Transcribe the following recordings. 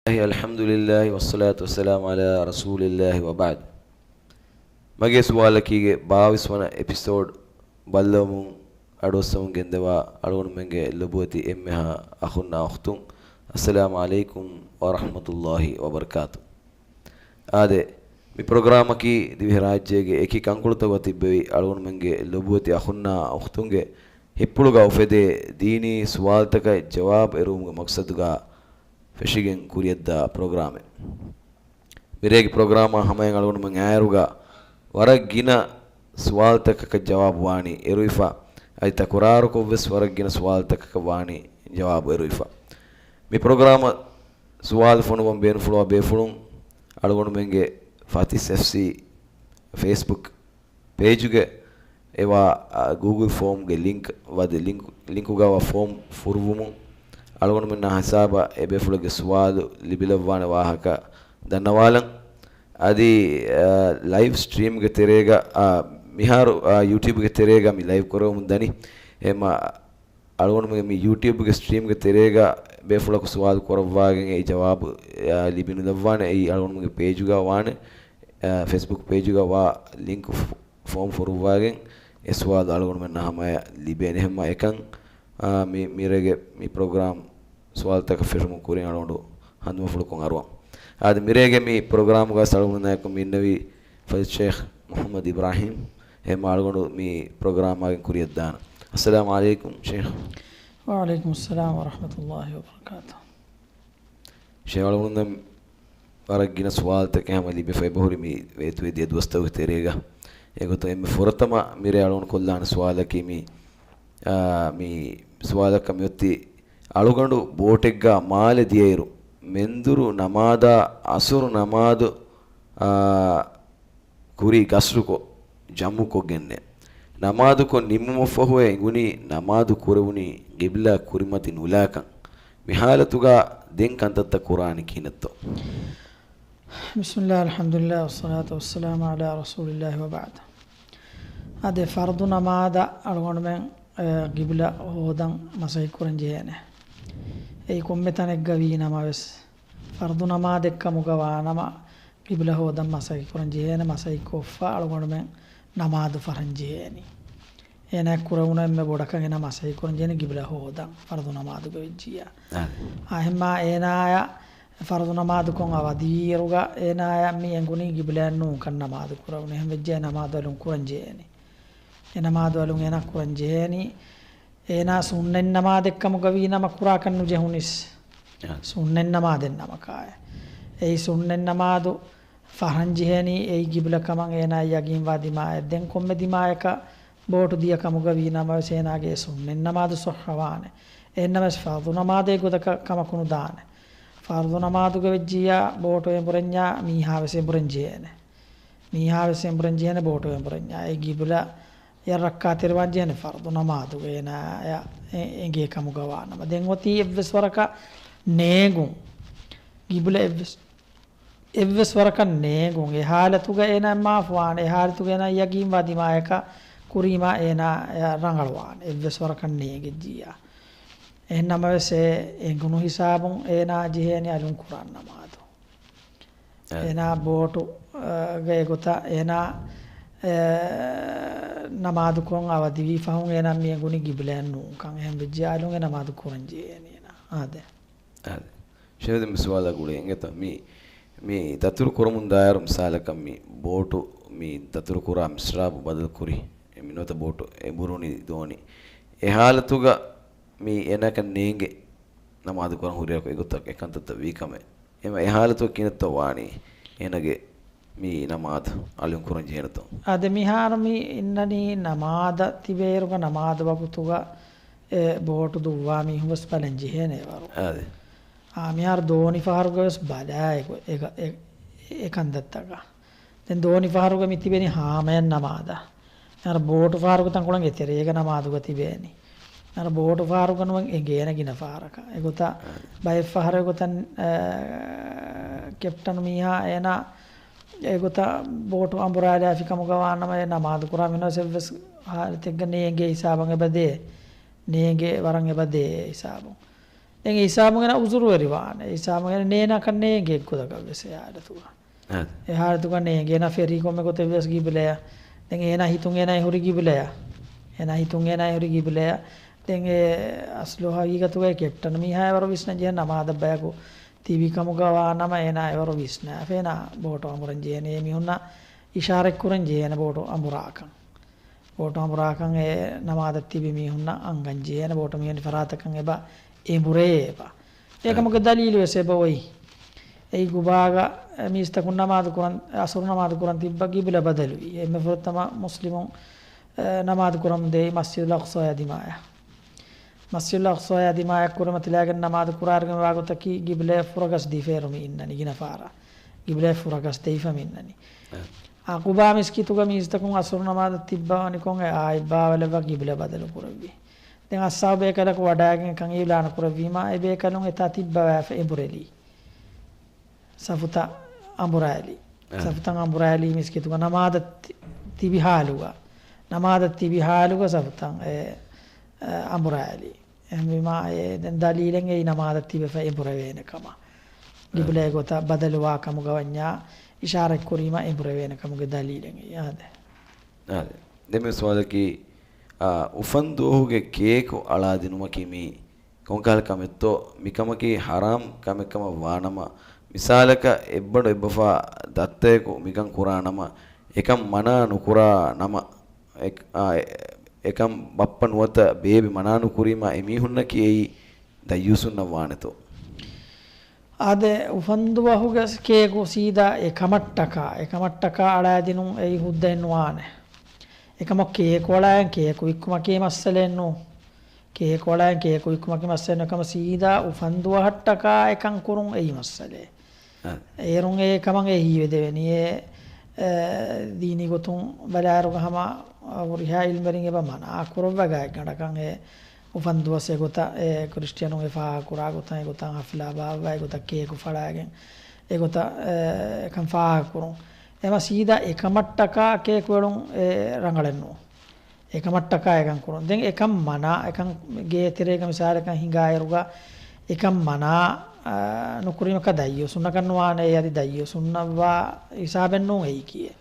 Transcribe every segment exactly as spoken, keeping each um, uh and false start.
الحمد لله والصلاة والسلام على رسول الله وبعد. މަގޭ ސުވާލަކީގެ ބާވީސް ވަނަ އެޕިސޯޑް ބައްލަވަމުން އަޑުއައްސަމުން ގެންދަވާ އަޅުގަނޑުމެންގެ ލޮބުވެތި އެންމެހާ އަޚުންނާ އުޚްތުން، އައްސަލާމު ޢަލައިކުމް ވަރަޙްމަތުﷲި ވަބަރަކާތު. އާދެ، މި ޕްރޮގްރާމަކީ ދިވެހިރާއްޖޭގެ އެކި ކަންކޮޅުތަކުގަ ތިއްބެވި އަޅުގަނޑުމެންގެ ލޮބުވެތި އަޚުންނާ އުޚްތުންގެ ހިތްޕުޅުގަ އުފެދޭ ދީނީ ސުވާލުތަކަށް ޖަވާބު އެރުވުމުގެ މަޤްޞަދުގަ ފެށިގެން ކުރިޔަށްދާ ޕްރޮގްރާމެއް. މިރޭގެ ޕްރޮގްރާމާ ހަމަޔަށް އަޅުގަނޑުމެން އާއިރުގަ ވަރަށް ގިނަ ސުވާލުތަކަކަށް ޖަވާބު ވާނީ އެރުވިފަ، އަދި ތަކުރާރުކޮށްވެސް ވަރަށް ގިނަ ސުވާލުތަކަކަށް ވާނީ ޖަވާބު އެރުވިފަ. މި ޕްރޮގްރާމަށް ސުވާލު ފޮނުވަން ބޭނުންފުޅުވާ ބޭފުޅުން އަޅުގަނޑުމެންގެ ފަތިސް އެފްސީ ފޭސްބުކް ޕޭޖުގެ އެވާ، އާ، ގޫގުލް ފޯމްގެ ލިންކް ވަދެ ލިންކް، ލިންކުގަވާ ފޯމް ފުރުވުމުން އަޅުގަނޑުމެންނާ ހިސާބަށް އެބޭފުޅެއްގެ ސުވާލު ލިބިލައްވާނެ ވާހަކަ ދަންނަވާލަން. އަދި، އާ، ލައިވް ސްޓްރީމްގެ ތެރޭގަ، އާ، މިހާރު، އާ، ޔޫޓިއުބްގެ ތެރޭގަ މި ލައިވް ކުރެވެމުން ދަނީ. އެހެންމަ އަޅުގަނޑުމެން މި ޔޫޓިއުބްގެ ސްޓްރީމްގެ ތެރޭގަ ބޭފުޅަކު ސުވާލު ކުރައްވާގެން އެއީ ޖަވާބު، އާ، ލިބިނުލައްވާނެ. އެއީ އަޅުގަނޑުމެންގެ ޕޭޖުގަ ވާނެ، އާ، ފޭސްބުކް ޕޭޖުގަ ވާ ލިންކް ފޯ-، ފޯމް ފުރުއްވާގެން އެ ސުވާލު އަޅުގަނޑުމެންނަށް ހަމަޔަށް ލިބޭނެ. އެހެންމަ އެކަން، އާ، މި، މިރޭގެ މި ޕްރޮގްރާމް ސުވާލުތަކަށް ފެށުމުން ކުރިން އަޅުގަނޑު ހަނދުމަފުޅުކޮށް އަރުވަން. އާދެ، މިރޭގެ މި ޕްރޮގްރާމުގަ އަޅުގަނޑުމެންނާއެކު މި އިންނެވީ ފަޒީލަތު ޝޭޚް މުޙައްމަދު އިބްރާހީމް. އެހެންމަ އަޅުގަނޑު މި ޕްރޮގްރާމާގެން ކުރިޔަށްދާނަން. އައްސަލާމު ޢަލައިކުމް ޝޭޚް. ވަޢަލައިކުމުއްސަލާމް ވަރަޙްމަތުﷲި ވަބަރަކާތުހު. ޝޭޚް އަޅުގަނޑުމެން ވަރަށް ގިނަ ސުވާލުތަކެއް ހަމަ ލިބިފައި އެބަހުރި މި ވޭތުވެދިޔަ ދުވަސްތަކުގެ ތެރޭގަ. އެގޮތުން އެންމެ ފުރަތަމަ މިރޭ އަޅުގަނޑު ކޮށްލާނެ ސުވާލަކީ މި، އާ، މި ސުވާލަކަށް މިއޮތީ އަޅުގަނޑު ބޯޓެއްގަ މާލެ ދިޔައިރު މެންދުރު ނަމާދާ އަސުރު ނަމާދު، އާ، ކުރީ ގަސްރުކޮށް، ޖަމްޢުކޮށްގެންނޭ. ނަމާދުކޮށް ނިމުމަށްފަހުއޭ އެނގުނީ ނަމާދު ކުރެވުނީ ޤިބްލާ ކުރިމަތި ނުލާކަން. މި ޙާލަތުގަ ދެން ކަންތައްތައް ކުރާނީ ކިހިނެއްތޯ؟ بسم الله، الحمد لله، والصلاة والسلام على رسول الله وبعد. އާދެ، ފަރުޟު ނަމާދަށް އަޅުގަނޑުމެން، އަ، ޤިބްލާ ހޯދަން މަސައްކަތް ކުރަން ޖެހޭނެ. އެއީ ކޮންމެ ތަނެއްގަ ވީ ނަމަވެސް، ފަރުޟު ނަމާދެއްކަމުގަ ވާނަމަ، ޤިބްލާ ހޯދަން މަސައްކަތް ކުރަން ޖެހޭނެ، މަސައްކަތް ކޮށްފަ އަޅުގަނޑުމެން ނަމާދު ފަރަން ޖެހޭނީ. އޭނާ ކުރެވުނު އެންމެ ބޮޑަކަށް އޭނާ މަސައްކަތް ކުރަން ޖެހޭނީ ޤިބްލާ ހޯދަން ފަރުޟު ނަމާދުގަ ވެއްޖިއްޔާ. އާދެ. އާ، އެހެންމާ އޭނާޔަށް ފަރުޟު ނަމާދުކޮށް އަވަދިވިއިރުގަ އޭނާޔަށް މި އެނގުނީ ޤިބްލާއަށް ނޫންކަން ނަމާދު ކުރެވުނު. އެހެން ވެއްޖެ ނަމާދު އަލުން ކުރަން ޖެހޭނީ. އެ ނަމާދު އަލުން އޭނާ ކުރަން ޖެހޭނީ. އޭނާ ސުންނަތް ނަމާދެއްކަމުގަ ވީ ނަމަ ކުރާކަށް ނުޖެހުނީސް. އާ. ސުންނަތް ނަމާދެއް ނަމަކާއި. އެއީ ސުންނަތް ނަމާދު ފަރަން ޖެހޭނީ އެއީ ޤިބްލާ ކަމަށް އޭނާ ޔަގީންވާ ދިމާއަށް. ދެން ކޮންމެ ދިމާޔަކަށް ބޯޓު ދިޔަ ކަމުގަ ވީ ނަމަވެސް އޭނާގެ ސުންނަތް ނަމާދު ޞައްޙަވާނެ. އެހެންނަމަވެސް ފަރުޟު ނަމާދެއް ގޮތަކަށް ކަމަކު ނުދާނެ. ފަރުޟު ނަމާދުގަ ވެއްޖިއްޔާ ބޯޓު އެނބުރެންޏާ މީހާވެސް އެނބުރެން ޖެހޭނެ. މީހާވެސް އެނބުރެން ޖެހޭނެ ބޯޓު އެނބުރެންޏާ. އެ ޤިބްލާ ޔަށް ރައްކާތެރިވާން ޖެހޭނެ ފަރުޟު ނަމާދުގަ އޭނާޔަށް އެ-، އެނގޭ ކަމުގަ ވާނަމަ. ދެން އޮތީ އެއްވެސް ވަރަކަށް ނޭނގުން. ޤިބްލާ އެއްވެސް، އެއްވެސް ވަރަކަށް ނޭނގުން. އެ ޙާލަތުގަ އޭނާ މާފުވާނެ. އެ ޙާލަތުގަ އޭނާ ޔަގީންވާ ދިމާޔަކަށް ކުރީމާ އޭނާ ރަނގަޅުވާނެ. އެއްވެސް ވަރަކަށް ނޭނގެއްޖިއްޔާ. އެހެން ނަމަވެސް އެ އެނގުނު ހިސާބުން އޭނާ ޖެހޭނެ އަލުން ކުރާން ނަމާދު. އެ. އޭނާ ބޯޓު، އަ، ގައި ގޮތަށް އޭނާ، އެ، ނަމާދުކޮށް އަވަދިވީ ފަހުން އޭނާ މި އެނގުނީ ޤިބްލާއަށް ނޫންކަން. އެހެން ވެއްޖިއްޔާ އަލުން އެ ނަމާދު ކުރަން ޖެހޭނީ އޭނާ. އާދެ. އާދެ. ޝޭޚް ދެން މި ސުވާލާ ގުޅޭ އިނގޭތަ؟ މި، މި ދަތުރު ކުރަމުން ދާއިރު މިސާލަކަށް މި ބޯޓު މި ދަތުރު ކުރާ މިސްރާބު ބަދަލު ކުރި. އެ މި ނުވަތަ ބޯޓު އެނބުރުނީ ދޯނި. އެ ޙާލަތުގަ މި އޭނާއަކަށް ނޭނގެ ނަމާދު ކުރަން ހުރިހާ އެގޮތަށް އެކަންތައްތައް ވީ ކަމެއް. އެމަ އެ ޙާލަތު ކިހިނެއްތޯ ވާނީ؟ އޭނާގެ މި ނަމާދު އަލުން ކުރަން ޖެހޭނެތޯ؟ އާދެ، މިހާރު މި އިންނަނީ ނަމާދަށް ތިބޭއިރުގަ ނަމާދު ވަގުތުގަ އެ ބޯޓު ދުއްވާ މީހުން ވެސް ބަލަން ޖެހޭނެ ވަރު. އާދެ. އާ، މިހާރު ދޯނި ފަހަރުގަ ވެސް ބަލާ އެ، އެ، އެ، އެ ކަންތައްތަކަށް. ދެން ދޯނި ފަހަރުގަ މި ތިބެނީ ހާމަޔަށް ނަމާދަށް. މިހާރު ބޯޓު ފަހަރުގަ ތަންކޮޅެއް އެތެރޭގަ ނަމާދުގަ ތިބޭނީ. މިހާރު ބޯޓު ފަހަރުގަ ނުވަން އެނގޭނެ ގިނަ ފަހަރަކަށް. އެގޮތަށް ބައެއް ފަހަރު އެގޮތަށް، އަ، ކެޕްޓަން މީހާ އޭނާ އެގޮތަށް ބޯޓު އަނބުރާލާފި ކަމުގަ ވާނަމަ އެ ނަމާދު ކުރާ މީހުން ވެސް އެއްވެސް ހާލަތެއްގަ ނޭނގޭ ހިސާބަށް އެބަ ދޭ. ނޭނގޭ ވަރަށް އެބަ ދޭ ހިސާބުން. ދެން އެ ހިސާބުން އޭނަ އުޒުރުވެރިވާނެ. އެ ހިސާބުން އޭނަ ނޭނގަކަށް ނޭނގޭ އެއްގޮތަކަށް ވެސް އެ ހާލަތުގަ. އާދެ. އެ ހާލަތުގަ ނޭނގޭ އޭނަ ފެށީ ކޮންމެ ގޮތެއް ވެސް ގިބްލަޔަށް. ދެން އޭނަ ހިތުން އޭނަ އެ ހުރީ ގިބްލަޔަށް. އޭނަ ހިތުން އޭނަ އެ ހުރީ ގިބްލަޔަށް. ދެން އެ އަސްލު ހަގީގަތުގައި ކެޕްޓަން މީހާ އެވަރު ވިސްނަން ޖެހޭ ނަމާދަށް ބަޔަކު ތިބި ކަމުގަ ވާނަމަ އޭނާ އެވަރު ވިސްނާފަ އޭނާ ބޯޓު އަނބުރަން ޖެހޭނެ އެ މީހުންނަށް އިޝާރަތް ކުރަން ޖެހޭނެ ބޯޓު އަނބުރާކަން. ބޯޓު އަނބުރާކަން އެ ނަމާދަށް ތިބި މީހުންނަށް އަންގަން ޖެހޭނެ ބޯޓު މިވެނި ފަރާތަކަށް އެބަ އެނބުރޭ އެބަ. އެކަމުގެ ދަލީލު ވެސް އެބަ އޮތް. އެއީ ގުބާގަ މީސްތަކުން ނަމާދު ކުރަން، އަސުރު ނަމާދު ކުރަން ތިއްބަ ގިބްލަ ބަދަލުވި. އެންމެ ފުރަތަމަ މުސްލިމުން އެ، ނަމާދު ކުރަމުން ދޭ މަސްޖިދުލް އަޤްޞާއާ ދިމާޔަށް. މަސްޖިދުލް އަޤްޞާއާ ދިމާޔަށް ކުރިމަތިލާގެން ނަމާދު ކުރާއިރުގެ ވާގޮތަކީ ގިބްލަޔަށް ފުރަގަސް ދީފައިރު މި އިންނަނީ ގިނަ ފަހަރަށް. ގިބްލަޔަށް ފުރަގަސް ދެވިފަ މި އިންނަނީ. އަ، ގުބާ މިސްކިތުގަ މީސްތަކުން އަސުރު ނަމާދަށް ތިއްބަވަނިކޮށް އެ އާއި ބާވަލައްވާ ގިބްލަ ބަދަލު ކުރެއްވި. ދެން އައްސާބު ބޭކަލަކު ވަޑައިގެން ކަން އިއުލާނު ކުރެއްވީމާ އެ ބޭކަލުން އެތާ ތިއްބަވާފަ އެނބުރެލީ. ސަފުތައް އަނބުރާލި. އަ. ސަފުތައް އަނބުރާލީ މިސްކިތުގަ ނަމާދަށް ތި-، ތިބި ހާލުގަ. ނަމާދަށް ތިބި ހާލުގަ ސަފުތައް އެ، އަ، އަނބުރާލި. އެހެންވީމާ އެ ދެން ދަލީލެއް އެއީ ނަމާދަށް ތިބެފަ އެނބުރެވޭނެ ކަމަށް. އަ. ގިބްލައެއް ގޮތަށް ބަދަލުވާ ކަމުގަ ވަންޏާ އިޝާރަތް ކުރީމަ އެނބުރެވޭނެ ކަމުގެ ދަލީލެއް އެއީ. އާދެ. އާދެ. ދެން މި ސުވާލަކީ، އާ، އުފަންދުވަހުގެ ކޭކު އަޅާދިނުމަކީ މީ ކޮންކަހަލަ ކަމެއްތޯ؟ މިކަމަކީ ޙަރާމް ކަމެއްކަމަށް ވާނަމަ، މިސާލަކަށް އެއްބަނޑު އެއްބަފާ ދައްތައެކު މިކަން ކުރާނަމަ، އެކަން މަނާ ނުކުރާ ނަމަ، އެ-، އާ، އެ-، އެކަން ބައްޕަ ނުވަތަ ބޭބެ މަނާ ނުކުރީމާ އެމީހުންނަކީ އެއީ ދައްޔޫސުންނަށް ވާނެތޯ؟ އާދެ، އުފަންދުވަހުގެ ކޭކު ސީދާ އެކަމަށްޓަކާ، އެކަމަށްޓަކާ އަޅާދިނުން އެއީ ހުއްދައެއް ނުވާނެ. އެކަމަށް ކޭކު އަޅާއިން ކޭކު ވިއްކުމަކީ މައްސަލައެއް ނޫން. ކޭކު އަޅާއިން ކޭކު ވިއްކުމަކީ މައްސަލައެއް ނޫން. އެކަމަށް ސީދާ އުފަންދުވަހަށްޓަކާ އެކަން ކުރުން އެއީ މައްސަލައެއް. އަ. އޭރުން އެ ކަމަށް އެ ހީވެދެވެނީ. އެ، އެ، ދީނީ ގޮތުން ބަލާއިރުގަ ހަމަ، އަ، ހުރިހާ އިލްމުވެރިން އެބަ މަނާ ކުރައްވާ ގާތްގަނޑަކަށް އެ އުފަންދުވަސް އެގޮތަށް އެ ކްރިސްޓިއަނުން އެ ފާހަގަކުރާ ގޮތަށް އެގޮތަށް ހަފްލާ ބާއްވާ އެގޮތަށް ކޭކު ފަޅާގެން އެގޮތަށް، އެ، އެކަން ފާހަގަކުރުން. އެމަ ސީދާ އެކަމަށްޓަކާ ކޭކުއެޅުން އެ ރަނގަޅެއް ނޫން. އެކަމަށްޓަކާ އެކަން ކުރުން. ދެން އެކަން މަނާ، އެކަން ގޭތެރޭގަ މިސާލަކަށް ހިނގާއިރުގަ އެކަން މަނާ، އާ، ނުކުރީމަކަށް ދައްޔޫސުންނަކަށް ނުވާނެ. އެއީ އަދި ދައްޔޫސުންނަށްވާ ހިސާބެއް ނޫން އެއީކީއެއް.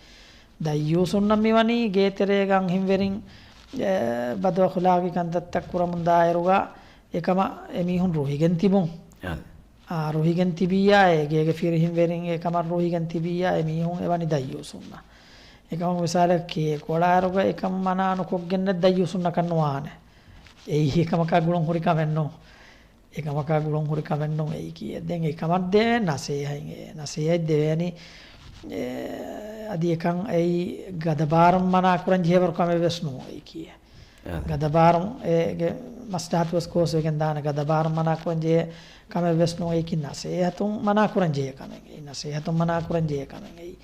ދައްޔޫސުންނަށް މިވަނީ ގޭތެރޭގަ އަންހެންވެރިން، އެ، ބަދުއަޚުލާގީ ކަންތައްތައް ކުރަމުން ދާއިރުގަ އެކަމަށް އެމީހުން ރުހިގެން ތިބުން. އާ، ރުހިގެން ތިބިއްޔާ އޭގެ ފިރިހެންވެރިން އެކަމަށް ރުހިގެން ތިބިއްޔާ އެމީހުން އެވަނީ ދައްޔޫސުންނަށް. އެކަމަކު މިސާލަކަށް ކޭކު އަޅާއިރުގަ އެކަން މަނާ ނުކޮށްގެންނެއް ދައްޔޫސުންނަކަށް ނުވާނެ. އެއީ އެކަމަކާ ގުޅުން ހުރި ކަމެއް ނޫން. އެކަމަކާ ގުޅުން ހުރި ކަމެއް ނޫން އެއީކީއެއް. ދެން އެކަމަށް ދެވޭ ނަސޭހަތް އެ. ނަސޭހަތް ދެވޭނީ، އެ، އަދި އެކަން އެއީ ގަދަބާރުން މަނާ ކުރަން ޖެހޭވަރު ކަމެއް ވެސް ނޫން އެއީކީއެއް. އާ. ގަދަބާރުން އޭގެ މަސްލަހަތު ވެސް ކޯސްވެގެން ދާނެ. ގަދަބާރުން މަނާ ކުރަން ޖެހޭ ކަމެއް ވެސް ނޫން އެއީކީ ނަސޭހަތުން މަނާ ކުރަން ޖެހޭ ކަމެއް. އެއީ ނަސޭހަތުން މަނާ ކުރަން ޖެހޭ ކަމެއް އެއީ.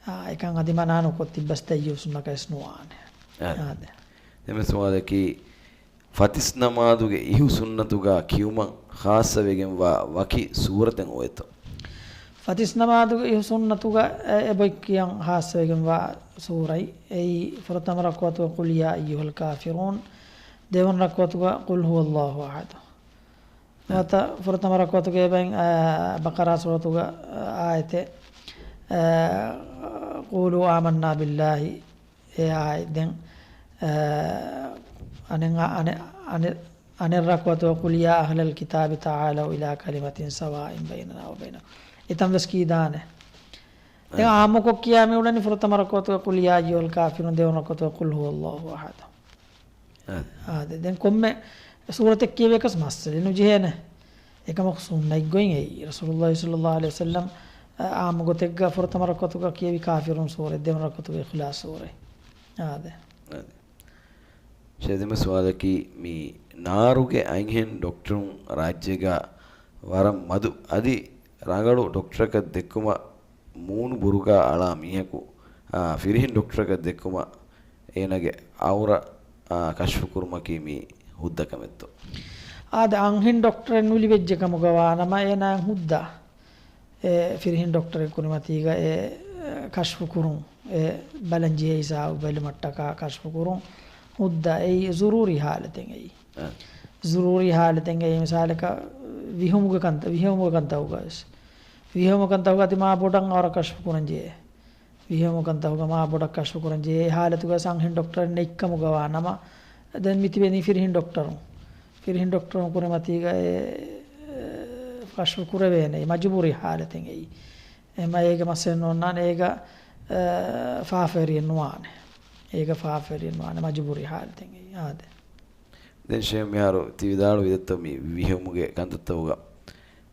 އާ، އެކަން އަދި މަނާ ނުކޮށް ތިއްބަސް ދައްޔޫސުންނަކަށް ވެސް ނުވާނެ. އާ. އާދެ. ދެން ސުވާލަކީ، ފަތިސް ނަމާދުގެ އިހު ސުންނަތުގަ ކިޔުމަށް ޚާއްޞަވެގެންވާ ވަކި ސޫރަތެއް އޮވޭތޯ؟ ފަތިސް ނަމާދުގެ އިހު ސުންނަތުގަ އެ، އެބޮތް ކިޔަން ޚާއްޞަވެގެންވާ ސޫރަތް. އެއީ ފުރަތަމަ ރަކުޢަތުގަ ޤުލް ޔާ އައްޔުހަލް ކާފިރޫން، ދެވަނަ ރަކުޢަތުގަ ޤުލް ހުވައްލާހު އަޙަދު. ނުވަތަ ފުރަތަމަ ރަކުޢަތުގަ އެބައިން، އާ، ބަޤަރާ ސޫރަތުގަ، އާ، އާޔަތެއް، އާ، ޤޫލޫ އާމަންނާ ބިއްލާހި، އެ އާޔަތް. ދެން، އާ، އަނެއް، އަނެއް، އަނެއް، އަނެއް ރަކުޢަތުގަ ޤުލް ޔާ އަހްލަލް ކިތާބި ތަޢާލަވް އިލާ ކަލިމަތިން ސަވާއިން ބައިނަނާ ވަބައިނަކުމް. އެތަން ވެސް ކީދާނެ. ދެން އާ. އާއްމުކޮށް ކިޔާ މިއުޅެނީ ފުރަތަމަ ރަކުޢަތުގަ ޤުލް ޔާ އައްޔުހަލް ކާފިރޫން، ދެވަނަ ރަކުޢަތުގަ ޤުލް ހުވައްލާހު އަޙަދު. އާ. އާދެ، ދެން ކޮންމެ ސޫރަތެއް ކިޔެވިޔަކަސް މައްސަލައެއް ނުޖެހޭނެ. އެކަމަކު ސުންނަތް ގޮތް އެއީ. ރަސޫލުﷲ ޞައްލަﷲ ޢަލައިހި ވަސައްލަމް، އާ، އާއްމު ގޮތެއްގަ ފުރަތަމަ ރަކުޢަތުގަ ކިޔެވި ކާފިރޫން ސޫރަތް، ދެވަނަ ރަކުޢަތުގަ އިޚްލާޞް ސޫރަތް. އާދެ. އާދެ. ޝޭޚް ދެން ސުވާލަކީ، މި ނާރުގެ އަންހެން ޑޮކްޓަރުން ރާއްޖޭގަ ވަރަށް މަދު އަދި ރަނގަޅު ޑޮކްޓަރަކަށް ދެއްކުމަށް މޫނު ބުރުގާ އަޅާ މީހަކު، އާ، ފިރިހެން ޑޮކްޓަރަކަށް ދެއްކުމަށް އޭނާގެ އައުރަ، އާ، ކަޝްފު ކުރުމަކީ މީ ހުއްދަ ކަމެއްތޯ؟ އާދެ، އަންހެން ޑޮކްޓަރެއް ނުލިބިއްޖެ ކަމުގަ ވާނަމަ އޭނާ ހުއްދަ. އެ ފިރިހެން ޑޮކްޓަރެއް ކުރިމަތީގަ އެ، އެ، ކަޝްފު ކުރުން، އެ ބަލަން ޖެހޭ ހިސާބު ބެލުމަށްޓަކާ ކަޝްފު ކުރުން ހުއްދަ. އެއީ ޒުރޫރީ ހާލަތެއް އެއީ. އަ. ޒުރޫރީ ހާލަތެއް އެއީ މިސާލަކަށް ވިހުމުގެ ކަންތަ، ވިހެއުމުގެ ކަންތަކުގަ ވެސް. ވިހެއުމުގެ ކަންތަކުގަ އަދި މާ ބޮޑަށް އަވަރަށް ކަޝްފު ކުރަން ޖެހޭ. ވިހެއުމުގެ ކަންތަކުގަ މާ ބޮޑަށް ކަޝްފު ކުރަން ޖެހޭ. އެ ހާލަތުގަ ވެސް އަންހެން ޑޮކްޓަރެއް ނެތްކަމުގަ ވާ ނަމަ، ދެން މި ތިބެނީ ފިރިހެން ޑޮކްޓަރުން. ފިރިހެން ޑޮކްޓަރުން ކުރިމަތީގަ އެ، އެ، ކަޝްފު ކުރެވޭނެ. އެ މަޖުބޫރީ ހާލަތެއް އެއީ. އެމަ އޭގެ މައްސަލަ ނޯންނާނެ. އޭގަ، އެ، ފާފަވެރިއެއް ނުވާނެ. އޭގަ ފާފަވެރިއެއް ނުވާނެ. މަޖުބޫރީ ހާލަތެއް އެއީ. އާދެ. ދެން ޝޭ މިހާރު ތި ވިދާޅުވި ދެއްތޯ މި ވިހެއުމުގެ ކަންތައްތަކުގަ.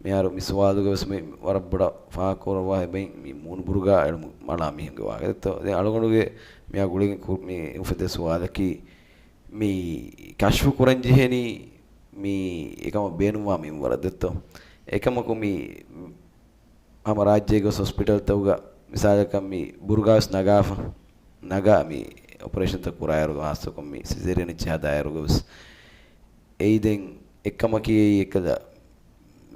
މިހާރު މި ސުވާލުގަ ވެސް މި ވަރަށް ބޮޑަށް ފާހަގަކުރައްވާ އެބައިން މި މޫނުބުރުގާ އެޅުމު މަޅާ މީހުންގެ ވާހަކަ ދެއްތޯ. ދެން އަޅުގަނޑުގެ މިއާ ގުޅިގެން ކު-، މި އުފެދޭ ސުވާލަކީ މި ކަޝްފު ކުރަން ޖެހެނީ މި އެކަމަށް ބޭނުންވާ މިންވަރަށް ދެއްތޯ. އެކަމަކު މި ހަމަ ރާއްޖޭގެ ހޮސްޕިޓަލްތަކުގަ މިސާލަކަށް މި ބުރުގާ ވެސް ނަގާފަ. ނަގާ މި އޮޕަރޭޝަންތައް ކުރާއިރު، ހާއްސަކޮށް މި ސިޒޭރިއަން އެއްޗެއް ހަދާއިރުގަ ވެސް. އެއީ ދެން އެއްކަމަކީ އެއީ އެކަލަ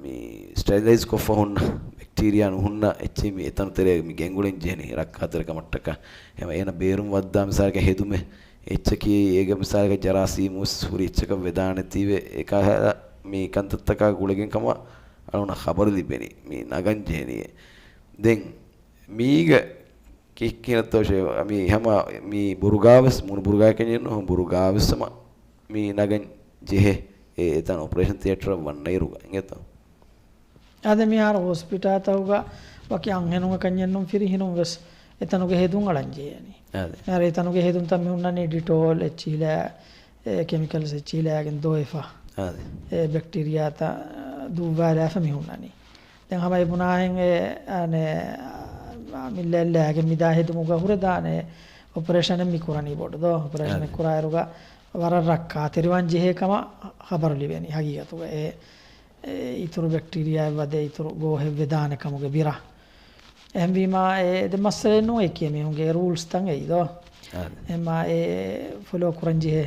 މި ސްޓެރިލައިޒް ކޮށްފަ ހުންނަ ބެކްޓީރިއާ ނުހުންނަ އެއްޗެއް މި އެތަނު ތެރޭ މި ގެންގުޅެން ޖެހެނީ ރައްކާތެރިކަމަށްޓަކާ. ހަމަ އޭނަ ބޭރުން ވައްދާ މިސާލަކަށް ހެދުމެއް އެއްޗަކީ އޭގެ މިސާލަކަށް ޖަރާސީމު ވެސް ހުރި އެއްޗަކަށް ވެދާނެތީވެ އެކަހަލަ މި ކަންތައްތަކާ ގުޅިގެން ކަމަށް އަޅުންނަށް ޚަބަރު ލިބެނީ މި ނަގަން ޖެހެނީއޭ. ދެން މީގަ ކި-، ކިހިނެއްތޯ ޝޭ، މި ހަމަ މި ބުރުގާވެސް، މޫނު ބުރުގާ ކެންޏެއް ނޫން، ބުރުގާވެސް ހަމަ މި ނަގަން ޖެހޭ. އެ، އެތަން އޮޕަރޭޝަން ތިއޭޓަރަށް ވަންނައިރުގަ އިނގޭތޯ؟ އާދެ، މިހާރު ހޮސްޕިޓާލްތަކުގަ ވަކި އަންހެނުން ކަންޏެއް ނޫން، ފިރިހެނުން ވެސް އެތަނުގެ ހެދުން އަޅަން ޖެހޭނީ. އާދެ. މިހާރު އެތަނުގެ ހެދުންތައް މި ހުންނަނީ ޑިޓޯލް އެއްޗިހިލާ، އެ، ކެމިކަލްސް އެއްޗިހިލާގެން ދޯއިފަ. އާދެ. އެ ބެކްޓީރިއާތައް ދުއްވާލާފަ މި ހުންނަނީ. ދެން ހަމަ އެ ބުނާހެން އެ، އަނެ، މި ލެއްލާގެ މިދާ ހެދުމުގަ ހުރެދާނެ އޮޕަރޭޝަނެއް މި ކުރަނީ ބޮޑު ދޯ. އޮޕަރޭޝަނެއް އާދެ. ކުރާއިރުގަ ވަރަށް ރައްކާތެރިވާން ޖެހޭ ކަމަށް ޚަބަރު ލިބެނީ ހަގީގަތުގަ. އެ، އެ އިތުރު ބެކްޓީރިއާއެއް ވަދެ އިތުރު ގޯހެއް ވެދާނެ ކަމުގެ ބިރަށް. އެހެންވީމާ އެ ދެ މައްސަލައެއް ނޫން އެކި މީހުންގެ ރޫލްސްތައް އެއީ ދޯ. އާދެ. އެމާ އެ ފޮލޯ ކުރަން ޖެހޭ.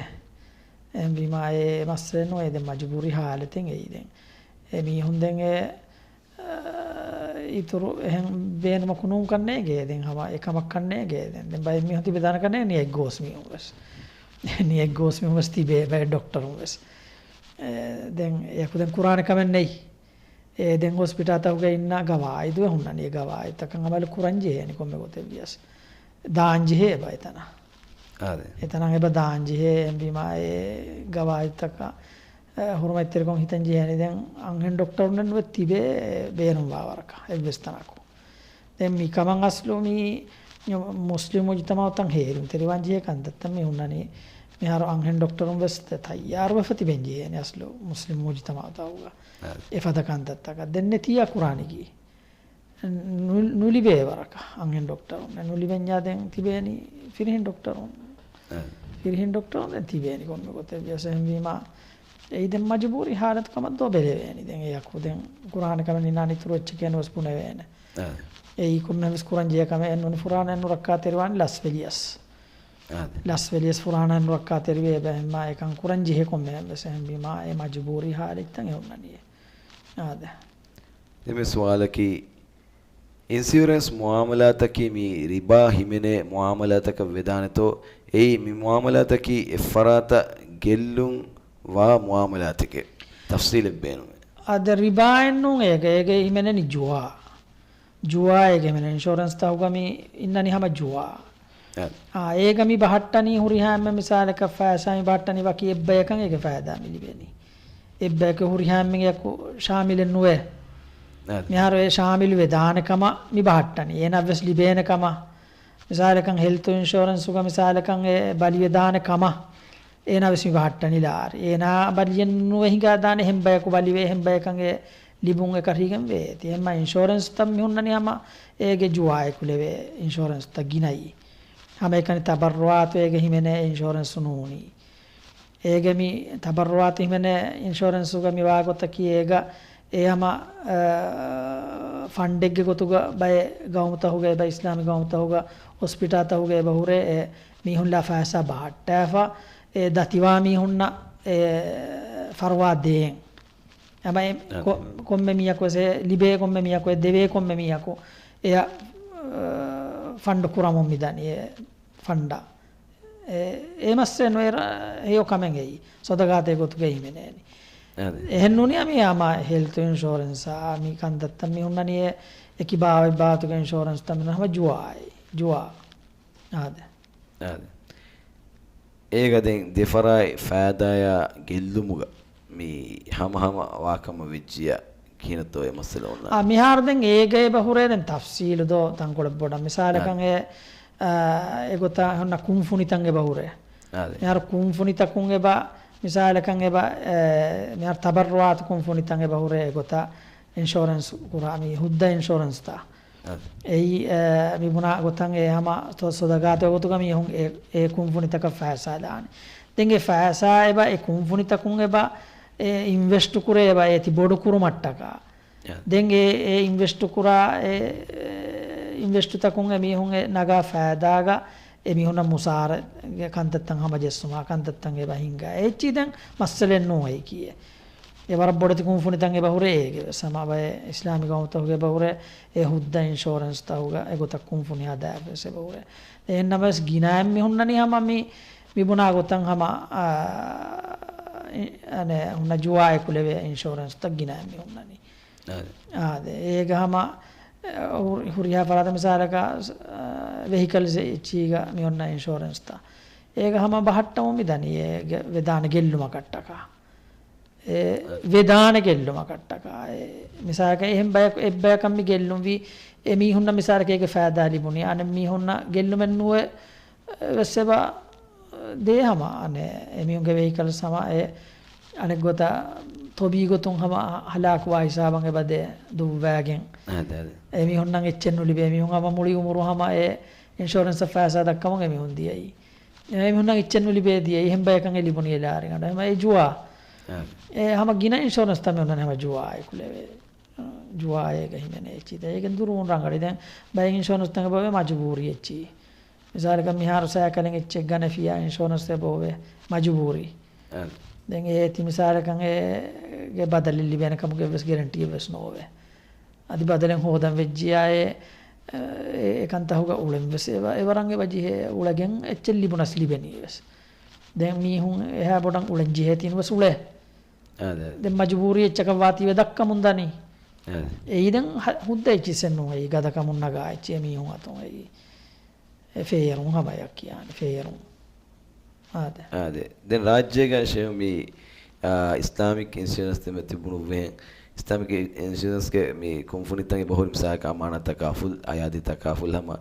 އެހެންވީމާ އެ މައްސަލައެއް ނޫން އެ ދެ މަޖުބޫރީ ހާލަތެއް އެއީ ދެން. އެ މީހުން ދެން އެ އާ، އިތުރު އެހެން ބޭނުމަކު ނޫންކަން ނޭނގޭ. ދެން ހަމަ އެކަމަކަށް ނޭނގޭ. ދެން، ދެން ބައެއް މީހުން ތިބެދާނެ ކަން ނޭނގޭ. ނިޔަތް ގޯސް މީހުން ވެސް. ނިޔަތް ގޯސް މީހުން ވެސް ތިބޭ، ބައެއް ޑޮކްޓަރުން ވެސް. އެ، ދެން އެއަކު ދެން ކުރާނެ ކަމެއް ނެތް. އެ، ދެން ހޮސްޕިޓާލްތަކުގައި އިންނަ ގަވާއިދު ހުންނަނީ. އެ ގަވާއިދުތަކަށް އަމަލު ކުރަން ޖެހޭނެ ކޮންމެ ގޮތެއް ވިޔަސް. ދާން ޖެހޭ އެބަ އެތަނަށް. އާދެ. އެތަނަށް އެބަ ދާން ޖެހޭ. އެހެންވީމާ އެ ގަވާއިދުތަކަށް އެ، ހުރުމަތްތެރިކޮށް ހިތަން ޖެހޭނީ ދެން އަންހެން ޑޮކްޓަރުންނެއް ނުވެ ތިބޭ ބޭނުންވާ ވަރަކަށް އެއްވެސް ތަނަކު. ދެން މިކަމަށް އަސްލު މި މުސްލިމް މުޖުތަމަޢުތައް ހޭލުންތެރިވާން ޖެހޭ ކަންތައްތައް މި ހުންނަނީ. މިހާރު އަންހެން ޑޮކްޓަރުން ވެސް ތައްޔާރުވެފަ ތިބެން ޖެހޭނެ އަސްލު މުސްލިމް މުޖުތަމަޢުތަކުގަ. އާދެ. އެފަދަ ކަންތައްތަކަށް ދެން ނެތިޔާ ކުރާނީ ކީ؟ ނު-، ނުލިބޭ ވަރަކަށް އަންހެން ޑޮކްޓަރުން. ނުލިބެންޏާ ދެން ތިބޭނީ ފިރިހެން ޑޮކްޓަރުން. އެ. ފިރިހެން ޑޮކްޓަރުން ދެން ތިބޭނީ ކޮންމެ ގޮތެއް ވިޔަސް. އެހެންވީމާ، އެއީ ދެން މަޖުބޫރީ ހާލަތު ކަމަށް ދޯ ބެލެވޭނީ. ދެން އެއަކު ދެން ކުރާނެ ކަމެއް ނިނާން އިތުރު އެއްޗެކޭ ނުވެސް ބުނެވޭނެ. އެ. އެއީ ކޮންމެ ވެސް ކުރަން ޖެހޭ ކަމެއް އެއްނޫނީ. ފުރާނައެއް ނުރައްކާތެރިވާނެ ލަސްވެލިޔަސް. އާދެ. ލަސްވެލިޔަސް ފުރާނައެއް ނުރައްކާތެރިވޭ އެބަ އެހެންމާ އެކަން ކުރަން ޖެހޭ ކޮންމެ ވެސް. އެހެންވީމާ، އެ މަޖުބޫރީ ހާލަތްތައް އެ ހުންނަނީ. އާދެ. ދެން މި ސުވާލަކީ، އިންޝުރެންސް މުއާމަލާތަކީ މި ރިބާ ހިމެނޭ މުއާމަލާތަކަށް ވެދާނެތޯ؟ އެއީ މި މުއާމަލާތަކީ އެއްފަރާތަށް ގެއްލުން ވާ މުއާމަލާތެކޭ. ތަފްސީލެއް ބޭނުމޭ. އާދެ، ރިބާއެއް ނޫން އޭގަ، އޭގަ ހިމެނެނީ ޖުވާ. ޖުވާއޭގެ ހިމެނޭ. އިންޝުރެންސްތަކުގަ މި އިންނަނީ ހަމަ ޖުވާ. އެ. އާ، އޭގަ މި ބަހައްޓަނީ ހުރިހާ އެންމެ މިސާލަކަށް ފައިސާ މި ބަހައްޓަނީ ވަކި އެއްބަޔަކަށް އޭގެ ފައިދާ މި ލިބެނީ. އެއްބަޔަކު ހުރިހާ އެންމެ އެއަކު ޝާމިލެއް ނުވޭ. އެ. މިހާރު އެ ޝާމިލު ވެދާނެ ކަމަށް މި ބަހައްޓަނީ. އޭނަ ވެސް ލިބޭނެ ކަމަށް. މިސާލަކަށް ހެލްތު އިންޝުރެންސުގަ މިސާލަކަށް އެ ބަލިވެދާނެ ކަމަށް. އޭނާ ވެސް މި ބަހައްޓަނީ ލާރި. އޭނާ ބަލިއެއް ނުވެ ހިނގާދާނެ އެހެން ބަޔަކު ބަލިވެ އެހެން ބަޔަކަށް އެ ލިބުން އެކަށީގެން ވޭތީ. އެހެންމާ އިންޝުރެންސްތައް މި ހުންނަނީ ހަމަ އޭގެ ޖުވާއެކު ލެވޭ އިންޝުރެންސްތައް ގިނައީ. ހަމައެކަނި ތަބައްރުއާތު އޭގެ ހިމެނޭ އިންޝުރެންސު ނޫނީ. އޭގެ މި ތަބައްރުއާތު ހިމެނޭ އިންޝުރެންސުގަ މި ވާގޮތަކީ އޭގަ އެ ހަމަ، އަ، ފަންޑެއްގެ ގޮތުގަ ބައެއް ގައުމުތަކުގަ އެބަ އިސްލާމީ ގައުމުތަކުގަ ހޮސްޕިޓާލްތަކުގަ އެބަ ހުރޭ އެ މީހުންލާ ފައިސާ ބަހައްޓާފަ އެ ދަތިވާ މީހުންނަށް އެ ފަރުވާ ދޭން. އެބަ އެ ކޮ-، ކޮންމެ މީހަކު ވެސް އެ ލިބޭ ކޮންމެ މީހަކު އެ ދެވޭ ކޮންމެ މީހަކު އެއަށް، އަ، ފަންޑު ކުރަމުން މިދަނީ އެ ފަންޑަށް. އެ، އެ މައްސަލަ ނުވެރ ހެޔޮ ކަމެއް އެއީ. ސަދަގާތެއް ގޮތުގައި ހިމެނޭނީ. އާދެ. އެހެން ނޫނީ މި ހަމަ ހެލްތު އިންޝުއަރެންސާ މި ކަންތައްތައް މި ހުންނަނީ އެ އެކި ބާވަތް ބާވަތުގެ އިންޝުއަރެންސްތައް މި ހަމަ ޖުވާއި. ޖުވާ. އާދެ. އާދެ. އޭގަ ދެން ދެފަރާތް ފައިދާއާ ގެއްލުމުގަ މި ހަމަހަމަ ވާކަމަށް ވެއްޖިއްޔާ ކިހިނެއްތޯ އެ މައްސަލަ އޮންނާނީ؟ އާ، މިހާރު ދެން އޭގަ އެބަ ހުރޭ ދެން ތަފްސީލު ދޯ ތަންކޮޅެއް ބޮޑަށް. މިސާލަކަށް އާ. އެ، އާ، އެގޮތަށް ހުންނަ ކުންފުނިތައް އެބަ ހުރޭ. އާދެ. މިހާރު ކުންފުނިތަކުން އެބަ، މިސާލަކަށް އެބަ، އެ، މިހާރު ތަބައްރުއާތު ކުންފުނިތައް އެބަ ހުރޭ އެގޮތަށް އިންޝުއަރެންސް ކުރާ މި ހުއްދަ އިންޝުއަރެންސްތައް. އަދި. އެއީ، އެ، މި ބުނާ ގޮތަށް އެ ހަމަ ސޮ-، ސޮދަގާތު ގޮތުގަ މީހުން އެ، އެ ކުންފުނިތަކަށް ފައިސާ ދާނެ. ދެން އެ ފައިސާ އެބަ އެ ކުންފުނިތަކުން އެބަ އެ އިންވެސްޓު ކުރޭ އެބަ އޭތި ބޮޑު ކުރުމަށްޓަކާ. އަދި. ދެން އެ، އެ އިންވެސްޓު ކުރާ އެ، އެ އިންވެސްޓުތަކުން އެ މީހުން އެ ނަގާ ފައިދާގަ އެ މީހުންނަށް މުސާރަ ކަންތައްތައް ހަމަޖެއްސުމާ ކަންތައްތައް އެބަ ހިންގާ. އެއްޗި ދެން މައްސަލައެއް ނޫން އެއީ ކީއެއް. އެ ވަރަށް ބޮޑެތި ކުންފުނިތައް އެބަ ހުރޭ އޭގެ ވެސް. ހަމަ ބައެއް އިސްލާމިކް ގައުމުތަކުގެ އެބަ ހުރޭ އެ ހުއްދަ އިންޝުއަރެންސް ތަކުގަ އެގޮތަށް ކުންފުނި ހަދާފަވެސް އެބަ ހުރޭ. އެހެންނަމަވެސް ގިނައެއް މި ހުންނަނީ ހަމަ މި، މި ބުނާ ގޮތަށް ހަމަ، އާ، އި-، އަނެއް ހުންނަ ޖުވާއެކު ލެވޭ އިންޝުއަރެންސްތައް ގިނައެއް މި ހުންނަނީ. އާދެ. އާދެ، އޭގަ ހަމަ، އެ، ހުރި-، ހުރިހާ ފަރާތަށް މިސާލަކަށް، އާ، ވެހިކަލްސް އެއްޗީގަ މި އޮންނަ އިންޝުއަރެންސްތައް. އޭގަ ހަމަ ބަހައްޓަމުން މި ދަނީ އޭގެ ވެދާނެ ގެއްލުމަކަށްޓަކާ. އެ، އަ. ވެދާނެ ގެއްލުމަކަށްޓަކާ. އެ، މިސާލަކަށް އެހެން ބަޔަކު، އެއްބަޔަކަށް މި ގެއްލުންވީ، އެ މީހުންނަށް މިސާލަކަށް އޭގެ ފައިދާ ލިބުނީ. އަނެއް މީހުންނަށް ގެއްލުމެއް ނުވެ، އެ، ވެސް އެބަ ދޭ ހަމަ، އަނެއް، އެމީހުންގެ ވެހިކަލްސް ހަމަ އެ، އަނެއްގޮތަށް ތޮބީގޮތުން ހަމަ ހަލާކުވާ ހިސާބަށް އެބަ ދޭ ދުއްވާގެން. އާދެ، އާދެ. އެމީހުންނަށް އެއްޗެއް ނުލިބޭ. އެމީހުން ހަމަ މުޅި އުމުރު ހަމަ އެ އިންޝުއަރެންސް ފައިސާ ދައްކަމުން އެމީހުން ދިޔައީ. އެމީހުންނަށް އެއްޗެއް ނުލިބޭ ދިޔައީ. އެހެން ބަޔަކަށް އެ ލިބުނީ އެ ލާރިގަނޑު. ހަމަ އެ ޖުވާ. އާދެ. އެ ހަމަ ގިނަ އިންޝުއަރެންސް ތައް މި އޮންނަނީ ހަމަ ޖުވާއެކު ލެވޭ. ޖުވާއޭގަ ހިމެނޭ އެއްޗިތައް. އޭގެން ދުރުވުން ރަނގަޅީ. ދެން ބައެއް އިންޝުއަރެންސް ތަކެއް އެބަ އޮވޭ މަޖުބޫރީ އެއްޗި. މިސާލަކަށް މިހާރު ސައިކަލެއް އެއްޗެއް ގަނެފިޔާ އިންޝުއަރެންސް އެބަ އޮވޭ މަޖުބޫރީ. އަ. ދެން އޭތި މިސާލަކަށް އޭގެ ބަދަލެއް ލިބޭނެ ކަމުގެ ވެސް ގެރެންޓީއެއް ވެސް ނޯވޭ. އަދި ބަދަލެއް ހޯދަން ވެއްޖިޔާ އެ، އެ، އެ ކަންތަހުގަ އުޅެން ވެސް އެ ވަ-، އެ ވަރަށް އެބަ ޖެހޭ އުޅެގެން އެއްޗެއް ލިބުނަސް ލިބެނީ ވެސް. ދެން މީހުން އެހާ ބޮޑަށް އުޅެން ޖެހޭތީން ވެސް އުޅޭ. އާދެ. ދެން މަޖުބޫރީ އެއްޗަކަށް ވާތީވެ ދައްކަމުން ދަނީ. އާދެ. އެއީ ދެން ހަ-، ހުއްދަ އެއްޗިސެއް ނޫން އެއީ ގަދަކަމުން ނަގާ އެއްޗި އެމީހުން އަތުން އެއީ. އެ ފޭރުން ހަމަޔަށް ކިޔާނެ ފޭރުން. އާދެ. އާދެ. ދެން ރާއްޖޭގަ ޝޭހު މި، އާ، އިސްލާމިކް އިންޝުއަރެންސް ދެމެ ތިބުނު ވެހެން، އިސްލާމިކް އިންޝުއަރެންސްގެ މި ކުންފުނިތައް އެބަހުރި މިސާލަކަށް އަމާނާ ތަކާފުލް، އަޔާދީ ތަކާފުލް ހަމަ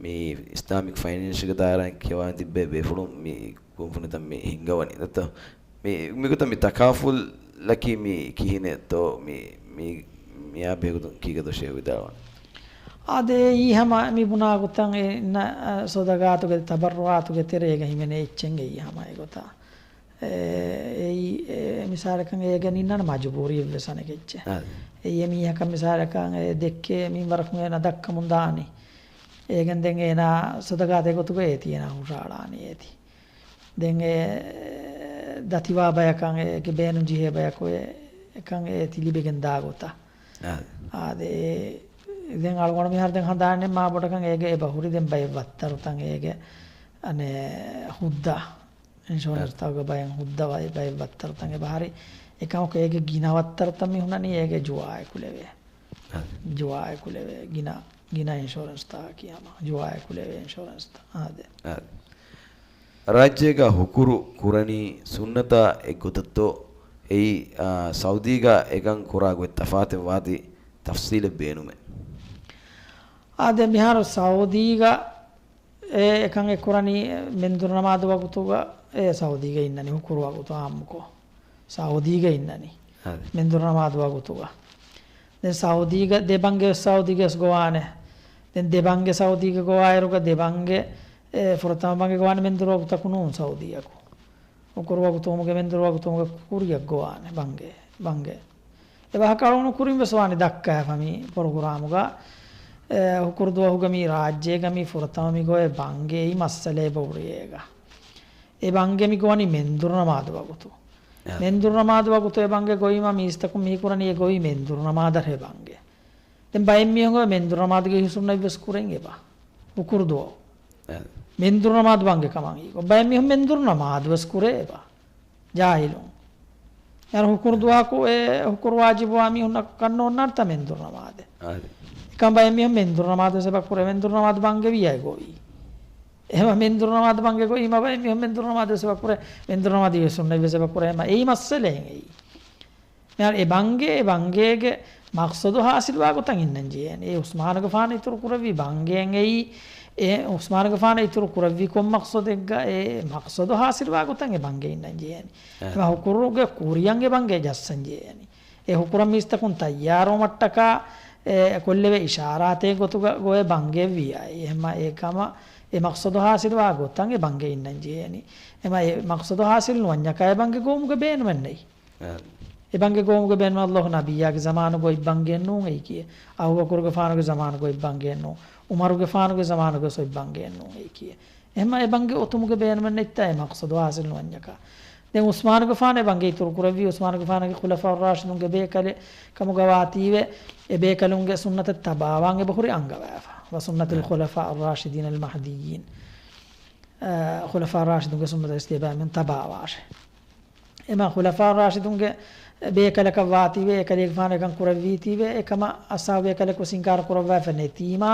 މި އިސްލާމިކް ފައިނޭންޝަލްގެ ދާއިރާއިން ކިޔަވާން ތިއްބެވި ބޭފުޅުން މި ކުންފުނިތައް މި ހިންގަވަނީ. ދައްތަ؟ މި، މިގޮތަށް މި ތަކާފުލްއަކީ މި ކިހިނެއްތޯ މި، މި، މިއާ ބެހޭގޮތުން ކީގަދޯ ޝޭހު ވިދާޅުވަނީ؟ އާދެ، އެއީ ހަމަ މި ބުނާ ގޮތަށް އެ ނަ-، އަ، ސަދަގާތުގެ ތަބައްރުއާތުގެ ތެރޭގަ ހިމެނޭ އެއްޗެއް އެއީ ހަމަ އެގޮތަށް. އެ، އެއީ، އެ، މިސާލަކަށް އޭގަ ނިންނާނެ މަޖުބޫރީއެއްވެސް އަނެކެއްޗެއް. އާދެ. އެއީ އެ މީހަކަށް މިސާލަކަށް އެ ދެއްކޭ މިންވަރަކުން އޭނާ ދައްކަމުން ދާނީ. އޭގެން ދެން އޭނާ ސަދަގާތެއް ގޮތުގަ އޭތި އޭނާ ހުށައަޅާނީ އޭތި. ދެން އެ ދަތިވާ ބަޔަކަށް އޭގެ ބޭނުން ޖެހޭ ބަޔަކު އެ އެކަން އޭތި ލިބިގެން ދާ ގޮތަށް. އާދެ. އާދެ، އެ ދެން އަޅުގަނޑު މިހާރު ދެން ހަނދާނެއް މާ ބޮޑަކަށް އޭގެ އެބަ ހުރި ދެން ބައެއް ވައްތަރުތައް އޭގެ އަނެއް ހުއްދަ އިންޝުއަރެންސް އާދެ. ތަކުގެ ބައެއް ހުއްދަ ބައެއް، ބައެއް ވައްތަރުތައް އެބަ ހުރި. އެކަމަކު އޭގެ ގިނަ ވައްތަރުތައް މި ހުންނަނީ އޭގެ ޖުވާއެކު ލެވޭ. އާދެ. ޖުވާއެކު ލެވޭ. ގިނަ، ގިނަ އިންޝުއަރެންސްތަކަކީ ހަމަ ޖުވާއެކު ލެވޭ އިންޝުއަރެންސްތައް. އާދެ. އާދެ. ރާއްޖޭގަ ހުކުރު ކުރަނީ ސުންނަތާ އެއްގޮތަށްތޯ؟ އެއީ، އާ، ސައުދީގަ އެކަން ކުރާ ގޮތް ތަފާތެއް ވާތީ ތަފްސީލެއް ބޭނުމޭ. އާދެ، މިހާރު ސައުދީގަ އެ އެކަން އެ ކުރަނީ މެންދުރު ނަމާދު ވަގުތުގަ އެ ސައުދީގަ އިންނަނީ ހުކުރު ވަގުތު އާއްމުކޮށް. ސައުދީގަ އިންނަނީ. އާދެ. މެންދުރު ނަމާދު ވަގުތުގަ. ދެން ސައުދީގަ ދެ ބަންގެ ސައުދީގަ ވެސް ގޮވާނެ. ދެން ދެ ބަންގެ ސައުދީގަ ގޮވާއިރުގަ ދެ ބަންގެ، އެ، ފުރަތަމަ ބަންގެ ގޮވާނެ މެންދުރު ވަގުތަކު ނޫން ސައުދީއަކު. ހުކުރު ވަގުތު ވުމުގެ މެންދުރު ވަގުތު ވުމުގެ ކުރިއަށް ގޮވާނެ ބަންގެ، ބަންގެ. އެ ވާހަކަ އަޅުގަނޑު ކުރިން ވެސް ވާނެ ދައްކާފަ މި ޕްރޮގްރާމުގަ، އެ، ހުކުރު ދުވަހުގަ މި ރާއްޖޭގަ މި ފުރަތަމަ މި ގޮވޭ ބަންގެ އެއީ މައްސަލަ އެބަ ހުރި އޭގަ. އެ ބަންގެ މި ގޮވަނީ މެންދުރު ނަމާދު ވަގުތު. އާ. މެންދުރު ނަމާދު ވަގުތު އެ ބަންގެ ގޮވީމަ މީސްތަކުން މީ ކުރަނީ އެ ގޮވީ މެންދުރު ނަމާދަށޭ ބަންގެ. ދެން ބައެއް މީހުން ގޮވޭ މެންދުރު ނަމާދުގެ ހިސުންނަށް ވެސް ކުރެން އެބަ. ހުކުރު ދުވަހު. އާ. މެންދުރު ނަމާދު ބަންގެ ކަމަށް އީ. ބައެއް މީހުން މެންދުރު ނަމާދު ވެސް ކުރޭ އެބަ. ޖާހިލުން. އަރ ހުކުރު ދުވަހަކު އެ ހުކުރު ވާޖިބުވާ މީހުންނަކަށް ނޯންނާންތަ މެންދުރު ނަމާދެއް. އާދެ. އެކަން ބައެއް މީހުން މެންދުރު ނަމާދު ސަބަ ކުރޭ، މެންދުރު ނަމާދު ބަންގެވިޔާ ގޮވީ. އެހެމަ މެންދުރު ނަމާދު ބަންގެ ގޮވީ މަ ބައެއް މީހުން މެންދުރު ނަމާދު ސަބަ ކުރޭ، މެންދުރު ނަމާދު ސުންނަތް ވެސް ސަބަ ކުރޭ. މަ އެއީ މައްސަލައެއް އެއީ. މިހާރު އެ ބަންގޭ، އެ ބަންގޭގެ މަޤްޞަދު ހާސިލްވާ ގޮތަށް އިންނަން ޖެހޭނެ. އެ ޢުސްމާނުގެފާނު އިތުރު ކުރެއްވި ބަންގެއެއް އެއީ، އެ ޢުސްމާނުގެފާނު އިތުރު ކުރެއްވި ކޮން މަޤްޞަދެއްގަ އެ މަޤްޞަދު ހާސިލްވާ ގޮތަށް އެ ބަންގެ އިންނަން ޖެހޭނެ. އެ. އެމަ ހުކުރުގެ ކުރިއަށް އެ ބަންގެ ޖައްސަން ޖެހޭނެ. އެ ހުކުރަށް މީސްތަކުން ތައްޔާރުވުމަށްޓަކާ އެ ކޮށްލެވޭ އިޝާރާތެއް ގޮތުގަ ގޮވޭ ބަންގެއެއްވިއްޔާ. އެހެމަ އެ ކަމަށް އެ މަޤްޞަދު ހާސިލްވާ ގޮތަށް އެ ބަންގެ އިންނަން ޖެހޭނެ. އެމަ އެ މަޤްޞަދު ހާސިލް ނުވަންޏަކާ އެ ބަންގެ ގޮވުމުގެ ބޭނުމެއް ނެތް. އެ ބަންގެ ގޮވުމުގެ ބޭނުމަށް ﷲ ނަބިއްޔާގެ ޒަމާނުގަ އޮތް ބަންގެއެއް ނޫން އެއީކީ. އަބޫބަކުރުގެފާނުގެ ޒަމާނުގަ އޮތް ބަންގެއެއް ނޫން. ޢުމަރުގެފާނުގެ ޒަމާނުގަ ވެސް އޮތް ބަންގެއެއް ނޫން އެއީކީ. އެހެމަ އެ ބަންގެ އޮތުމުގެ ބޭނުމެއް ނެތްތާ އެ މަޤްޞަދު ހާސިލް ނުވަންޏަކާ. ދެން ޢުސްމާނުގެފާނު އެ ބަންގެ އިތުރު ކުރެއްވީ، ޢުސްމާނުގެފާނުގެ ޚުލަފާއު ރާޝިދުންގެ ބޭކަލެއް ކަމުގަ ވާތީވެ، އެ ބޭކަލުންގެ ސުންނަތަށް ތަބާވާން އެބަހުރި އަންގަވާފަ. ވަސުންނަތިލް ޚުލަފާއި ރާޝިދީނަލް މަހްދިއްޔީން. އަ، ޚުލަފާ ރާޝިދުންގެ ސުންނަތަށް ވެސް ތިޔަބައިމީހުން ތަބާވާށޭ. އެމަ ޚުލަފާ ރާޝިދުންގެ ބޭކަލަކަށް ވާތީވެ، އެކަލޭގެފާނު އެކަން ކުރެއްވީތީވެ، އެކަމަށް އަޞްޙާބު ބޭކަލަކު ވެސް އިންކާރު ކުރައްވާފަ ނެތީމާ،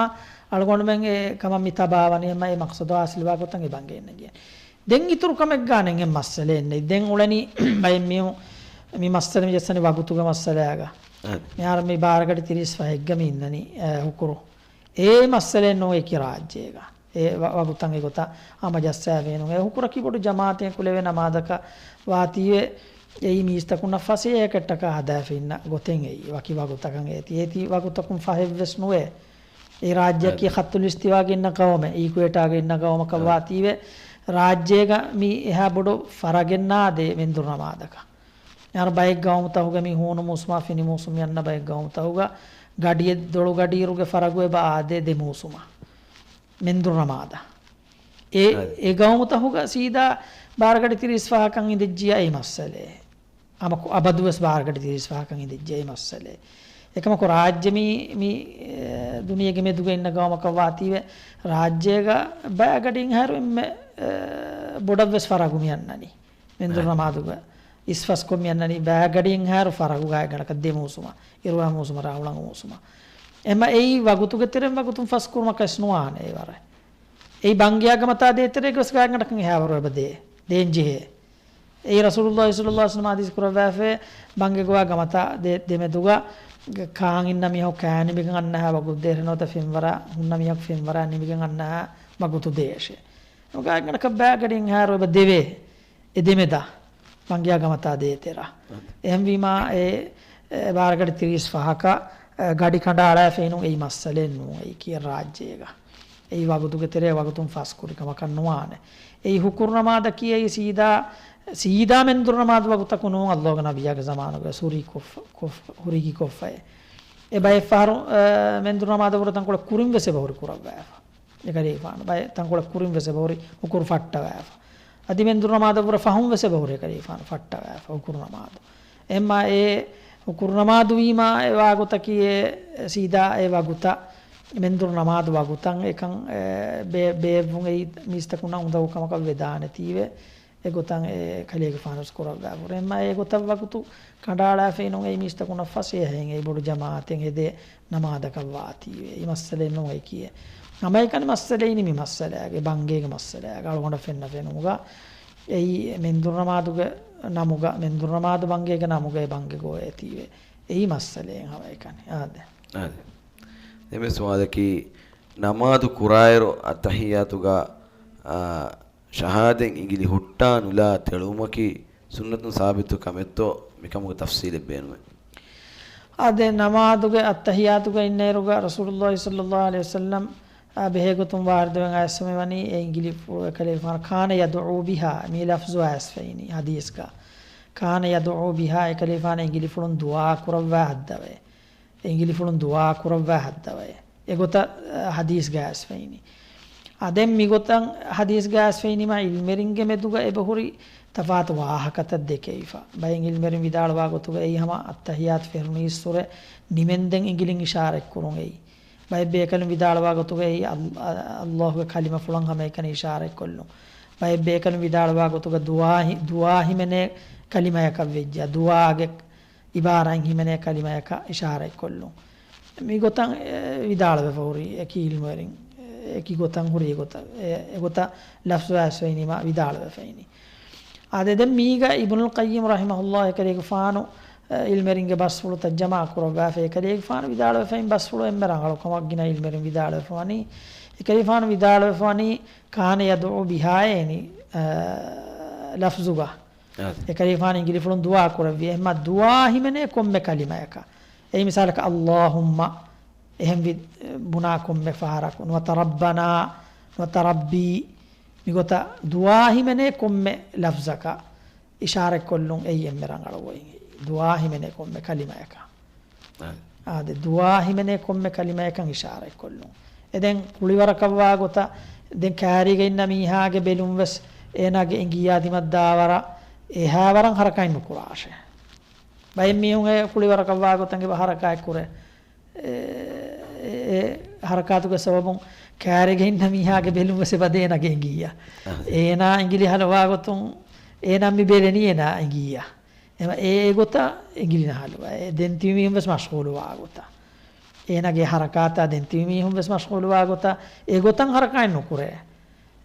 އަޅުގަނޑުމެން އެ ކަމަށް މި ތަބާވަނީ، އެމަ އެ މަޤްޞަދު ހާސިލްވާ ގޮތަށް އެ ބަންގެ އިންނަން ޖެހޭ. ދެން އިތުރު ކަމެއްގާ ނެތް އެއް މައްސަލައެއް ނެތް. ދެން އުޅެނީ ބައެއް މީހުން މި މައްސަލަ މި ޖައްސަނީ ވަގުތުގެ މައްސަލައާގަ. އަ. މިހާރު މި ބާރަގަޑި ތިރީސް ފަހެއްގަ މި އިންނަނީ، އަ، ހުކުރު. އެ މައްސަލައެއް ނޫން އެކި ރާއްޖޭގަ. އެ ވަ-، ވަގުތަށް އެގޮތަށް ހަމަ ޖައްސާފައި ނޫން. އެ ހުކުރަކީ ބޮޑު ޖަމާޢަތެއް ކުޅެވޭ ނަމާދަކަށް ވާތީވެ، އެއީ މީސްތަކުންނަށް ފަސޭހައަކަށްޓަކާ ހަދާފައި އިންނަ ގޮތެއް އެއީ. ވަކި ވަގުތަކަށް އޭތި. އޭތި ވަގުތަކުން ފަހެއް ވެސް ނުވޭ. އެ ރާއްޖެއަކީ އަ. ޚައްޠުލް އިސްތިވާގަ އިންނަ ޤައުމެއް، އީކުއޭޓާގަ އިންނަ ޤައުމަކަށް އަ. ވާތީވެ، ރާއްޖޭގަ މި އެހާ ބޮޑު ފަރަގެއް ނާދޭ މެންދުރު ނަމާދަކަށް. އަރަ ބައެއް ގައުމުތަކުގަ މި ހޫނު މޫސުމާ ފިނި މޫސުމް އަންނަ ބައެއް ގައުމުތަކުގަ ގަޑިއެއް ދޮޅު ގަޑިއިރުގެ ފަރަގު އެބަ އާދޭ ދެ މޫސުމަށް. މެންދުރު ނަމާދަށް. އެ، އަދި. އެ ގައުމުތަކުގަ ސީދާ ބާރަގަޑި ތިރީސް ފަހަކަށް އިނދެއްޖިޔާ އެއީ މައްސަލައެއް. އަމަކު އަބަދުވެސް ބާރަގަޑި ތިރީސް ފަހަކަށް އިނދެއްޖިޔާ އެއީ މައްސަލައެއް. އެކަމަކު ރާއްޖެ މި، މި، އެ، ދުނިޔޭގެ މެދުގަ އިންނަ ގައުމަކަށް ވާތީވެ، ރާއްޖޭގަ ބައިގަޑިއިން ހާއިރު އެންމެ، އެ، ބޮޑަށްވެސް ފަރަގު މި އަންނަނީ. މެންދުރު އެ. ނަމާދުގަ އިސްފަސްކޮށް މި އަންނަނީ ބައިގަޑިއިން ހާއިރު ފަރަގު ގާތްގަނޑަކަށް ދެ މޫސުމަށް، އިރުވާ މޫސުމަށް ރާހުޅަނގު މޫސުމަށް. އެމަ އެއީ ވަގުތުގެ ތެރެއިން ވަގުތުން ފަސްކުރުމަކަށް ވެސް ނުވާނެ އެވަރެއް. އެއީ ބަންގިޔާ ގަމަތާ ދޭތެރޭގަ ވެސް ގާތްގަނޑަކަށް އެހާވަރު އެބަ ދޭ، ދޭން ޖެހޭ. އެއީ ރަސޫލުﷲ ޞައްލަﷲ ޢަލައިހި ވަސައްލަމަ ޙަދީޘް ކުރައްވާފައި ބަންގެ ގޮވާ ގަމަތާ ދެ، ދެމެދުގަ ކާން އިންނަ މީހަކު ކާ ނިމިގެން އަންނަހާ ވަގުތު ދޭށޭ ނުވަތަ ފެންވަރާ ހުންނަ މީހަކު ފެންވަރާ ނިމިގެން އަންނަހާ ވަގުތު ދޭށޭ. ގާތްގަނޑަކަށް ބައިގަޑިއިން ހާއިރު އެބަ ދެވޭ އެ ދެމެދަށް ބަންގިޔާ ގަމަތާ ދޭތެރޭ. އެހެންވީމާ އެ، އެ ބާރަގަޑި ތިރީސް ފަހަކަށް، އެ، ގަޑި ކަނޑައަޅާފައި ނޫން އެއީ މައްސަލައެއް ނޫން އެއީކީ ރާއްޖޭގަ. އެއީ ވަގުތުގެ ތެރޭ ވަގުތުން ފަސްކުރި ކަމަކަށް ނުވާނެ. އެއީ ހުކުރު ނަމާދަކީ އެއީ ސީދާ، ސީދާ މެންދުރު ނަމާދު ވަގުތަކު ނޫން ﷲގެ ނަބިއްޔާގެ ޒަމާނުގަ ވެސް ހުރީ ކޮށްފަ، ކޮށްފަ، ހުރީކީ ކޮށްފައޭ. އެ ބައެއް ފަހަރު، އެ، މެންދުރު ނަމާދަށްވުރެ ތަންކޮޅެއް ކުރިން ވެސް އެބަހުރި ކުރައްވާފަ. އެކަލޭގެފާނު ބައެއް ތަންކޮޅެއް ކުރިން ވެސް އެބަހުރި ހުކުރު ފައްޓަވާފަ. އަދި މެންދުރު ނަމާދަށްވުރެ ފަހުން ވެސް އެބަހުރި އެކަލޭގެފާނު ފައްޓަވާފަ ހުކުރު ނަމާދު. އެހެންމާ އެ ހުކުރު ނަމާދު ވީމާ އެ ވާގޮތަކީ އެ ސީދާ އެ ވަގުތަށް މެންދުރު ނަމާދު ވަގުތަށް އެކަން، އެ، ބޭ-، ބޭއްވުން އެއީ މީސްތަކުންނަށް އުނދަގޫ ކަމަކަށް ވެދާނެތީވެ. އެގޮތަށް އެ ކަލޭގެފާނު ވެސް ކުރައްވާފަ. އެހެންމާ އެގޮތަށް ވަގުތު ކަނޑައަޅާފައި ނޫން އެއީ މީސްތަކުންނަށް ފަސޭހައިން އެއީ ބޮޑު ޖަމާޢަތެއް ހެދޭ ނަމާދަކަށް ވާތީވެ. އެއީ މައްސަލައެއް ނޫން އެއީކީ. ހަމައެކަނި މައްސަލައިން މި މައްސަލައިގެ ބަންގޭގެ މައްސަލައިގެ އަޅުގަނޑަށް ފެންނަ ފެނުމުގަ އެއީ މެންދުރު ނަމާދުގެ ނަމުގަ، މެންދުރު ނަމާދު ބަންގޭގެ ނަމުގައި ބަންގެ ގޮވޭތީވެ. އެއީ މައްސަލައެއް ހަމައެކަނި. އާދެ. އާދެ. ދެން ސުވާލަކީ، ނަމާދު ކުރާއިރު އައްތަޙިއްޔާތުގަ، އާ، ޝަހާދަތް އިނގިލި ހުއްޓާ ނުލާ ތެޅުވުމަކީ ސުންނަތުން ސާބިތު ކަމެއްތޯ؟ މިކަމުގެ ތަފްސީލެއް ބޭނުމޭ. އާދެ، ނަމާދުގެ އައްތަޙިއްޔާތުގަ އިންނައިރުގަ ރަސޫލުﷲ ޞައްލަﷲ ޢަލައިހި ވަސައްލަމް، އާ، ބެހޭގޮތުން ވާރިދުވެން އައިސްފަ މިވަނީ އެ އިނގިލިފުޅު އެކަލޭގެފާނު ކާނަ ޔަދުޢޫ ބިހާ މި ލަފްޒު އައިސްފައިނީ ޙަދީޘްގަ. ކާނަ ޔަދުޢޫ ބިހާ އެކަލޭގެފާނު އިނގިލިފުޅުން ދުޢާ ކުރައްވާ ހައްދަވައޭ. އިނގިލިފުޅުން ދުޢާ ކުރައްވާ ހައްދަވައޭ. އެގޮތަށް، އަ، ޙަދީޘްގަ އައިސްފައިނީ. އާ، ދެން މިގޮތަށް ޙަދީޘްގަ އައިސްފައިނީމާ ޢިލްމުވެރިންގެ މެދުގަ އެބަހުރި ތަފާތު ވާހަކަތައް ދެކެވިފަ. ބައެއް ޢިލްމުވެރިން ވިދާޅުވާ ގޮތުގަ އެއީ ހަމަ އައްތަޙިއްޔާތު ފެށުނީއްސުރެ ނިމެންދެން އިނގިލިން އިޝާރަތްކުރުން އެއީ. ބައެއް ބޭކަލުން ވިދާޅުވާ ގޮތުގައި އަލް-، އަ-، ﷲގެ ކަލިމަފުޅަށް ހަމައެކަނި އިޝާރަތްކޮށްލުން. ބައެއް ބޭކަލުން ވިދާޅުވާ ގޮތުގަ ދުޢާ ހި-، ދުޢާ ހިމެނޭ ކަލިމަޔަކަށް ވެއްޖެއްޔާ، ދުޢާގެ އިބާރާތް ހިމެނޭ ކަލިމަޔަކަށް އިޝާރަތްކޮށްލުން. މިގޮތަށް، އެ، ވިދާޅުވެފަ ހުރި އެކި ޢިލްމުވެރިން، އެ، އެކި ގޮތަށް ހުރި އެގޮތަށް، އެ، އެގޮތަށް ލަފްޒު އައިސްފައިނީމާ ވިދާޅުވެފައިނީ. އާދެ، ދެން މީގަ އިބްނުލް ޤައްޔިމް ރަޙިމަހުﷲ އެކަލޭގެފާނު، އެ، ޢިލްމުވެރިންގެ ބަސްފުޅުތައް ޖަމާ ކުރައްވާފަ، އެކަލޭގެފާނު ވިދާޅުވެފައިން ބަސްފުޅު އެންމެ ރަނގަޅު ކަމަށް ގިނަ ޢިލްމުވެރިން ވިދާޅުވެފަވަނީ، އެކަލޭގެފާނު ވިދާޅުވެފަވަނީ، ކާނަ ޔަދުޢޫ ބިހާ އޭނި، އަ، ލަފްޒުގަ. އާދެ. އެކަލޭގެފާނު އިނގިލިފުޅުން ދުޢާ ކުރެއްވި. އެހެންމާ ދުޢާ ހިމެނޭ ކޮންމެ ކަލިމަޔަކަށް. އެއީ މިސާލަކަށް، އައްލާހުއްމަ، އެހެން ވި-، ބުނާ ކޮންމެ ފަހަރަކު، ނުވަތަ ރައްބަނާ، ނުވަތަ ރައްބީ، މިގޮތަށް ދުޢާ ހިމެނޭ ކޮންމެ ލަފްޒަކަށް އިޝާރަތްކޮށްލުން އެއީ އެންމެ ރަނގަޅު ގޮތް. ދުޢާ ހިމެނޭ ކޮންމެ ކަލިމަޔަކަށް. އާދެ. އާދެ، ދުޢާ ހިމެނޭ ކޮންމެ ކަލިމަޔަކަށް އިޝާރަތްކޮށްލުން. އެ ދެން ކުޅިވަރަކަށްވާ ގޮތަށް، ދެން ކައިރީގަ އިންނަ މީހާގެ ބެލުން ވެސް އޭނާގެ އިނގިއްޔާ ދިމަށްދާވަރަށް އެހާވަރަށް ހަރަކާތް ނުކުރާށޭ. ބައެއް މީހުން އެ ކުޅިވަރަކަށްވާ ގޮތަށް އެބަ ހަރަކާތް ކުރޭ. އެ، އެ، އެ ހަރަކާތުގެ ސަބަބުން ކައިރީގަ އިންނަ މީހާގެ ބެލުން ވެސް އެބަ ދޭނަގެ އިނގިއްޔާ. އާ. އޭނާ އިނގިލި ހަލުވާ ގޮތުން އޭނާ މި ބެލެނީ އޭނާ އިނގިއްޔާ. އެމަ އެ ގޮތަށް އިނގިލި ނަހަލުވާ. އެ ދެން ތިބި މީހުން ވެސް މަޝްޣޫލުވާ ގޮތަށް. އޭނާގެ ހަރަކާތާ ދެން ތިބި މީހުން ވެސް މަޝްޣޫލުވާ ގޮތަށް އެ ގޮތަށް ހަރަކާތް ނުކުރޭ.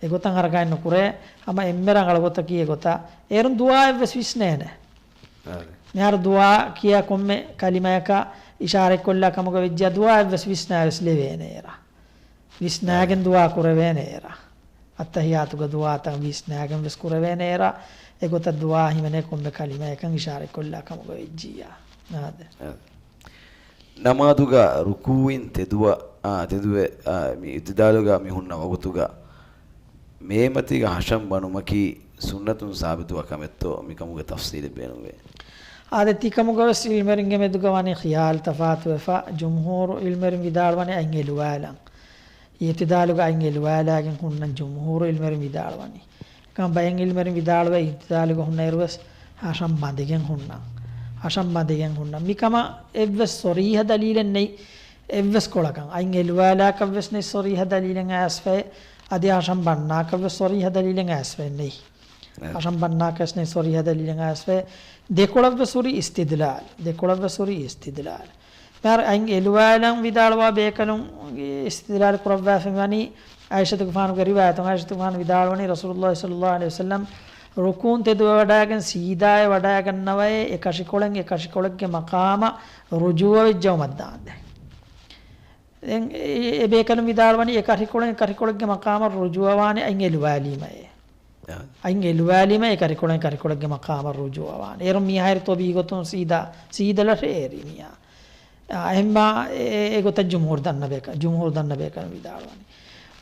އެ ގޮތަށް ހަރަކާތް ނުކުރޭ. ހަމަ އެންމެ ރަނގަޅު ގޮތަކީ އެ ގޮތަށް. އޭރުން ދުޢާއެއް ވެސް ވިސްނޭނެ. އާދެ. މިހާރު ދުޢާ ކިޔާ ކޮންމެ ކަލިމަޔަކަށް އިޝާރަތްކޮށްލާ ކަމުގަ ވެއްޖެއްޔާ ދުޢާއެއް ވެސް ވިސްނާ ވެސް ލެވޭނެ އޭރަށް. ވިސްނާގެން ދުޢާ ކުރެވޭނެ އޭރަށް. އައްތަޙިއްޔާތުގެ ދުޢާތައް ވިސްނާގެން ވެސް ކުރެވޭނެ އޭރަށް. އެގޮތަށް ދުޢާ ހިމެނޭ ކޮންމެ ކަލިމަޔަކަށް އިޝާރަތްކޮށްލާ ކަމުގަ ވެއްޖިއްޔާ. އާދެ. އާދެ. ނަމާދުގަ ރުކޫޢިން ތެދުވަ، އާ، ތެދުވެ، އާ، މި އިޢުތިދާލުގަ މި ހުންނަ ވަގުތުގަ މޭމަތީގަ ހަށަން ބަނުމަކީ ސުންނަތުން ސާބިތުވާ ކަމެއްތޯ؟ މިކަމުގެ ތަފްޞީލެއް ބޭނުންވޭ. އާދެ، ތިކަމުގަ ވެސް ޢިލްމުވެރިންގެ މެދުގަ ވަނީ ޚިޔާލު ތަފާތުވެފަ، ޖުމްހޫރު ޢިލްމުވެރިން ވިދާޅުވަނީ އަތް އެލުވާލަން. އިޢުތިދާލުގަ އަތް އެލުވާލާގެން ހުންނަން ޖުމްހޫރު ޢިލްމުވެރިން ވިދާޅުވަނީ. އެކަމަށް ބައެއް ޢިލްމުވެރިން ވިދާޅުވޭ އިޢުތިދާލުގަ ހުންނައިރު ވެސް ހަށަން ބަނދެގެން ހުންނަން. ހަށަން ބަނދެގެން ހުންނަން. މިކަމަށް އެއްވެސް ޞަރީޙަ ދަލީލެއް ނެތް. އެއްވެސް ކޮޅަކަށް. އަތް އެލުވާލާކަށް ވެސް ނެތް ޞަރީޙަ ދަލީލެއް އައިސްފައި. އަދި ހަށަން ބަންނާކަށް ވެސް ޞަރީޙަ ދަލީލެއް އައިސްފައެއް ނެތް. އެ. ހަށަން ބަންނާކަށް ވެސް ނެތް ޞަރީޙަ ދަލީލެއް އައިސްފައި. ދެކޮޅަށް ވެސް ހުރި އިސްތިދްލާލް. ދެކޮޅަށް ވެސް ހުރި އިސްތިދްލާލް. މިހާރު އަތް އެލުވާލަން ވިދާޅުވާ ބޭކަލުން އިސްތިދްލާލު ކުރައްވާފައި ވަނީ ޢާއިޝަތުގެފާނުގެ ރިވާޔަތުން. ޢާއިޝަތުގެފާނު ވިދާޅުވަނީ ރަސޫލުﷲ ޞައްލަﷲ ޢަލައިހި ވަސައްލަމް ރުކޫޢުން ތެދުވެވަޑައިގެން ސީދާއަށް ވަޑައިގަންނަވައޭ އެކަށިކޮޅެއް އެކަށިކޮޅެއްގެ މަޤާމަށް ރުޖޫޢަ ވެއްޖައުމަށް ދާންދެން. ދެން އެ، އެ ބޭކަލުން ވިދާޅުވަނީ އެކަށިކޮޅެއް އެކަށިކޮޅެއްގެ މަޤާމަށް ރުޖޫޢަވާނެ އަތް އެލުވާލީމައޭ. އާ. އަތް އެލުވާލީމަ އެކަށިކޮޅެއް އެކަށިކޮޅެއްގެ މަޤާމަށް ރުޖޫޢަވާނެ. އޭރު މީހާއިރު ތޮބީޢީ ގޮތުން ސީދާ، ސީދަލަށޭ އޭރީ މީހާ. އާ، އެހެންމާ އެ، އެ، އެގޮތަށް ޖުމްހޫރު ދަންނަ ބޭކަ، ޖުމްހޫރު ދަންނަ ބޭކަލުން ވިދާޅުވަނީ.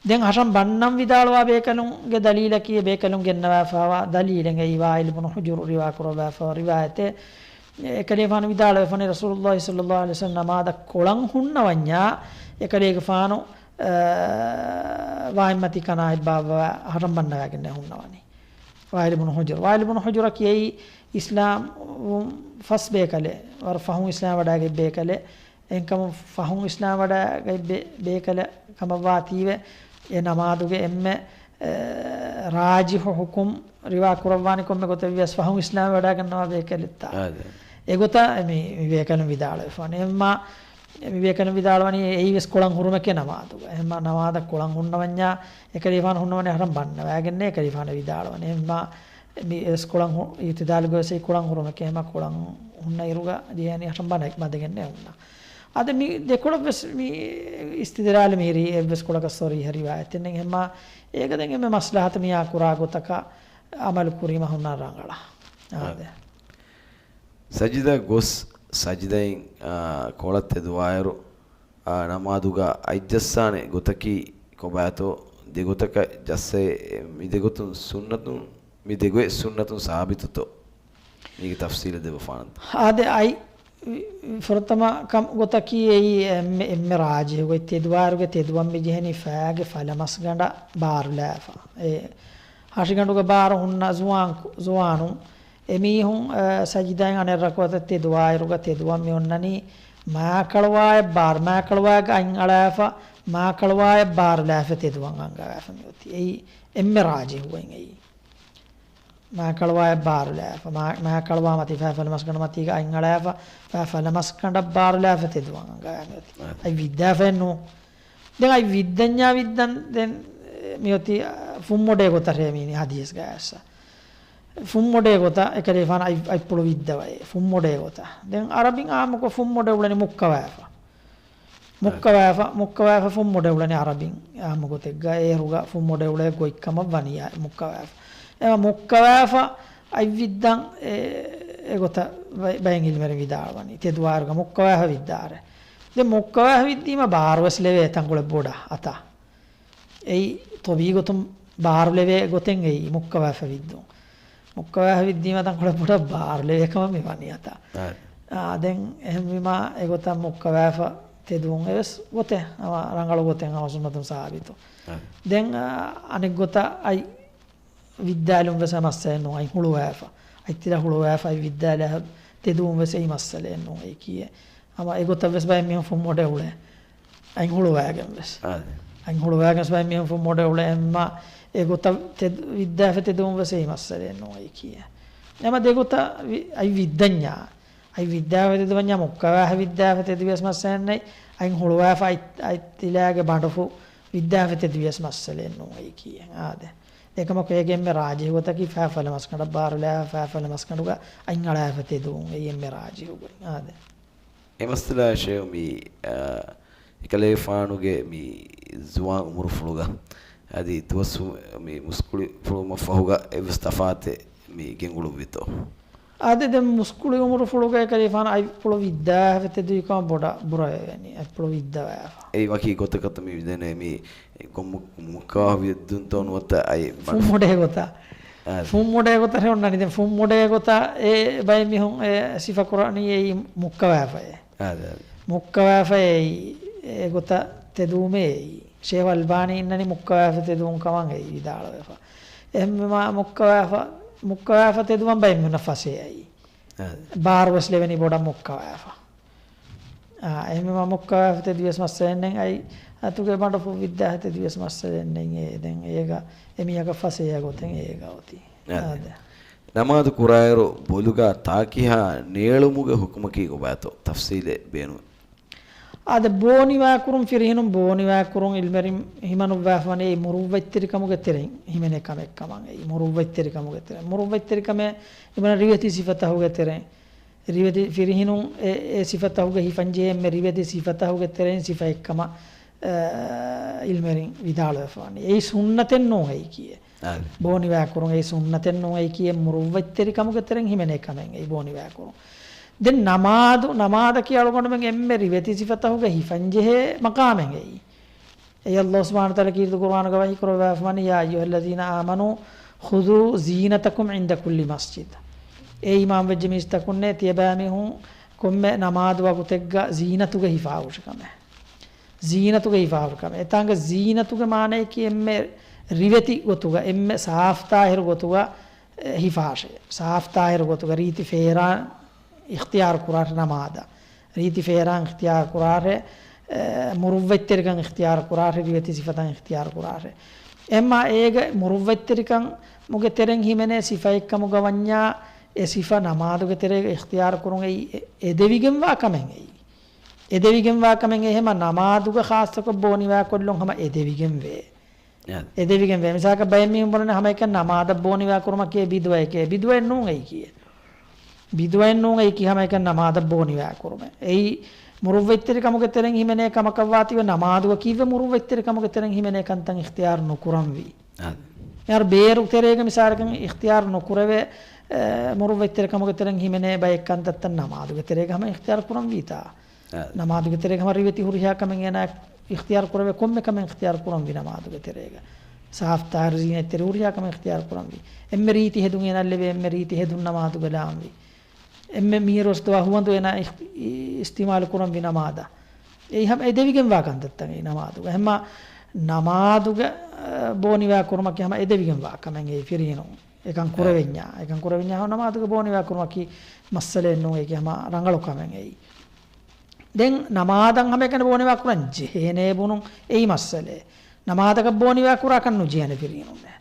ދެން ހަށަން ބަންނަން ވިދާޅުވާ ބޭކަލުންގެ ދަލީލަކީ އެ ބޭކަލުން ގެންނަވާފައިވާ ދަލީލެއް އެއީ ވާއިލު ބުނު ޙުޖުރު ރިވާ ކުރައްވާފައިވާ ރިވާޔަތެއް. އެކަލޭގެފާނު ވިދާޅުވެފަނީ ރަސޫލުﷲ ޞައްލަﷲ ޢަލައިހި ވަސައްލަމް ނަމާދަށް ކޮޅަށް ހުންނަވަންޏާ އެކަލޭގެފާނު، އަ، ވާހިންމަތީ ކަނާ އެއްބާއްވާ ހަށަން ބަންނަވައިގެންނޭ ހުންނަވަނީ. ވާއިލު ބުނު ޙުޖުރު. ވާއިލު ބުނު ޙުޖުރަކީ އެއީ އިސްލާމް ފަސް ބޭކަލެއް. ވަރަށް ފަހުން އިސްލާމް ވަޑައިގަތް ބޭކަލެއް. އެހެންކަމުން ފަހުން އިސްލާމް ވަޑައިގަތް ބޭ-، ބޭކަލެއް ކަމަށްވާތީވެ، އެ ނަމާދުގެ އެންމެ، އެ، ރާޖިޙު ޙުކުމް ރިވާ ކުރައްވާނެ ކޮންމެ ގޮތެއް ވިޔަސް ފަހުން އިސްލާމް ވަޑައިގަންނަވާ ބޭކަލެއްތާ. އާދެ. އެގޮތަށް މި، މި ބޭކަލުން ވިދާޅުވެފާނެ. އެހެންމާ މި ބޭކަލުން ވިދާޅުވަނީ އެއީވެސް ކޮޅަށް ހުރުމެކޭ ނަމާދުގަ. އެހެންމާ ނަމާދަށް ކޮޅަށް ހުންނަވަންޏާ އެކަލޭގެފާނު ހުންނަވަނީ ހަށަން ބަންނަވައިގެންނޭ އެކަލޭގެފާނު ވިދާޅުވަނީ. އެހެންމާ މި އެސް ކޮޅަށް ހު-، އިޢުތިދާލުގަވެސް އެއީ ކޮޅަށް ހުރުމެކޭ. އެހެންމާ ކޮޅަށް ހުންނައިރުގަ ޖެހޭނީ ހަށަން ބަނދެ-، ބަނދެގެންނޭ ހުންނަން. އަދި މި ދެކޮޅަށްވެސް މި އިސްތިދްލާލު މިހިރީ އެއްވެސް ކޮޅަކަށް ޞަރީޙަ ރިވާޔަތެއް ނެތް. އެހެންމާ އޭގަ ދެން އެންމެ މަސްލަހަތު މިއާ ކުރާ ގޮތަކަށް ޢަމަލު ކުރީމަ ހުންނަން ރަނގަޅަށް. އާދެ. ސަޖިދަ ގޮސް ސަޖިދައިން، އާ، ކޮޅަށް ތެދުވާއިރު، އާ، ނަމާދުގަ އަތްޖައްސާނެ ގޮތަކީ ކޮބާތޯ؟ ދެގޮތަކަށް ޖައްސައޭ، މި ދެގޮތުން ސުންނަތުން، މި ދެގޮތް ސުންނަތުން ސާބިތުތޯ؟ މީގެ ތަފްސީލެއް ދެއްވަފާނަންތަ؟ އާދެ، އަތް ފުރަތަމަ ކަމް ގޮތަކީ އެއީ އެންމެ، އެންމެ ރާޖިޙު ގޮތް ތެދުވާއިރުގެ ތެދުވަން މި ޖެހެނީ ފައިގެ ފަލަމަސްގަނޑަށް ބާރުލާފަ. އެ ހަށިގަނޑުގެ ބާރު ހުންނަ ޒުވާން، ޒުވާނުން އެމީހުން، އަ، ސަޖިދައިން އަނެއް ރަކުޢަތަށް ތެދުވާއިރުގަ ތެދުވަން މި އޮންނަނީ މާކަޅުވާއަށް ބާރު، މާކަޅުވާއަށް އަތް އަޅާފަ، މާކަޅުވާއަށް ބާރުލާފަ ތެދުވަން އަންގަވާފަ މިއޮތީ. އެއީ އެންމެ ރާޖިޙު ގޮތް އެއީ. މާކަޅުވާއަށް ބާރުލާފަ، މާ-، މާކަޅުވާ މަތީ ފައި ފަލަމަސްގަނޑު މަތީގަ އަތް އަޅާފަ، ފައި ފަލަމަސްގަނޑަށް ބާރުލާފަ ތެދުވަން އަނގާ މިއޮތީ. އަތް ވިއްދާފައެއް ނޫން. ދެން އަތް ވިއްދަންޏާ ވިއްދަން ދެން މިއޮތީ ފުންމޮޑޭ ގޮތަށް މީނީ ހަދީސްގަ އައްސަ. ފުންމޮޑޭ ގޮތަށް އެކަލޭފާނު އަތް، އަތްޕުޅު ވިއްދަވައޭ. ފުންމޮޑޭ ގޮތަށް. ދެން އަރަބިން އާއްމުކޮށް ފުންމޮޑެއް އުޅެނީ މުއްކަވާފަ. މުއްކަވާފަ، މުއްކަވާފަ ފުންމޮޑެއް އުޅެނީ އަރަބިން އާއްމު ގޮތެއްގަ އޭރުގަ ފުންމޮޑެއް އުޅޭ ގޮތްކަމަށް ވަނީ އާ މުއްކަވާފަ. އެމަ މުއްކަވާފަ އަތް ވިއްދަން އެ، އެގޮތަށް ބައި-، ބައެއް އިލްމެރިން ވިދާޅުވަނީ. ތެދުވާއިރުގަ މުއްކަވާފަ ވިއްދާރޭ. ދެން މުއްކަވާފަ ވިއްދީމަ ބާރުވެސް ލެވޭ ތަންކޮޅެއް ބޮޑަށް އަތަށް. އެއީ ތޮބީ ގޮތުން ބާރު ލެވޭ ގޮތެއް އެއީ މުއްކަވާފަ ވިއްދުން. މުއްކަވާފަ ވިއްދީމަ ތަންކޮޅެއް ބޮޑަށް ބާރު ލެވޭ ކަމަށް މި ވަނީ އަތަށް. އާ. އާ، ދެން އެހެންވީމާ އެގޮތަށް މުއްކަވާފަ ތެދުވުން އެވެސް ގޮތެއް ހަމަ ރަނގަޅު ގޮތެއް ހަމަ ސުންނަތުން ސާބިތު. އާ. ދެން، އާ، އަނެއް ގޮތަށް އަތް ވިއްދާލުން ވެސް މައްސަލައެއް ނޫން. އަތް ހުޅުވާފަ. އަތް ތިލަ ހުޅުވާފަ އަތް ވިއްދާލާ ތެދުވުން ވެސް އެއީ މައްސަލައެއް ނޫން. އެއީ ކީއެއް؟ ހަމަ އެގޮތަށް ވެސް ބައެއް މީހުން ފުންމޮޑެއް އުޅޭ. އަތް ހުޅުވާގެން ވެސް. އާދެ. އަތް ހުޅުވާގެން ވެސް ބައެއް މީހުން ފުންމޮޑެއް އުޅޭ. އެހެންމާ އެގޮތަށް ތެދު-، ވިއްދާފަ ތެދުވުން ވެސް އެއީ މައްސަލައެއް ނޫން. އެއީ ކީއެއް؟ ހަމަ ދެގޮތަށް ވި-، އަތް ވިއްދަންޏާ. އަތް ވިއްދާފަ ތެދުވަންޏާ މުއްކަވާފަ ވިއްދާފަ ތެދުވިޔަސް މައްސަލައެއް ނެތް. އަތް ހުޅުވާފަ އަތް، އަތް ތިލާގެ ބަނޑުފުށް ވިއްދާފަ ތެދުވިޔަސް މައްސަލައެއް ނޫން. އެއީ ކީއެއް؟ އާދެ. އެކަމަކު އޭގެ އެންމެ ރާޖިހު ގޮތަކީ ފައި ފަލަމަސްގަނޑަށް ބާރުލާފަ، ފައި ފަލަމަސްގަނޑުގަ އަތް އަޅާފަ ތެދުވުން. އެއީ އެންމެ ރާޖިހު ގޮތް. އާދެ. އެ މައްސަލައާ ޝޭޚް މި، އާ، އެކަލޭފާނުގެ މި ޒުވާން އުމުރުފުޅުގަ އަދި ދުވަސް މި މުސްކުޅިފުޅުވުމަށް ފަހުގަ އެއްވެސް ތަފާތެއް މި ގެންގުޅުއްވިތޯ؟ އާދެ، ދެން މުސްކުޅި އުމުރުފުޅުގަ އެކަލޭފާނު އަތްޕުޅު ވިއްދާފަ ތެދުވި ކަމަށް ބޮޑަށް ބުރަވެވޭނީ. އަތްޕުޅު ވިއްދަވާފަ. އެއީ ވަކި ގޮތަކަށްތަ މި ދެނެ މި ކޮން މު-، މުއްކަވާ ވިއްދުންތޯ ނުވަތަ އައި ފުންމޮޑޭ ގޮތަށް. އާ. ފުންމޮޑޭ ގޮތަށް އޮންނަނީ. ދެން ފުންމޮޑޭ ގޮތަށް އެ ބައެއް މީހުން އެ ސިފަ ކުރަނީ އެއީ މުއްކަވާފައޭ. އާ، އާ. މުއްކަވާފައޭ އެ ގޮތަށް ތެދުވުމޭ އެއީ. ޝޭޚް އަލްބާނީ އިންނަނީ މުއްކަވާފަ ތެދުވުން ކަމަށް އެއީ ވިދާޅުވެފަ. އެހެންވީމާ މުއްކަވާފަ، މުއްކަވާފަ ތެދުވަން ބައެއް މީހުންނަށް ފަސޭހައީ. އާ. ބާރުވެސް ލެވެނީ ބޮޑަށް މުއްކަވާފަ. އާ، އެހެންވީމާ މުއްކަވާފަ ތެދުވިޔަސް މައްސަލައެއް ނެތް. އަތުގެ ބަނޑުފުށް ވިއްދާފަ ތެދުވިޔަސް މައްސަލައެއް ނެތް. އެ ދެން އޭގަ އެމީހަކަށް ފަސޭހަ ގޮތެއް އޭގަ އޮތީ. އާ. އާދެ. ނަމާދު ކުރާއިރު ބޮލުގަ ތާކިހާ ނޭޅުމުގެ ހުކުމަކީ ކޮބާތޯ؟ ތަފްސީލެއް ބޭނުން. އާދެ، ބޯ ނިވާކުރުން ފިރިހެނުން ބޯ ނިވާކުރުން އިލްމެރިން ހިމަނުއްވާފަވަނީ އެއީ މުރުއްވަތްތެރިކަމުގެ ތެރެއިން ހިމެނޭ ކަމެއް ކަމަށް. އެއީ މުރުއްވަތްތެރިކަމުގެ ތެރެއިން. މުރުއްވަތްތެރިކަމޭ އިބަނަ ރިވެތި ސިފަތަހުގެ ތެރެއިން. ރިވެތި ފިރިހެނުން އެ، އެ ސިފަތަހުގަ ހިފަންޖެހޭ އެންމެ ރިވެތި ސިފަތަހުގެ ތެރެއިން ސިފައެއްކަމަށް، އަ، އިލްމެރިން ވިދާޅުވެފަވަނީ. އެއީ ސުންނަތެއް ނޫން އެއީ ކީއެއް. އާދެ. ބޯ ނިވާކުރުން އެއީ ސުންނަތެއް ނޫން އެއީ ކީއެއް މުރުއްވަތްތެރިކަމުގެ ތެރެއިން ހިމެނޭ ކަމެއް އެއީ ބޯ ނިވާކުރުން. ދެން ނަމާދު، ނަމާދަކީ އަޅުގަނޑުމެން އެންމެ ރިވެތި ސިފަތަހުގަ ހިފަންޖެހޭ މަޤާމެއް އެއީ. އެއީ ﷲ ސުބްޙާނަހޫ ވަތަޢާލާ ކީރިތި ޤުރުއާނުގަ ވަޙީ ކުރައްވާފަވަނީ، "يا أيها الذين آمنوا خذوا زينتكم عند كل مسجد." އޭ އީމާންވެއްޖެ މީސްތަކުންނޭ، ތިޔަބައިމީހުން ކޮންމެ ނަމާދު ވަގުތެއްގަ ޒީނަތުގަ ހިފާހުށިކަމެއް. ޒީނަތުގަ ހިފާހުށިކަމެއް. އެތާނގަ ޒީނަތުގެ މާނަޔަކީ އެންމެ ރިވެތި ގޮތުގަ، އެންމެ ސާފުތާހިރު ގޮތުގަ، އެ، ހިފާށޭ. ސާފުތާހިރު ގޮތުގަ ރީތި ފޭރާން އިޚްތިޔާރު ކުރާށޭ ނަމާދަށް. ރީތި ފޭރާން އިޚްތިޔާރު ކުރާށޭ، އެ، މުރުއްވަތްތެރިކަން އިޚްތިޔާރު ކުރާށޭ، ރިވެތި ސިފަތައް އިޚްތިޔާރު ކުރާށޭ. އެމާ އޭގެ މުރުއްވަތްތެރިކަމުގެ ތެރެއިން ހިމެނޭ ސިފައެއްކަމުގަ ވަންޏާ، އެ ސިފަ ނަމާދުގެ ތެރޭގަ އިޚްތިޔާރު ކުރުން އެއީ އެ-، އެދެވިގެންވާ ކަމެއް އެއީ. އެދެވިގެންވާ ކަމެއް އެހެމަ ނަމާދުގަ ޚާއްޞަކޮށް ބޯ ނިވާކޮށްލުން ހަމަ އެދެވިގެންވޭ. އެދެވިގެން ވޭ. މިސާލަކަށް ބައެއް މީހުން ބުނަނީ ހަމައެކަނި ނަމާދަށް ބޯ ނިވާ ކުރުމަކީ ބިދުޢައެކޭ. ބިދުޢައެއް ނޫން އެއީކީ. ބިދުޢައެއް ނޫން އެއީކީ ހަމައެކަނި ނަމާދަށް ބޯ ނިވާ ކުރުމެއް. އެއީ މުރުއްވަތްތެރިކަމުގެ ތެރެއިން ހިމެނޭ ކަމަކަށްވާތީވެ ނަމާދުގަ ކީއްވެ މުރުއްވަތްތެރިކަމުގެ ތެރެއިން ހިމެނޭ ކަންތައް އިޚްތިޔާރު ނުކުރަންވީ؟ އާ. މިހާރު ބޭރު ތެރޭގަ މިސާލަކަށް އިޚްތިޔާރު ނުކުރެވޭ، އެ، މުރުއްވަތްތެރިކަމުގެ ތެރެއިން ހިމެނޭ ބައެއް ކަންތައްތައް ނަމާދުގެ ތެރޭގަ ހަމަ އިޚްތިޔާރު ކުރަންވީތާ؟ އާ. ނަމާދުގެ ތެރޭގަ ހަމަ ރިވެތި ހުރިހާ ކަމެއް އޭނާ އިޚްތިޔާރު ކުރެވޭ ކޮންމެ ކަމެއް އިޚްތިޔާރު ކުރަންވީ ނަމާދުގެ ތެރޭގަ. ސާފުތާހިރު ޒީނަތްތެރި ހުރިހާ ކަމެއް އިޚްތިޔާރު ކުރަންވީ. އެންމެ ރީތި ހެދުން އޭނާ ލެވޭ އެންމެ ރީތި ހެދުން ނަމާދުގަ ލާންވީ. އެންމެ މީރު އޮސްދަވާ ހުވަނދު އޭނާ އިސް-، އި-، އިސްތިޢުމާލު ކުރަންވީ ނަމާދަށް. އެއީ ހަމަ އެދެވިގެންވާ ކަންތައްތައް އެއީ ނަމާދުގަ. އެހެންމާ ނަމާދުގަ، އަ، ބޯ ނިވާ ކުރުމަކީ ހަމަ އެދެވިގެންވާ ކަމެއް އެއީ ފިރިހެނުން. އެކަން އެ. ކުރެވެންޏާ، އެކަން ކުރެވެންޏާ ހަމަ ނަމާދުގަ ބޯ ނިވާ ކުރުމަކީ މައްސަލައެއް ނޫން އެއީކީ ހަމަ ރަނގަޅު ކަމެއް އެއީ. ދެން ނަމާދަށް ހަމައެކަނި ބޯ ނިވާ ކުރަން ޖެހޭނޭ ބުނުން އެއީ މައްސަލައެއް. ނަމާދަކަށް ބޯ ނިވާ ކުރާކަށް ނުޖެހޭނެ ފިރިހެނުންނޭ.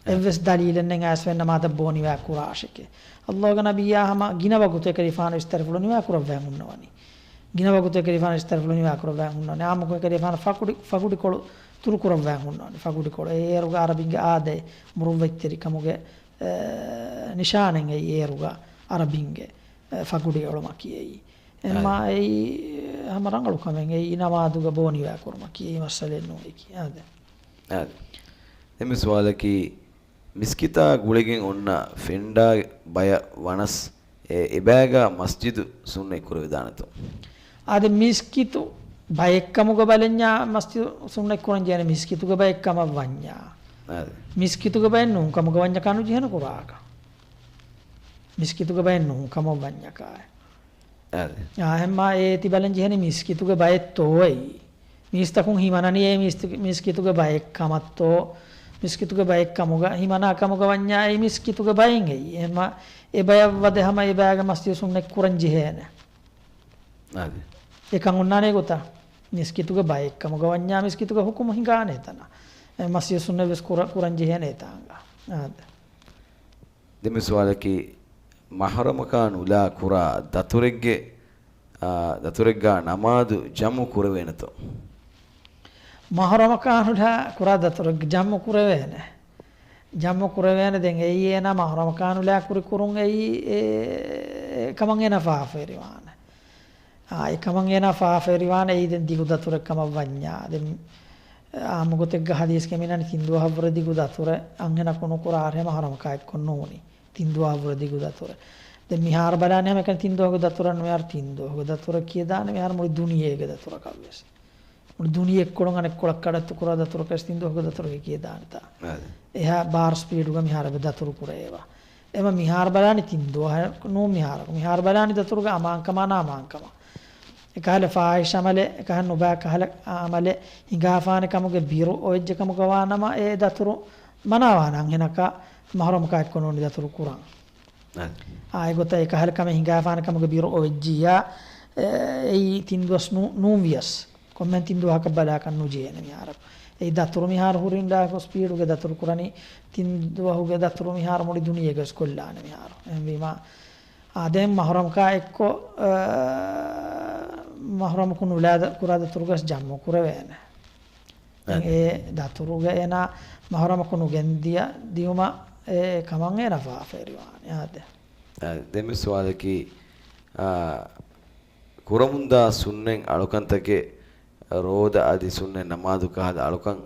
އެއްވެސް ދަލީލެއް ނެތް އައިސް ވެން ނަމާދަށް ބޯ ނިވާ ކުރާށެކޭ. އައްލާހުގެ ނަބިއްޔާ ހަމަ ގިނަ ވަގުތު އެކަލޭގެފާނު އިސްތަށިފުޅު ނިވާ ކުރައްވައި ހުންނަވަނީ. ގިނަ ވަގުތު އެކަލޭގެފާނު އިސްތަށިފުޅު ނިވާ ކުރައްވައި ހުންނަވަނީ. އާއްމުކޮށް އެކަލޭގެފާނު ފަގުޑި، ފަގުޑިކޮޅު ތުރުކުރައްވައި ހުންނަވަނީ. ފަގުޑިކޮޅު. އެ އޭރުގަ އަރަބިންގެ އާދައެއް މުރުއްވަތްތެރިކަމުގެ، އެ، ނިޝާނެއް އެއީ އޭރުގަ އަރަބިންގެ، އެ، ފަގުޑި އެޅުމަކީ އެއީ. އެމާ އެއީ ހަމަ ރަނގަޅު ކަމެއް. އެއީ ނަމާދުގަ ބޯ ނިވާ ކުރުމަކީ އެއީ މައްސަލައެއް ނޫން އެކީ. އާދެ. އާދެ. ދެން މި ސުވާލަކީ، މިސްކިތާ ގުޅިގެން އޮންނަ ފެންޑާ ބަޔަށް ވަނަސް އެ، އެބައިގަ މަސްޖިދު ސުންނަތް ކުރެވިދާނެތޯ؟ އާދެ، މިސްކިތު ބައެއްކަމުގަ ބަލަންޏާ މަސްޖިދު ސުންނަތް ކުރަން ޖެހޭނެ މިސްކިތުގެ ބައެއްކަމަށް ވަންޏާ. އާދެ. މިސްކިތުގެ ބައެއް ނޫންކަމުގަ ވަންޏަކާ ނުޖެހޭނެ ކުރާކަށް. މިސްކިތުގެ ބައެއް ނޫންކަމަށް ވަންޏަކާ. އާދެ. އާ، އެހެންމާ އޭތި ބަލަން ޖެހޭނެ މިސްކިތުގެ ބައެއްތޯއެއް. މީސްތަކުން ހިމަނަނީ އެ މީސް-، މިސްކިތުގެ ބައެއްކަމަށްތޯ، މިސްކިތުގެ ބައެއްކަމުގަ، ހިމަނާ ކަމުގަ ވަންޏާ އެ މިސްކިތުގެ ބައެއް އެއީ. އެހެންމާ އެ ބަޔަށް ވަދެ ހަމަ އެ ބައިގަ މަސްޖިދު ސުންނަތް ކުރަން ޖެހޭނެ. އާދެ. އެކަން އޮންނާނެ ގޮތަށް. މިސްކިތުގެ ބައެއްކަމުގަ ވަންޏާ މިސްކިތުގަ ހުކުމު ހިނގާނެ އެތަނަށް. އެ މަސްޖިދު ސުންނަތް ވެސް ކުރަ-، ކުރަން ޖެހޭނެ އެތާނގަ. އާދެ. ދެން މި ސުވާލަކީ، މަހްރަމަކާ ނުލާ ކުރާ ދަތުރެއްގެ، އާ، ދަތުރެއްގާ ނަމާދު ޖަމްޢު ކުރެވޭނެތޯ؟ މަހްރަމަކާ ނުލާ ކުރާ ދަތުރެއްގެ ޖަމްޢު ކުރެވޭނެ. ޖަމްޢު ކުރެވޭނެ. ދެން އެއީ އޭނާ މަހްރަމަކާ ނުލާ ކުރި ކުރުން އެއީ އެ-، އެ-، އެކަމަށް އޭނާ ފާފަވެރިވާނެ. އާ، އެކަމަށް އޭނާ ފާފަވެރިވާނެ. އެއީ ދެން ދިގު ދަތުރެއް ކަމަށް ވަންޏާ. ދެން އާއްމު ގޮތެއްގަ ޙަދީޘްގަ މިނަނީ ތިން ދުވަހަށްވުރެ ދިގު ދަތުރެއް އަންހެނަކު ނުކުރާށޭ މަހްރަމަކާ އެއްކޮށް ނޫނީ. ތިން ދުވަހަށްވުރެ ދިގު ދަތުރެއް. ދެން މިހާރު ބަލާނީ ހަމައެކަނި ތިން ދުވަހުގެ ދަތުރަށް ނުވާ، ތިން ދުވަހުގެ ދަތުރަށް ކިޔަދާނެ މިހާރު މުޅި ދުނިޔޭގެ ދަތުރަކަށްވެސް. މުޅި ދުނިޔެއެއްކޮޅުން އަނެއްކޮޅަށް ކަޑައްތު ކުރާ ދަތުރަކަށް ތިން ދުވަހުގެ ދަތުރަކީ ކިޔަދާނެތާ. އާދެ. އެހާ ބާރު ސްޕީޑުގަ މިހާރު އެބަ ދަތުރު ކުރެއޭ. އެމަ މިހާރު ބަލާނީ ތިން ދުވަހަށް ނޫން މިހާރަކު. މިހާރު ބަލާނީ ދަތުރުގެ އަމާންކަމާ ނައަމާންކަމާ. އެކަހަލަ ފާޙިޝް ޢަމަލެއް، އެކަހަލަ ނުބައި ކަހަލަ ޢަމަލެއް ހިނގާފާނެ ކަމުގެ ބިރު އޮވެއްޖެ ކަމުގަ ވާނަމަ، އެ ދަތުރު މަނާވާނެ އަންހެނަކަށް މަޙްރަމަކާ އެއްކޮށް ނޫނީ ދަތުރު ކުރަން. އާ. އާ، އެގޮތަށް އެކަހަލަ ކަމެއް ހިނގާފާނެ ކަމުގެ ބިރު އޮވެއްޖިއްޔާ، އެ، އެއީ ތިން ދުވަސް ނޫ-، ނޫން ވިޔަސް. ކޮންމެހެން ތިން ދުވަހަކަށް ބަލާކަށް ނުޖެހޭނެ މިހާރަކު. އެއީ ދަތުރު މިހާރު ހުރިން ލާކޮށް ސްޕީޑުގެ ދަތުރު ކުރަނީ، ތިން ދުވަހުގެ ދަތުރު މިހާރު މުޅި ދުނިޔޭގަސް ކޮށްލާނެ މިހާރު. އެހެންވީމާ، އާ، ދެން މަޙްރަމަކާ އެއްކޮށް، އަ، މަޙްރަމަކު ނުލާ ދަ-، ކުރާ ދަތުރުގަސް ޖަމްޢު ކުރެވޭނެ. ދެން އާދެ. އެ ދަތުރުގަ އޭނާ މަޙްރަމަކު ނުގެންދިޔަ ދިޔުމަށް އެ ކަމަށް އޭނާ ފާފަވެރިވާނެ. އާދެ. އާ، ދެން މި ސުވާލަކީ، އާ، ކުރަމުންދާ ސުންނަތް އަޅުކަންތަކެއް، ރޯދަ އަދި ސުންނަތް ނަމާދު ކަހަލަ އަޅުކަން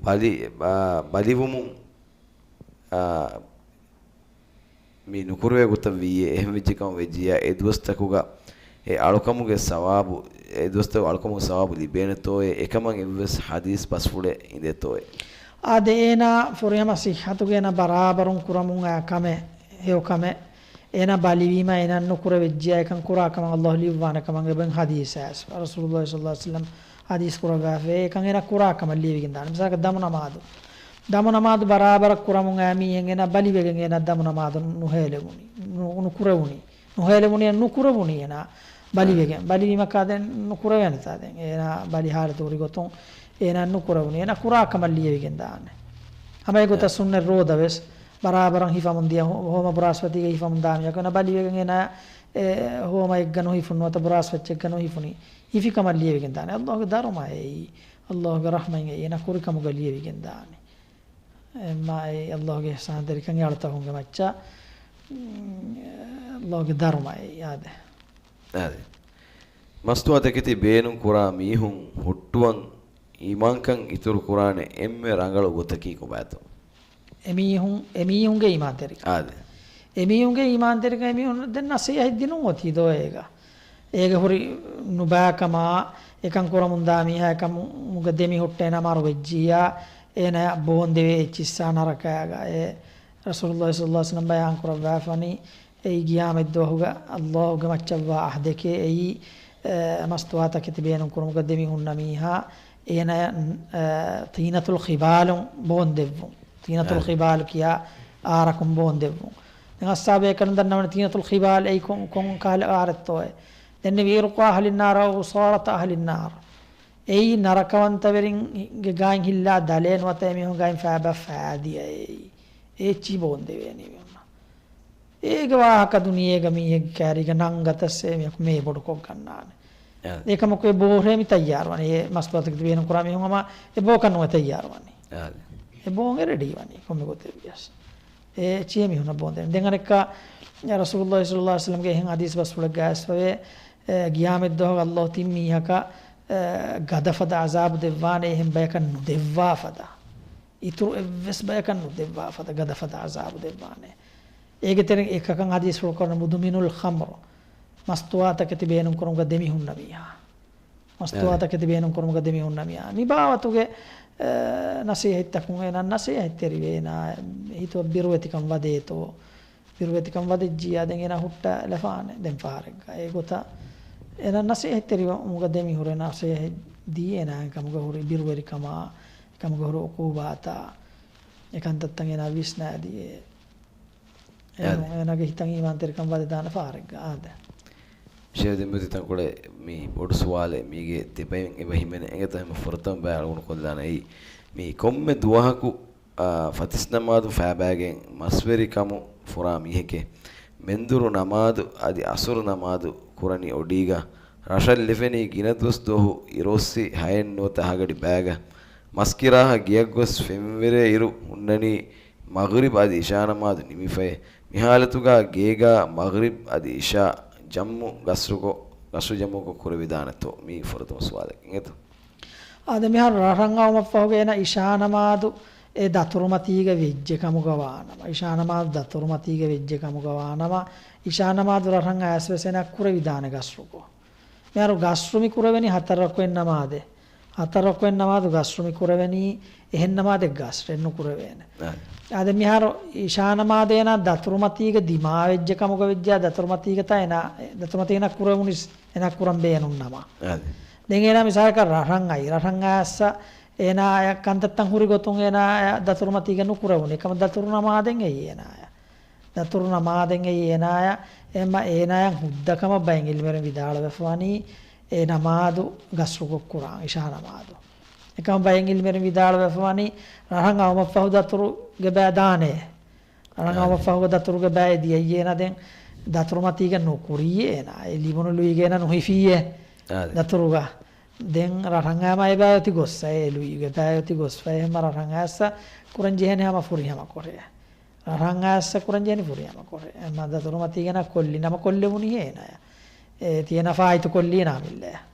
ބަލި-، އާ، ބަލިވުމުން، އާ، މި ނުކުރެވޭ ގޮތަށް ވީއޭ، އެހެން ވެއްޖެ ކަމަށް ވެއްޖިއްޔާ، އެ ދުވަސްތަކުގަ އެ އަޅުކަމުގެ ސަވާބު، އެ ދުވަސްތަކު އަޅުކަމުގެ ސަވާބު ލިބޭނެތޯއޭ، އެކަމަށް އެއްވެސް ޙަދީޘް ބަސްފުޅެއް އިނދޭތޯއޭ؟ އާދެ، އޭނާ ފުރިހަމަ ޞިއްޙަތުގަ އޭނާ ބަރާބަރުން ކުރަމުން އައި ކަމެއް، ހެޔޮ ކަމެއް، އޭނާ ބަލިވީމަ އޭނާ ނުކުރެވިއްޖިއްޔާ އެކަން ކުރާ ކަމަށް ﷲ ލިޔުއްވާނެ ކަމަށް އެބަ ޙަދީޘް އައިސް. ރަސޫލުﷲ ޞައްލަﷲ ޢަލައިހި ވަސައްލަމް ޙަދީޘް ކުރައްވާފައި، އެކަން އޭނާ ކުރާ ކަމަށް ލިޔެވިގެންދާނެ. މިސާލަކަށް ދަމު ނަމާދު. ދަމު ނަމާދު ބަރާބަރަށް ކުރަމުން އައި މީހެއް އޭނާ ބަލިވެގެން އޭނާ ދަމު ނަމާދު ނުހޭލެވުނީ. ނު-، ނުކުރެވުނީ. ނުހޭލެވުނީ، ނުކުރެވުނީ އޭނާ ބަލިވެގެން. އާ. ބަލިވީމަކާ ދެން ނުކުރެވޭނެތާ ދެން. އޭނާ ބަލި ޙާލަތު ހުރި ގޮތުން އޭނާ ނުކުރެވުނީ. އޭނާ ކުރާ ކަމަށް ލިޔެވިގެން ދާނެ. ހަމަ އެގޮތަށް އާ. ސުންނަތް ރޯދަ ވެސް ބަރާބަރަށް ހިފަމުން ދިޔަ ހޯ-، ހޯމަ ބުރާސްފަތީގަ ހިފަމުން ދާ މީހަކު އޭނާ ބަލިވެގެން އޭނާ އެ ހޯމައެއްގަ ނުހިފުން ނުވަތަ ބުރާސްފައްޗެއްގަ ނުހިފުނީ. ހިފި ކަމަށް ލިޔެވިގެން ދާނެ. ﷲ ގެ ދަރުމައެއް އެއީ. ﷲ ގެ ރަޙްމަތް އެއީ. އޭނާ ކުރި ކަމުގަ ލިޔެވިގެން ދާނެ. އެމާ އެ ﷲ ގެ އިޙްސާންތެރިކަން އެ އަޅުތަކުންގެ މައްޗަށް، އުން، ﷲ ގެ ދަރުމައެއް އާދެ. އާދެ. މަސްތުވާތަކެތި ބޭނުން ކުރާ މީހުން ހުއްޓުވަން އީމާންކަން އިތުރު ކުރާނެ އެންމެ ރަނގަޅު ގޮތަކީ ކޮބާތޯ؟ އެމީހުން، އެމީހުންގެ އީމާންތެރިކަން. އާދެ. އެމީހުންގެ އީމާންތެރިކަން، އެމީހުން ދެން ނަޞޭޙަތް ދިނުން އޮތީ ދޯ އޭގަ. އޭގެ ހުރި ނުބައިކަމާ، އެކަން ކުރަމުންދާ މީހާ އެކަމުގެ ދެމިހުއްޓޭ ނަމަ މަރު ވެއްޖިއްޔާ، އޭނަ ބޯންދެވޭ އެއްޗިއްސާ ނަރަކައިގަ. އެ ރަސޫލުﷲ ޞައްލަﷲ ޢަލައިހި ވަސައްލަމް ބަޔާން ކުރައްވާފަނީ، އެއީ ޤިޔާމަތްދުވަހުގަ ﷲ ގެ މައްޗަށްވާ ޢަހްދެކޭ. އެއީ، އެ، މަސްތުވާތަކެތި ބޭނުން ކުރުމުގަ ދެމި ހުންނަ މީހާ، އޭނަ، އެ، ޠީނަތުލް ޚިބާލުން ބޯންދެއްވުން. ޠީނަތުލް އާ. ޚިބާލު ކިޔާ އާރަކުން ބޯންދެއްވުން. ދެން އަޞްޙާބު ބޭކަލުން ދަންނަވަނީ ޠީނަތުލް ޚިބާލު އެއީ ކޮން، ކޮން ކަހަލަ އާރެއްތޯއޭ. ދެންނެވި ޢިރުޤު އަހްލިންނާރު އައު ޢުޞާރަތު އަހްލިންނާރު. އެއީ ނަރަކަވަންތަވެރިންގެ ގާތް ހިއްލާ ދަލޭ ނުވަތަ އެމީހުން ގާތް ފައިބަ ފައިދިޔަ އެއީ. އޭ އެޗީ ބޯން ދެވޭނީ މި އޮންނަ. އޭގެ ވާހަކަ ދުނިޔޭގަ މީހެއްގެ ކާރީގަ ނަންގަތަސް އެ މީހަކު މޭ ބޮޑުކޮށް ގަންނާނެ. އާ. އެކަމަކު އެ ބޯހޭ މި ތައްޔާރުވަނީ. އެ މަސްތުވާތަކެތި ބޭނުން ކުރާ މީހުން ހަމަ އެ ބޯކަން ނުވެ ތައްޔާރުވަނީ. އާ. އެ ބޯން އެ ރެޑީ ވަނީ ކޮންމެ ގޮތެއް ވިޔަސް. އެ އެޗީ މީހުންނަށް ބޯން ދޭނެ. ދެން އަނެއްކާ ރަސޫލުﷲ ޞައްލަﷲ ޢަލައިހި ވަސައްލަމްގެ އެހެން ޙަދީޘް ބަސްފުޅެއްގަ އައިސްފަވޭ، އެ، ޤިޔާމަތްދުވަހު ﷲ ތިން މީހަކަށް، އެ، ގަދަފަދަ ޢަޒާބު ދެއްވާނެ، އެހެން ބަޔަކަށް ނުދެއްވާ ފަދަ. އިތުރު އެއްވެސް ބަޔަކަށް ނުދެއްވާ ފަދަ ގަދަފަދަ ޢަޒާބު ދެއްވާނެ. އޭގެ ތެރެއިން އެކަކަށް ޙަދީޘްފުޅު ކުރަން މުދުމިނުލް ޚަމްރު، މަސްތުވާތަކެތި ބޭނުންކުރުމުގަ ދެމިހުންނަ މީހާ. މަސްތުވާ އާ. ތަކެތި ބޭނުންކުރުމުގަ ދެމިހުންނަ މީހާ. މި ބާވަތުގެ، އެ، ނަޞޭޙަތްތަކުން އޭނާ ނަޞޭޙަތްތެރިވޭ، އޭނާ ހިތު ބިރުވެތިކަން ވަދޭތޯ. ބިރުވެތިކަން ވަދެއްޖިޔާ ދެން އޭނާ ހުއްޓާލަފާނެ. ދެން ފަހަރެއްގަ އެގޮތަށް އޭނާ ނަޞޭޙަތްތެރިވުމުގަ ދެމިހުރެ ނަޞޭޙަތް ދީ އޭނާ އެކަމުގަ ހުރި ބިރުވެރިކަމާ، އެކަމުގަ ހުރި ޢުޤޫބާތާ، އެ ކަންތައްތައް އޭނާ ވިސްނާދީ. އެ އާދެ. އޭނާގެ ހިތަށް އީމާންތެރިކަން ވަދެދާނެ ފަހަރެއްގަ އާދެ. ޝޭޚް ދެންމެދު ތަންކޮޅެއް މި ބޮޑު ސުވާލެއް މީގެ ދެބައިން އެބަ ހިމެނޭ. އެނގޭތޯ ހަމަ ފުރަތަމަ ބައި އަޅުގަނޑު ކޮށްލާނެ އެއީ. މީ ކޮންމެ ދުވަހަކު، އާ، ފަތިސް ނަމާދު ފައިބައިގެން މަސްވެރި ކަމު ފުރާ މީހެކޭ. މެންދުރު ނަމާދު އަދި އަސުރު ނަމާދު ކުރަނީ އޮޑީގަ. ރަށަށް ލެފެނީ ގިނަ ދުވަސް ދުވަހު އިރުއޮއްސި ހައެއް ނުވަތަ ހަގަޑި ބައިގަ. މަސްކިރާހަށް ގެޔަށް ގޮސް ފެންވެރޭ އިރު ހުންނަނީ މަޣްރިބް އަދި އިޝާ ނަމާދު ނިމިފައޭ. މި ހާލަތުގަ ގޭގަ މަޣްރިބް އަދި އިޝާ ޖަމްޢު ގަސްރުކޮށް، ގަސްރު ޖަމްޢުކޮށް ކުރެވިދާނެތޯ؟ މީ ފުރަތަމަ ސުވާލެއް. އިނގޭތޯ؟ އާދެ، މިހާރު ރަށަށް އައުމަށްފަހުގަ އޭނާ އިޝާ ނަމާދު އެ ދަތުރުމަތީގަ ވެއްޖެ ކަމުގަ ވާނަމަ، އިޝާ ނަމާދު ދަތުރުމަތީގަ ވެއްޖެ ކަމުގަ ވާނަމަ، އިޝާ ނަމާދު ރަށަށް އައިސް ވެސް އޭނާ ކުރެވިދާނެ ގަސްރުކޮށް. މިހާރު ގަސްރު މި ކުރެވެނީ ހަތަރު ރަކުޢަތް ނަމާދެއް. ހަތަރު ރަކުޢަތް ނަމާދު ގަސްރު މި ކުރެވެނީ އެހެން ނަމާދެއް ގަސްރެއް ނުކުރެވޭނެ. އާ. އާދެ، މިހާރު އިޝާ ނަމާދު އޭނާ ދަތުރުމަތީގަ ދިމާވެއްޖެ ކަމުގަ ވެއްޖެ، ދަތުރުމަތީގަ ތާ އޭނާ، ދަތުރުމަތީގަ ނަ ކުރެވުނީސް އޭނާ ކުރަން ބޭނުން ނަމަ. އާދެ. ދެން އޭނާ މިސާލަކަށް ރަށަށް އައި، ރަށަށް އައިސް އޭނާ ކަންތައްތައް ހުރި ގޮތުން އޭނާ ދަތުރުމަތީގަ ނުކުރެވުނީ. އެކަމަ ދަތުރު ނަމާދެއް އެއީ އޭނާ. ދަތުރު ނަމާދެއް އެއީ އޭނާޔަށް. އެހެންމަ އޭނާޔަށް ހުއްދަ ކަމަށް ބައެއް ޢިލްމުވެރިން ވިދާޅުވެފަވަނީ އެ ނަމާދު ގަސްރުކޮށް ކުރާން، އިޝާ ނަމާދު. އެކަމަށް ބައެއް ޢިލްމުވެރިން ވިދާޅުވެފަވަނީ ރަށަށް އައުމަށްފަހު ދަތުރުގެ ބައި ދާނެ. ރަށަށް އާ. އައުމަށްފަހުގަ ދަތުރުގެ ބައި ދިޔައީ އޭނާ ދެން ދަތުރުމަތީގަ ނުކުރީ އޭނާ. އެ ލިބުނު ލުއިގަ އޭނާ ނުހިފީއޭ އާ. ދަތުރުގަ. ދެން ރަށަށް އައިމަ އެ ބައި އޮތީ ގޮއްސަ، އެ ލުއިގެ ބައި އޮތީ ގޮއްސަ. އެހެންމަ ރަށަށް އައިސް ކުރަން ޖެހޭނެ ހަމަ ފުރިހަމަ ކުރޭ. ރަށަށް އައިސް ކުރަން ޖެހޭނީ ފުރިހަމަ ކުރޭ. އެހެންމަ ދަތުރުމަތީގަ އޭނާ ކޮށްލި ނަމަ ކޮށްލެވުނީ އޭނާޔަށް. އޭ ތި އޭނާ ފާއިތު ކޮށްލީ އޭނާ އަމިއްލަޔަށް.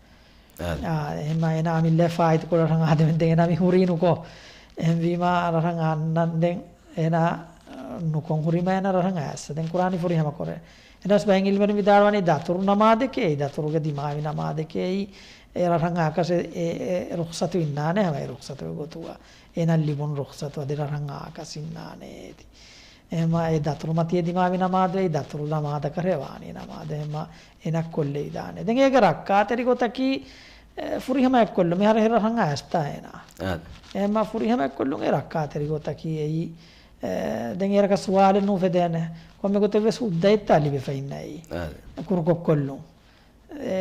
އާ. އާ، އެހެންމަ އޭނާ އަމިއްލަޔަށް ފާއިތު ކޮށްލަ ރަށަށް އާދެމެން ދެން އޭނާ މި ހުރީ ނުކޮށް. އެހެންވީމަ ރަށަށް އަންނަން ދެން އޭނާ، އާ، ނުކޮށް ހުރީމަ އޭނާ ރަށަށް އައިސް ދެން ކުރާނީ ފުރިހަމަ ކުރޭ. އެނަސް ބައެއް ޢިލްމުވެރިން ވިދާޅުވަނީ ދަތުރު ނަމާދެކޭ، ދަތުރުގެ ދިމާވި ނަމާދެކޭ، އެ ރަށަށް އާކަށް އެ، އެ، އެ ރުޚްޞަތު އިންނާނެ ހަމަ އެ ރުޚްޞަތުގެ ގޮތުގަ. އޭނާ ލިބުނު ރުޚްޞަތު އަދި ރަށަށް އާކަށް އިންނާނެ އޭތި. އެހެންމަ އެ ދަތުރުމަތީ ދިމާވި ނަމާދު އެއީ ދަތުރު ނަމާދަކަށް ވާނީ ނަމާދު. އެހެންމަ އޭނާ ކޮށްލެވިދާނެ. ދެން އޭގެ ރައްކާތެރި ގޮތަކީ، އެ، ފުރިހަމައެއްކޮށްލުން. މިހާރު ހެރަށް އައިސްތާ އޭނާ. އާދެ. އެހެންމަ ފުރިހަމައެއްކޮށްލުން އެ ރައްކާތެރި ގޮތަކީ އެއީ، އެ، ދެން އޭރަކަށް ސުވާލެއް ނޫފެދޭނެ. ކޮންމެ ގޮތެއް ވެސް ހުއްދައެއްތާ ލިބިފައިންނައީ. އާދެ. ކުރުކޮށްކޮށްލުން. އެ،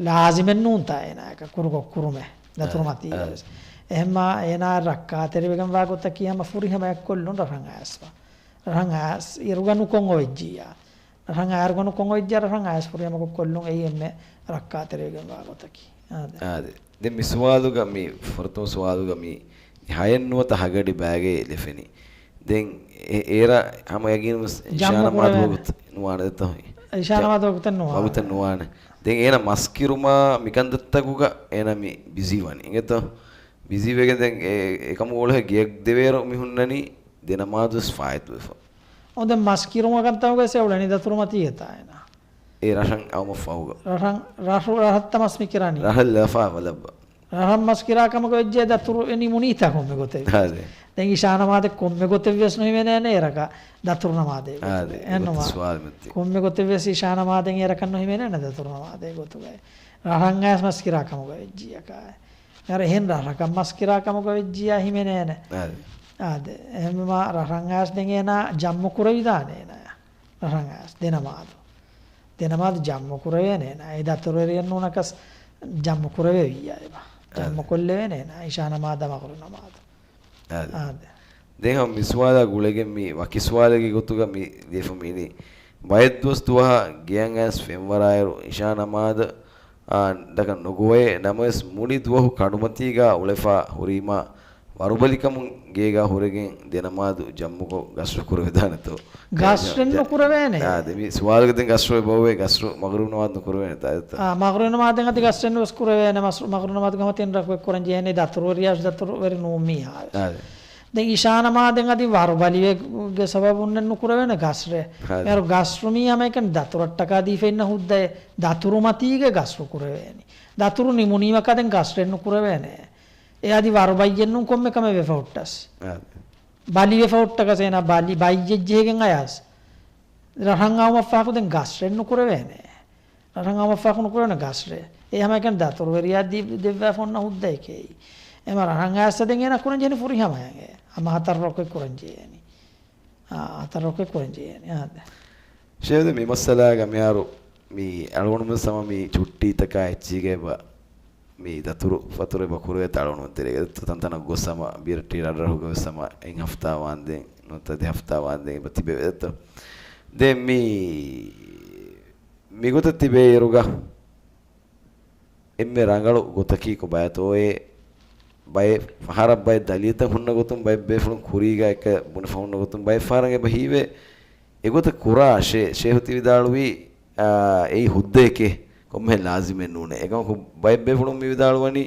ލާޒިމެއް ނޫންތާ އޭނާއަކަށް ކުރުކޮށް ކުރުމެއް. ދަތުރުމަތީގަ އާދެ. ވެސް. އެހެންމަ އޭނާ ރައްކާތެރިވެގެންވާ ގޮތަކީ ހަމަ ފުރިހަމައެއްކޮށްލުން ރަށަށް އައިސްފަ. ރަށަށް އައިސް އިރުގަ ނުކޮށް އޮވެއްޖިއްޔާ. ރަށަށް އައިރުގަ ނުކޮށް އޮވެއްޖިއްޔާ ރަށަށް އައިސް ފުރިހަމަކޮށް ކޮށްލުން އެއީ އެންމެ ރައްކާތެރިވެގެންވާ ގޮތަކީ. އާދެ. އާދެ. ދެން މި ސުވާލުގަ މި ފުރަތަމަ ސުވާލުގަ މި ހައެއް ނުވަތަ ހަގަޑި ބައިގައި ލެފެނީ. ދެން އެ-، އޭރަށް ހަމަ ޔަގީނުން ވެސް ޖަމްޢު އިޝާ ނަމާދު ކުރެވޭނެ. ވަގުތު ނުވާނެ ދެތޯ؟ އިޝާ ޖަ-، ނަމާދު ވަގުތެއް ނުވާނެ. ވަގުތެއް ނުވާނެ. ދެން އޭނަ މަސްކިރުމާ މިކަންތައްތަކުގަ އޭނަ މި ބިޒީ ވަނީ. އިނގޭތޯ؟ ބިޒީ ވެގެން ދެން އެ-، އެކަމު އުޅޭ ގެޔަށް ދެވޭއިރު މި ހުންނަނީ ދެ ނަމާދު ވެސް ފާއިތުވެފަ. އޮ، ދެން މަސް ކިރުމަކަށް ތަނުގައި އެ އުޅެނީ ދަތުރުމަތީގަ ތާ އޭނާ. އެ ރަށަށް އައުމަށް ފަހުގަ. ރަށަށް، ރަށު، ރަށަށްތަ މަސް މި ކިރާނީ؟ ރަށަށް ލަފާ ބަލައްބަ. ރަށަށް މަސް ކިރާ ކަމުގަ ވެއްޖެ ދަތުރު އެ ނިމުނީތާ ކޮންމެ ގޮތެއް. އާދެ. ދެން އިޝާ ނަމާދެއް ކޮންމެ ގޮތެއް ވެސް ނުހިމެނޭނެ އޭރަކަށް ދަތުރު ނަމާދޭ ގޮތުގަ. އާދެ. އެހެން ނުވާ. ސުވާލު މެއްތި. ކޮންމެ ގޮތެއް ވެސް އިޝާ ނަމާދެއް އޭރަކަށް ނުހިމެނޭނެ ދަތުރު ނަމާދޭ ގޮތުގައި. ރަށަށް އައިސް މަސް ކިރާ ކަމުގަ ވެއްޖިއްޔާ ކާ. އަރަ އެހެން ރަށަކަށް މަސް ކިރާ ކަމުގަ ވެއްޖިއްޔާ ހިމެނޭނެ. އާދެ. އާދެ. އެހެންމަ ރަށަށް އައިސް ދެން އޭނާ ޖަމްޢު ކުރެވިދާނެ އޭނާޔާ. ރަށަށް އައިސް ދެ ނަމާދު. ދެ ނަމާދު ޖަމްޢު ކުރެވޭނެ އޭނާ. އެ ދަތުރުވެރިއެއް ނޫނަކަސް ޖަމްޢު ކުރެވެވިއްޔާ އެބަ. ޖަމްޢު އާދެ. ކޮށްލެވޭނެ އޭނާ. އިޝާ ނަމާދާ މަޣްރިބު ނަމާދު. އާދެ. އާދެ. ދެން ހަމަ މި ސުވާލާ ގުޅެގެން މި ވަކި ސުވާލެއްގެ ގޮތުގަ މި ލިޔެފަ މި އިނީ. ބައެއް ދުވަސް ދުވަހަށް ގެޔަށް އައިސް ފެންވަރާއިރު އިޝާ ނަމާދަށް އާ، ދަކަށް ނުގޮވޭ ނަމަވެސް، މުޅި ދުވަހު ކަނޑުމަތީގާ އުޅެފާ ހުރީމާ، ވަރުބަލިކަމުން ގޭގާ ހުރެގެން ދެނަމާދު ޖައްމުކޮށް ގަސްރު ކުރެވިދާނެތޯ؟ ގަސްރެއް ނުކުރެވޭނެ. އާ، ދެ މި ސުވާލުގެ ދެން ގަސްރު އެބައޮވޭ، ގަސްރު މަޣްރިބު ނަމާދު ނުކުރެވޭނެ ތާ؟ އާ، މަޣްރިބު ނަމާދު ދެން އަދި ގަސްރެއް ނުވެސް ކުރެވޭނެ، މަސް-، މަޣްރިބު ނަމާދު ގަމަތިން ރަކުވެ ކުރަން ޖެހޭނެ ދަތުރުވެރިޔާ ދަތުރުވެރި ނޫން މީހާ. އާ، ދެ. ދެން އިޝާ ނަމާދެން އަދި ވަރުބަލިވެގެ ސަބަބުންނެއް ނުކުރެވޭނެ ގަސްރެއް. ހައި. މިހާރު ގަސްރު މީ ހަމައެކަނި ދަތުރަށްޓަކާ ދީފަ އިންނަ ހުއްދައެއް ދަތުރުމަތީގެ ގަސްރު ކުރެވޭނީ. ދަތުރު ނިމުނީމަކާ ދެން ގަސްރެއް ނުކުރެވޭނެ. އެ އަދި ވަރު ބައްޔެއް ނޫން ކޮންމެ ކަމެއް ވެފަ ހުއްޓަސް. އާ. ބަލި ވެފަ ހުއްޓަކަސް އޭނާ ބަލި ބައްޔެއް ޖެހިގެން އަޔާސް. ރަށަށް އައުމަށްފާކު ދެން ގަސްރެއް ނުކުރެވޭނެ. ރަށަށް އައުމަށްފާކު ނުކުރެވޭނެ ގަސްރެއް. އެ ހަމައެކަނި ދަތުރުވެރިޔާ ދި-، ދެއްވާފަ އޮންނަ ހުއްދައެކޭ. އެމަ ރަށަށް އައިސް ދެން އޭނާ ކުރަން ޖެހެނީ ފުރިހަމަޔަށް އެ. ހަމަ ހަތަރު ރަކުވެ ކުރަން ޖެހޭނީ. އާ، ހަތަރު ރަކުވެ ކުރަން ޖެހޭނީ. އާ، ދެ. ޝޭޚް ދެ މި މައްސަލާގަ މިހާރު މި އަޅުގަނޑުމެން ސަމަ މި ޗުއްޓީތަކާ އެއްޗީގަ އެބަ މި ދަތުރު ފަތުރު އެބަ ކުރެވޭތަ އަޅުގަނޑު ތެރޭގަ ތަންތަނަށް ގޮސް ހަމަ ބިރައްޓި ރަށްރަށުގަ ވެސް ހަމަ އެއް ހަފްތާ ވާންދެން ނުވަތަ ދެ ހަފްތާ ވާންދެން އެބަ ތިބެވޭތަ؟ ދެން މި، މިގޮތަށް ތިބޭ އިރުގަ އެންމެ ރަނގަޅު ގޮތަކީ ކޮބާތޯއޭ؟ ބައެއް ފަހަރަށް ބައެއް ދަލީލްތައް ހުންނަ ގޮތުން ބައެއް ބޭފުޅުން ކުރީގަ އެކަ ބުނެފަ ހުންނަ ގޮތުން ބައެއް ފަހަރަށް އެބަ ހީވޭ އެގޮތަށް ކުރާށޭ. ޝޭހު ތި ވިދާޅުވީ، އާ، އެއީ ހުއްދައެކޭ، ކޮންމެހެން ލާޒިމެއް ނޫނޭ. އެކަމަކު ބައެއް ބޭފުޅުން މި ވިދާޅުވަނީ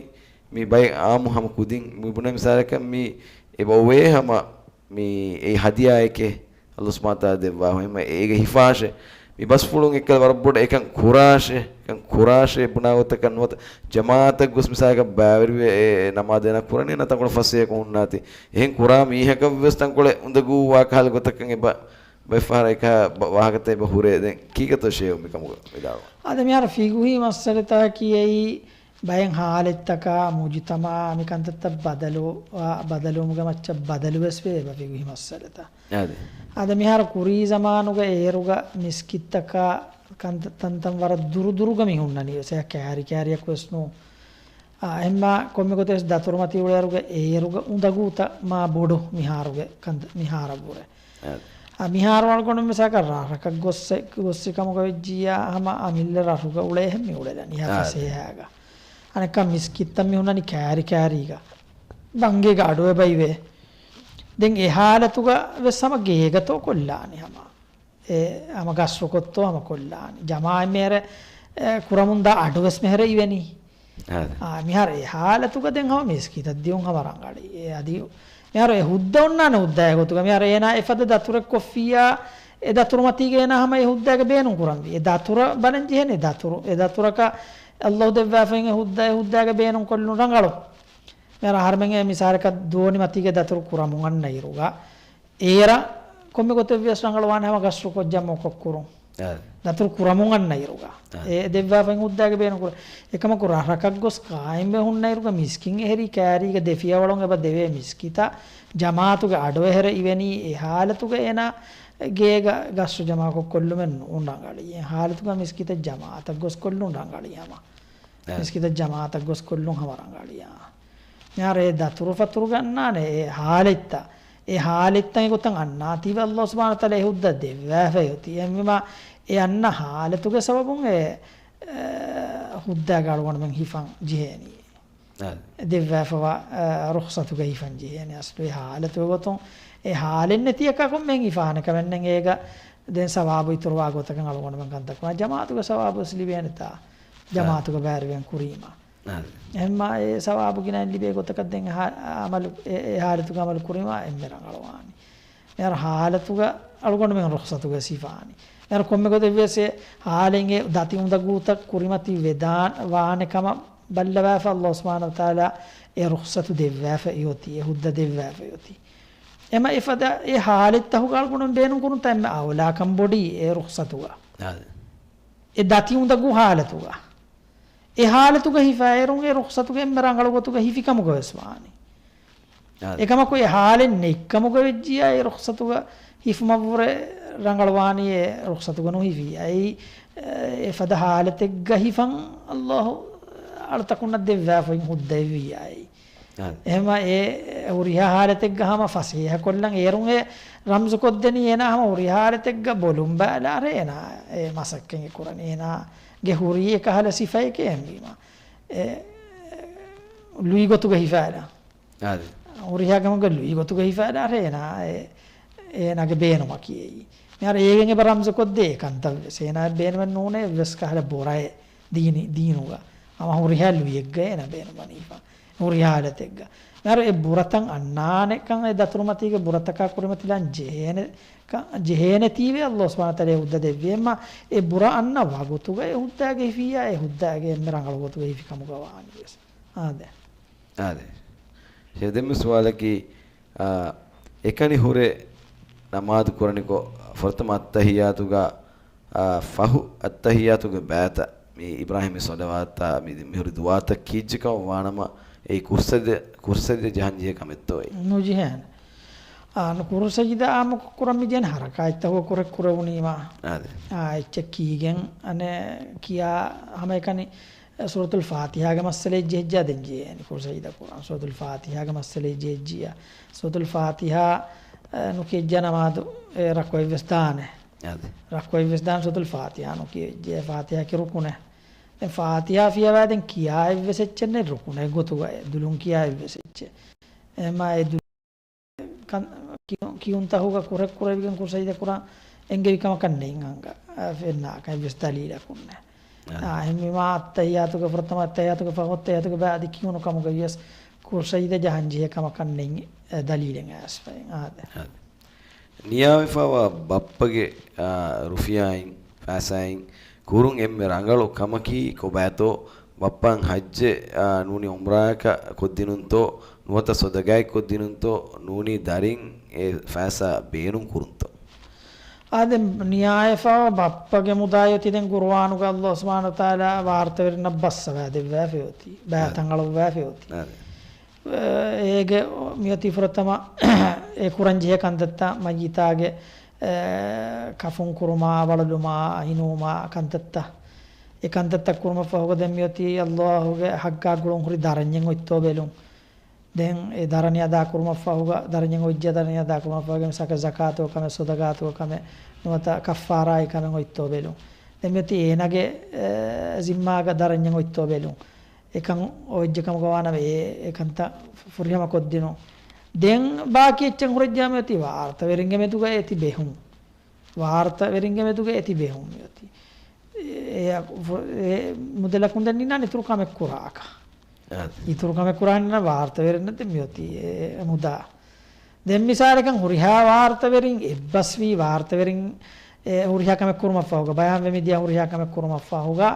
މި ބައެއް އާއްމު ހަމަ ކުދިން މި ބުނެ މިސާލަކަށް މި އެބަ އޮވޭ ހަމަ މި އެއީ ހަދިޔާއެކޭ، ﷲ ސުބްޙާނަހޫ ވަތަޢާލާ ދެއްވާ ހުއިމަ އޭގެ ހިފާށޭ. މި ބަސްފުޅުން އެއްކަލަ ވަރަށް ބޮޑަށް އެކަން ކުރާށޭ، އެކަން ކުރާށޭ ބުނާ ގޮތަކަށް ނުވަތަ ޖަމާޢަތަށް ގޮސް މިސާލަކަށް ބައިވެރިވެ އެ ނަމާދެއް ކުރަނީ ނަތަންކޮޅެއް ފަސޭހަކަން ހުންނާތީ. އެހެން ކުރާ މީހަކަށް ވެސް ތަންކޮޅެއް އުނދަގޫވާ ކަހަލަ ގޮތަކަށް އެބަ ބައެއް ފަހަރަށް އެކަހަ ވާހަކަތައް އެބަ ހުރޭ. ދެން ކީކަތޯ ޝޭހު މިކަމުގަ ވިދާޅުވާ؟ އާ، ދެ މިހާރު ފިޤުހީ މައްސަލަތަކީ އެއީ ބައެއް ހާލަތްތަކާ މުޖުތަމަޢާ މި ކަންތައްތައް ބަދަލު، އާ، ބަދަލުވުމުގެ މައްޗަށް ބަދަލުވެސް ވޭ އެބަ ފިޤުހީ މައްސަލަތައް. އާދެ. އާދެ، މިހާރު ކުރީ ޒަމާނުގަ އޭރުގަ މިސްކިތްތަކާ ކަންތައް ތަންތަން ވަރަށް ދުރުދުރުގަ މި ހުންނަނީ ވެސް އެ ކައިރި ކައިރިއަކު ވެސް ނޫން. އާ، އެހެންމާ ކޮންމެ ގޮތެއް ވެސް ދަތުރުމަތީ އުޅޭއިރުގަ އޭރުގަ އުނދަގޫތައް މާ ބޮޑު މިހާރުގެ ކަންތައް މިހާރަށްވުރެ. އާދެ. އާ، މިހާރު އަޅުގަނޑު މިސާލަކަށް ރަށްރަކަށް ގޮއްސެ-، ގޮއްސި ކަމުގަ ވެއްޖިއްޔާ ހަމަ އަމިއްލަ ރަށުގަ އުޅޭހެން މި އުޅެލަނީ ހަ އާދެ. ފަސޭހައިގަ. އަނެއްކާ މިސްކިތްތައް މި ހުންނަނީ ކައިރި ކައިރީގަ. ބަންގޭގަ އަޑު އެބައިވޭ. ދެން އެ ހާލަތުގަ ވެސް ހަމަ ގޭގަތޯ ކޮށްލާނީ ހަމަ. އެ ހަމަ ގަސްރުކޮށްތޯ ހަމަ ކޮށްލާނީ. ޖަމާޢަތް މޭރެ، އެ، ކުރަމުންދާ އަޑުވެސް މެހެރެ އިވެނީ. އާދެ. އާ، މިހާރު އެ ހާލަތުގަ ދެން ހަމަ މިސްކިތަށް ދިޔުން ހަމަ ރަނގަޅީ. އެ އަދި މިހާރު އެ ހުއްދަ އޮންނާނެ ހުއްދައެއް ގޮތުގަ. މިހާރު އޭނާ އެފަދަ ދަތުރެއް ކޮށްފިއްޔާ، އެ ދަތުރުމަތީގަ އޭނާ ހަމަ އެ ހުއްދައިގަ ބޭނުން ކުރަންވީ. އެ ދަތުރަށް ބަލަން ޖެހޭނެ ދަތުރު. އެ ދަތުރަކަށް ﷲ ދެއްވާފައި އެ ހުއްދަ، އެ ހުއްދައިގަ ބޭނުން ކޮށްލުން ރަނގަޅު. މިހާރު އަހަރުމެން އެ މިސާލަކަށް ދޯނި މަތީގަ ދަތުރު ކުރަމުން އަންނަ އިރުގަ، އޭރަށް ކޮންމެ ގޮތެއް ވިޔަސް ރަނގަޅުވާނެ ހަމަ ގަސްރުކޮށް ޖަމްޢުކޮށް ކުރުން. އާ. ދަތުރު ކުރަމުން އަންނަ އިރުގަ. އާ. އެ ދެއްވާފައި ހުއްދައިގަ ބޭނުން ކުރ-، އެކަމަކު ރަށްރަކަށް ގޮސް ޤާއިމްވެ ހުންނަ އިރުގަ މިސްކިތް އެހެރީ ކައިރީގަ ދެ ފިޔަވަޅުން އެބަ ދެވޭ މިސްކިތަށް ޖަމާޢަތުގެ އަޑު އެހެރެ އިވެނީ އެ ހާލަތުގަ އޭނާ ގޭގަ ގަސްރު ޖަމާކޮށް ކޮށްލުމެއް ނޫން ރަނގަޅީ. އެ ހާލަތުގަ މިސްކިތަށް ޖަމާޢަތަށް ގޮސް ކޮށްލުން ރަނގަޅީ ހަމަ. އެ. މިސްކިތަށް ޖަމާޢަތަށް ގޮސް ކޮށްލުން ހަމަ ރަނގަޅިޔާ. މިހާރު އެ ދަތުރު ފަތުރުގަ އަންނާނެ އެ ހާލަތްތައް. އެ ހާލަތްތައް އެގޮތަށް އަންނާތީވެ ﷲ ސުބްޙާނަހޫ ވަތަޢާލާ އެ ހުއްދަ ދެއްވާފައި އޮތީ. އެހެންވީމާ އެ އަންނަ ހާލަތުގެ ސަބަބުން އެ، އެ، ހުއްދައިގަ އަޅުގަނޑުމެން ހިފަން ޖެހޭނީ. އާ. ދެއްވާފަވާ، އަ، ރުޚްޞަތުގަ ހިފަން ޖެހޭނެ. އަސްލު އެ ހާލަތުގެ ގޮތުން، އެ ހާލެއް ނެތިއަކަކުން މެން ހިފާނެ ކަމެއް ނެތް. އޭގަ ދެން ސަވާބު އިތުރުވާ ގޮތަކަށް އަޅުގަނޑުމެން ކަންތައް ކުރާ. ޖަމާޢަތުގެ ސަވާބު ވެސް ލިބޭނެތާ. އާ. ޖަމާޢަތުގަ ބައިވެރިވެން ކުރީމަ. އާ. އެހެންމާ އެ ސަވާބު ގިނައިން ލިބޭ ގޮތަކަށް ދެން އެ ހާ-، އަމަލު، އެ، އެ ހާލަތުގަ އަމަލު ކުރީމަ އެންމެ ރަނގަޅުވާނީ. މިހާރު ހާލަތުގަ އަޅުގަނޑުމެން ރުޚްޞަތުގަ ހިފާނީ. މިހާރު ކޮންމެ ގޮތެއް ވެސް އެ ހާލެއް އެ ދަތި އުނދަގޫތައް ކުރިމަތި ވެދާން ވާނެ ކަމަށް ބައްލަވާފަ ﷲ ސުބްޙާނަހޫ ވަތަޢާލާ އެ ރުޚްޞަތު ދެއްވާފައި އޮތީ، އެ ހުއްދަ ދެއްވާފައި އޮތީ. އެމަ އެފަދަ އެ ހާލަތްތަހުގަ އަޅުގަނޑު ބޭނުން ކުރުންތައް އެންމެ އައުލާކަން ބޮޑީ އެ ރުޚްޞަތުގަ. އާ. އެ ދަތި އުނދަގޫ ހާލަތުގަ. އެ ހާލަތުގަ ހިފާއިރުން އެ ރުޚްޞަތުގަ އެންމެ ރަނގަޅު ގޮތުގަ ހިފި ކަމުގަ ވެސް ވާނީ. އާ. އެކަމަކު އެ ހާލެއް ނެތްކަމުގަ ވެއްޖިއްޔާ އެ ރުޚްޞަތުގަ ހިފުމަށްވުރެ ރަނގަޅުވާނީ އެ ރުޚްޞަތުގަ ނުހިފިއްޔާ. އެއީ، އެ، އެފަދަ ހާލަތެއްގަ ހިފަން ﷲ އަޅުތަކުންނަށް ދެއްވާފައި ހުއްދައެއްވިއްޔާ އެއީ. އާދެ. އެހެމަ އެ ހުރިހާ ހާލަތެއްގަ ހަމަ ފަސޭހަކޮށްލަން އޭރުން އެ ރަމްޒުކޮށްދެނީ އޭނާ ހަމަ ހުރިހާ ހާލަތެއްގަ ބޮލުން ބަލާރޭ އޭނާ އެ މަސައްކަތް ކުރަނީ އޭނާގެ ހުރީ އެކަހަލަ ސިފައެކޭ އެހެންވީމަ. އެ ލުއިގޮތުގަ ހިފާލާ. އާދެ. ހުރިހާ ކަމުގަ ލުއިގޮތުގަ ހިފާލާރޭ އޭނާ އެ އޭނާގެ ބޭނުމަކީ އެއީ. މިހާރު އޭގެން އެބަ ރަމްޒުކޮށްދޭ އެ ކަންތައް ވެސް. އޭނާ ބޭނުމެއް ނޫނޭ އެއްވެސް ކަހަލަ ބުރައެއް ދީނި، ދީނުގަ. ހަމަ ހުރިހާ ލުއިއެއްގަ އޭނާ ބޭނުންވަނީފަ. ހުރިހާ ހާލަތެއްގަ. މިހާރު އެ ބުރަތައް އަންނާނެކަން އެ ދަތުރުމަތީގެ ބުރަތަކާ ކުރިމަތިލާން ޖެހޭނެ، ކަ-، ޖެހޭނެތީވެ ﷲ ސުބްޙާނަހޫ ވަތަޢާލާ އެ ހުއްދަ ދެއްވި. އެމަ އެ ބުރަ އަންނަ ވަގުތުގަ އެ ހުއްދައިގެ ހިފިއްޔާ އެ ހުއްދައިގެ އެންމެ ރަނގަޅު ގޮތުގަ ހިފި ކަމުގަ ވާނީވެސް. އާދެ. އާދެ. ދެންމެ ސުވާލަކީ، އާ، އެކަނި ހުރެ ނަމާދު ކުރަނިކޮށް، ފުރަތަމަ އައްތަހިއްޔާތުގަ، އާ، ފަހު އައްތަހިއްޔާތުގެ ބައިތައް މި އިބްރާހީމީ ޞަލަވާތާ މި، މިހުރި ދުޢާތައް ކިޔިއްޖެކަމަށް ވާނަމަ، އެ ކުރުސަޖިދަ، ކުރުސަޖިދަ ޖަހަންޖެހޭ ކަމެއްތޯއޭ؟ ނުޖެހޭނެ. އާ، ކުރުސަޖިދަ އާއްމުކޮށް ކުރަން މިޖެހޭނެ ހަރަކާތްތަކުގަ ކުރެ ކުރެވުނީމާ. އާދެ. އާ، އެއްޗެއް ކީގެން އަނެއް ކިޔާ ހަމައެކަނި ސޫރަތުލް ފާތިޙާގެ މައްސަލައެއް ޖެހިއްޖާ ދެން ޖެހޭނެ ކުރުސަޖިދަ ކުރަން. ސޫރަތުލް ފާތިޙާގެ މައްސަލައެއް ޖެހިއްޖިއްޔާ. ސޫރަތުލް ފާތިޙާ، އަ، ނުކިޔައްޖާ ނަމާދު، އެ، ރަކުޢަތްވެސް ދާނެ. އާދެ. ރަކުޢަތްވެސް ދާނެ ސޫރަތުލް ފާތިޙާ ނުކިޔައްޖެ. ފާތިޙާއަކީ ރުކުނެއް. ދެން ފާތިޙާ ފިޔަވާ ދެން ކިޔާ އެއްވެސް އެއްޗެއް ނެތް ރުކުނެއް ގޮތުގައި. ދުލުން ކިޔާ އެއްވެސް އެއްޗެއް. އެހެމަ އެ ދު-، ކަން-، ކިޔު-، ކިޔުންތަކުގަ ކުރެ ކުރެވިގެން ކުރުސަޖިދަ ކުރާ އެންގެވި ކަމަކަށް ނެތް އަނގަ، އަ، ފެންނާކަށް އެއްވެސް ދަލީލަކުން ނެތް. އާ. އާ، އެހެންވީމާ އައްތަހިއްޔާތުގެ ފުރަތަމަ އައްތަހިއްޔާތުގެ ފަހު އައްތަހިއްޔާތުގެ ބައި އަދި ކިޔުނު ކަމުގައިވިޔަސް ކުރުސަޖިދަ ޖަހަން ޖެހޭ ކަމަކަށް ނެތް، އެ، ދަލީލެއް އައިސްފައި. އާދެ. އާދެ. ނިޔާވެފައިވާ ބައްޕަގެ، އާ، ރުފިޔާއިން، ފައިސާއިން ކުރުން އެންމެ ރަނގަޅު ކަމަކީ ކޮބާތޯ؟ ބައްޕައަށް ޙައްޖެއް، އާ، ނޫނީ ޢުމްރާއަކަށް ކޮށްދިނުންތޯ؟ ނުވަތަ ޞަދަޤާތް ކޮށްދިނުންތޯ؟ ނޫނީ ދަރިން އެ ފައިސާ ބޭނުން ކުރުންތޯ؟ އާދެ، ނިޔާވެފައިވާ ބައްޕަގެ މުދާއަށް އޮތީ ދެން ޤުރުއާނުގަ ﷲ ސުބްޙާނަހޫ ވަތަޢާލާ ވާރުތަވެރިންނަށް ބައްސަވާދެއްވާފައި އޮތީ. ބައިތައް އަޅުއްވާފައި އޮތީ. އާދެ. އޭގެ މިއޮތީ ފުރަތަމަ އެ ކުރަންޖެހޭ ކަންތައްތައް މައްޔިތާގެ، އެ، ކަފުން ކުރުމާ، ވަޅުލުމާ، ހިނުވުމާ ކަންތައްތައް. އެ ކަންތައްތައް ކުރުމަށްފަހުގަ ދެން މިއޮތީ ﷲގެ ޙައްޤާ ގުޅުން ހުރި ދަރަންޏެއް އޮތްތޯ ބެލުން. ދެން އެ ދަރަނި އަދާކުރުމަށްފަހުގަ، ދަރަނި އޮތްޖެ ދަރަނި އަދާކުރުމަށްފަހުގަ މިސާލަކަށް ޒަކާތުގެ ކަމެއް، ޞަދަޤާތުގެ ކަމެއް، ނުވަތަ ކައްފާރާގެ ކަމެއް އޮތްތޯ ބެލުން. ދެން މިއޮތީ އޭނާގެ، އެ، ޒިންމާގަ ދަރަންޏެއް އޮތްތޯ ބެލުން. އެކަން އޮތްޖެ ކަމުގަ ވާނަމަ އެ، އެ ކަންތައް ފުރިހަމަ ކޮށްދިނުން. ދެން ބާކީ އެއްޗެއް ހުރެއްޖާ މިއޮތީ ވާރުތަވެރިންގެ މެދުގަ އެތި ބެހުން. ވާރުތަވެރިންގެ މެދުގަ އެތި ބެހުން މިއޮތީ. އެ، އެ މުދަލަކުން ދެން ނިންނާނެ އިތުރު ކަމެއް ކުރާކަށް. އާދެ. އިތުރު ކަމެއް ކުރާނެ ވާރުތަވެރިންނަށް ދެން މިއޮތީ އެ މުދާ. ދެން މިސާލަކަށް ހުރިހާ ވާރުތަވެރިން އެއްބަސްވީ ވާރުތަވެރިން، އެ، ހުރިހާ ކަމެއް ކުރުމަށްފަހުގަ، ބަޔާންވެ މިދިޔަ ހުރިހާ ކަމެއް ކުރުމަށްފަހުގަ،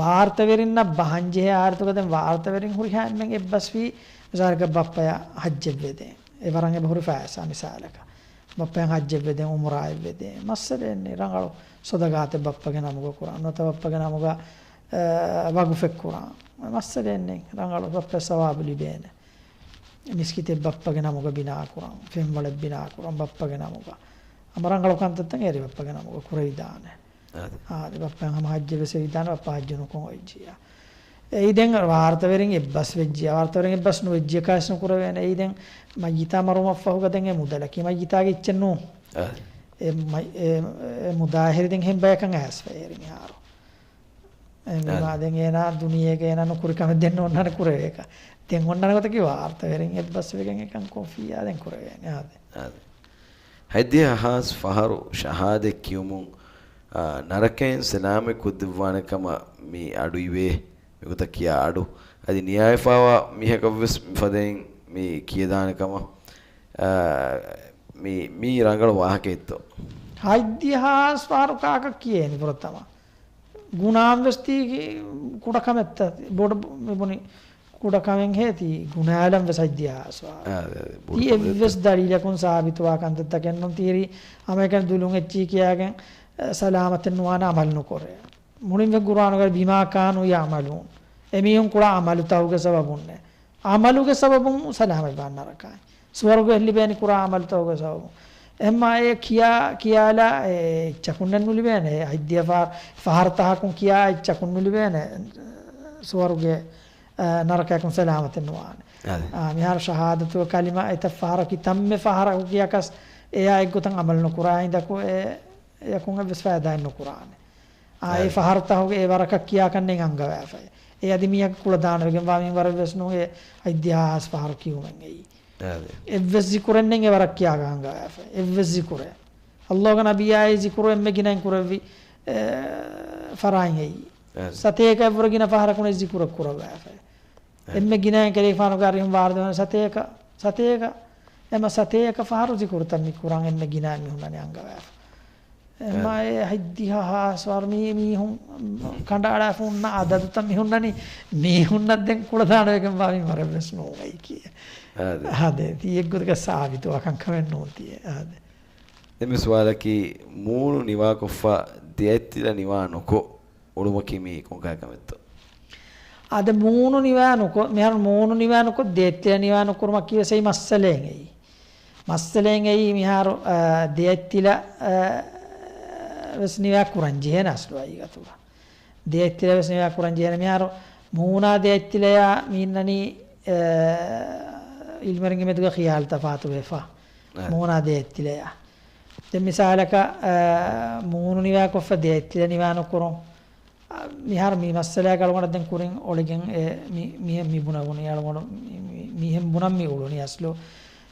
ވާރުތަވެރިންނަށް ބަހަންޖެހޭ ހާލަތުގަ ދެން ވާރުތަވެރިން ހުރިހާ އެންމެން އެއްބަސްވީ، މިސާލަކަށް ބައްޕަޔަށް ޙައްޖެއްވެދޭން. އެ ވަރަށް އެބަ ހުރި ފައިސާ މިސާލަކަށް. ބައްޕަޔަށް ޙައްޖެއްވެދޭން، ޢުމްރާއެއްވެދޭން. މައްސަލައެއް ނެތް، ރަނގަޅު ޞަދަޤާތެއް ބައްޕަގެ ނަމުގަ ކުރާން. ނުވަތަ ބައްޕަގެ ނަމުގަ، އަ، ވަގުފެއް ކުރާން. މައްސަލައެއް ނެތް، ރަނގަޅު ބައްޕަޔަށް ސަވާބު ލިބޭނެ. މިސްކިތެއް ބައްޕަގެ ނަމުގަ ބިނާކުރަން، ފެންވަޅެއް ބިނާކުރަން ބައްޕަގެ ނަމުގަ. ހަމަ ރަނގަޅު ކަންތައްތައް އޭރު ބައްޕަގެ ނަމުގަ ކުރެވިދާނެ. އާދެ. އާދެ، ބައްޕައަށް ހަމަ ޙައްޖެއްވެސް ވެވިދާނެ، ބައްޕަ ޙައްޖު ނުކޮށް އޮތްޖިއްޔާ. އެއީ ދެން ވާރުތަވެރިން އެއްބަސް ވެއްޖިއްޔާ، ވާރުތަވެރިން އެއްބަސް ނުވެއްޖިއްޔާ ކައިސް ނުކުރެވޭނެ. އެއީ ދެން މައްޔިތާ މަރުވުމަށްފަހުގަ ދެން އެ މުދަލަކީ މައްޔިތާގެ އެއްޗެއް ނޫން. އާދެ. އެ މައް-، އެ، އެ މުދާ އެހެރީ ދެން އެހެން ބަޔަކަށް އައިސްފަ އޭރު މިހާރު. އެ އާދެ. މިމާ ދެން އޭނާ ދުނިޔޭގަ އޭނާ ނުކުރި ކަމެއް ދެން އޮންނާނެ ކުރެވޭކަށް. ދެން އޮންނާނެ ގޮތަކީ ވާރުތަވެރިން އެއްބަސްވެގެން އެކަން ކޮށްފިއްޔާ ދެން ކުރެވޭނެ. އާދެ. އާދެ. ހަތްދިހަ ހާސް ފަހަރު ޝަހާދަތް ކިޔުމުން، އާ، ނަރަކައިން ސަލާމަތް ކޮށްދެއްވާނެ ކަމަށް މި އަޑު އިވޭ. މިގޮތަށް ކިޔާ އަޑު. އަދި ނިޔާވެފައިވާ މީހަކަށްވެސް މިފަދައިން މި ކިޔަދާނެ ކަމަށް، އާ، މި، މީ ރަނގަޅު ވާހަކައެއްތޯ؟ ހަތްދިހަ ހާސް ފަހަރު ކާކަށް ކިޔޭނެ ފުރަތަމަ. ގުނާން ވެސް ތީ ކުޑަ ކަމެއްތަ؟ ބޮޑު މިބުނި ކުޑަ ކަމެއްހޭ ތީ ގުނާލަން ވެސް ހަތްދިހަ ހާސް ވާ. އާ، އާ، ބޮޑު ތީ ކަމެއް އެއްވެސް ދަލީލަކުން ސާބިތުވާ ކަންތައްތަކެއް ނޫން. ތީރީ ހަމައެކަނި ދުލުން އެއްޗިހި ކިޔާގެން، އަ، ސަލާމަތެއް ނުވާނެ އަމަލު ނުކުރޭ. މުޅިން ވެ ގުރާނުގަ ބިމާ ކާނޫ ޔަޢުމަލޫން. އެމީހުން ކުޅާ އަމަލުތަކުގެ ސަބަބުންނޭ. އަމަލުގެ ސަބަބުން ސަލާމަތްވާން ނަރަކައިން. ސުވަރުގެ ލިބޭނީ ކުރާ އަމަލުތަކުގެ ސަބަބުން. އެހެންމާ އެ ކިޔާ، ކިޔާލާ އެ އެއްޗަކުންނެއް ނުލިބޭނެ. އެ ހަތްދިހަ ފަހަރު، ފަހަރު ތަހަކުން ކިޔާ އެއްޗަކުން ނުލިބޭނެ ސުވަރުގެ ނަރަކަޔަކުން ސަލާމަތެއް ނުވާނެ. އާދެ. އާ، މިހާރު ޝަހާދަތު ކަލިމަ އެތައް ފަހަރަކު ތަންމެ ފަހަރަކު ކިޔަކަސް އެޔާ އެއްގޮތަށް އަމަލު ނުކުރާ ހިނދަކު އެ، އެޔަކުން އެއްވެސް ފައިދާއެއް ނުކުރާނެ. އާ، އެ އާދެ. ފަހަރުތަކުގެ އެ ވަރަކަށް ކިޔާކަށް ނެތް އަންގަވާފައި. އެ އަދި މީހަކު ކުޅަދާނަވެގެންވާ މިންވަރެއްވެސް ނޫން އެ އައި ދިހާސް ފަހަރު ކިޔުމެއް އެއީ. އާދެ. އެއްވެސް ޒިކުރެއް ނެތް އެ ވަރަށް ކިޔާކަށް އަންގަވާފައި. އެއްވެސް ޒިކުރެއް. އައްލާހުގެ ނަބިއްޔާ އެ ޒިކުރު އެންމެ ގިނައިން ކުރެއްވި، އެ، ފަރާތް އެއީ. އާދެ. ސަތޭކައަށްވުރެ ގިނަ ފަހަރަކުން އެ ޒިކުރެއް ކުރައްވާފައި. އެ. އެންމެ ގިނައިން ކަލޭގެފާނުގެ އަރިހުން ވާރުދެވޭނެ ސަތޭކަ، ސަތޭކަ، އެމަ ސަތޭކަ ފަހަރު ޒިކުރުތައް މި ކުރަން އެންމެ ގިނައިން މި ހުންނަނީ އަންގަވާފަ. އެމަ އެ. އެ ހަތްދިހަ ހާސް ވާރު މީ މީހުން ކަނޑައަޅާފަ ހުންނަ އަދަދުތައް މި ހުންނަނީ މީހުންނަށް ދެން ކުޅަދާނަވެގެންވާ މިންވަރެއްވެސް ނޫން އައިކީއެއް. އާދެ. އާދެ، ތީ އެއްގޮތަކަށް ސާބިތުވާ ކަންކަމެއް ނޫން ތީ. އާދެ. ދެން މި ސުވާލަކީ މޫނު ނިވާކޮށްފަ ދެއަތްތިލަ ނިވާ ނުކޮށް އުޅުމަކީ މީ ކޮންކަހަލަ ކަމެއްތޯ؟ އާދެ، މޫނު ނިވާ ނުކޮށް، މިހާރު މޫނު ނިވާ ނުކޮށް ދެއަތްތިލަ ނިވާ ނުކުރުމަކީ ވެސް އެއީ މައްސަލައެއް އެއީ. މައްސަލައެއް އެއީ މިހާރު، އާ، ދެއަތްތިލަ، އާ، ވެސް ނިވާ ކުރަން ޖެހޭނެ އަސްލު އައިގަތުގަ. ދެއަތްތިލަ ވެސް ނިވާ ކުރަން ޖެހޭނެ. މިހާރު މޫނާ ދެއަތްތިލަޔާ މި އިންނަނީ، އާ، އިލްމެރިންގެ މެދުގަ ޚިޔާލު ތަފާތު ވެފަ. އާ. މޫނާ ދެއަތްތިލަޔާ. ދެން މިސާލަކަށް، އާ، މޫނު ނިވާކޮށްފަ ދެއަތްތިލަ ނިވާ ނުކުރުން. އާ، މިހާރު މި މައްސަލައަކަށް އަޅުގަނޑަށް ދެން ކުރިން އޮޅިގެން އެ މި، މިހެން މި ބުނެވުނީ އަޅުގަނޑު މި، މި، މިހެން ބުނަން މި އުޅުނީ އަސްލު.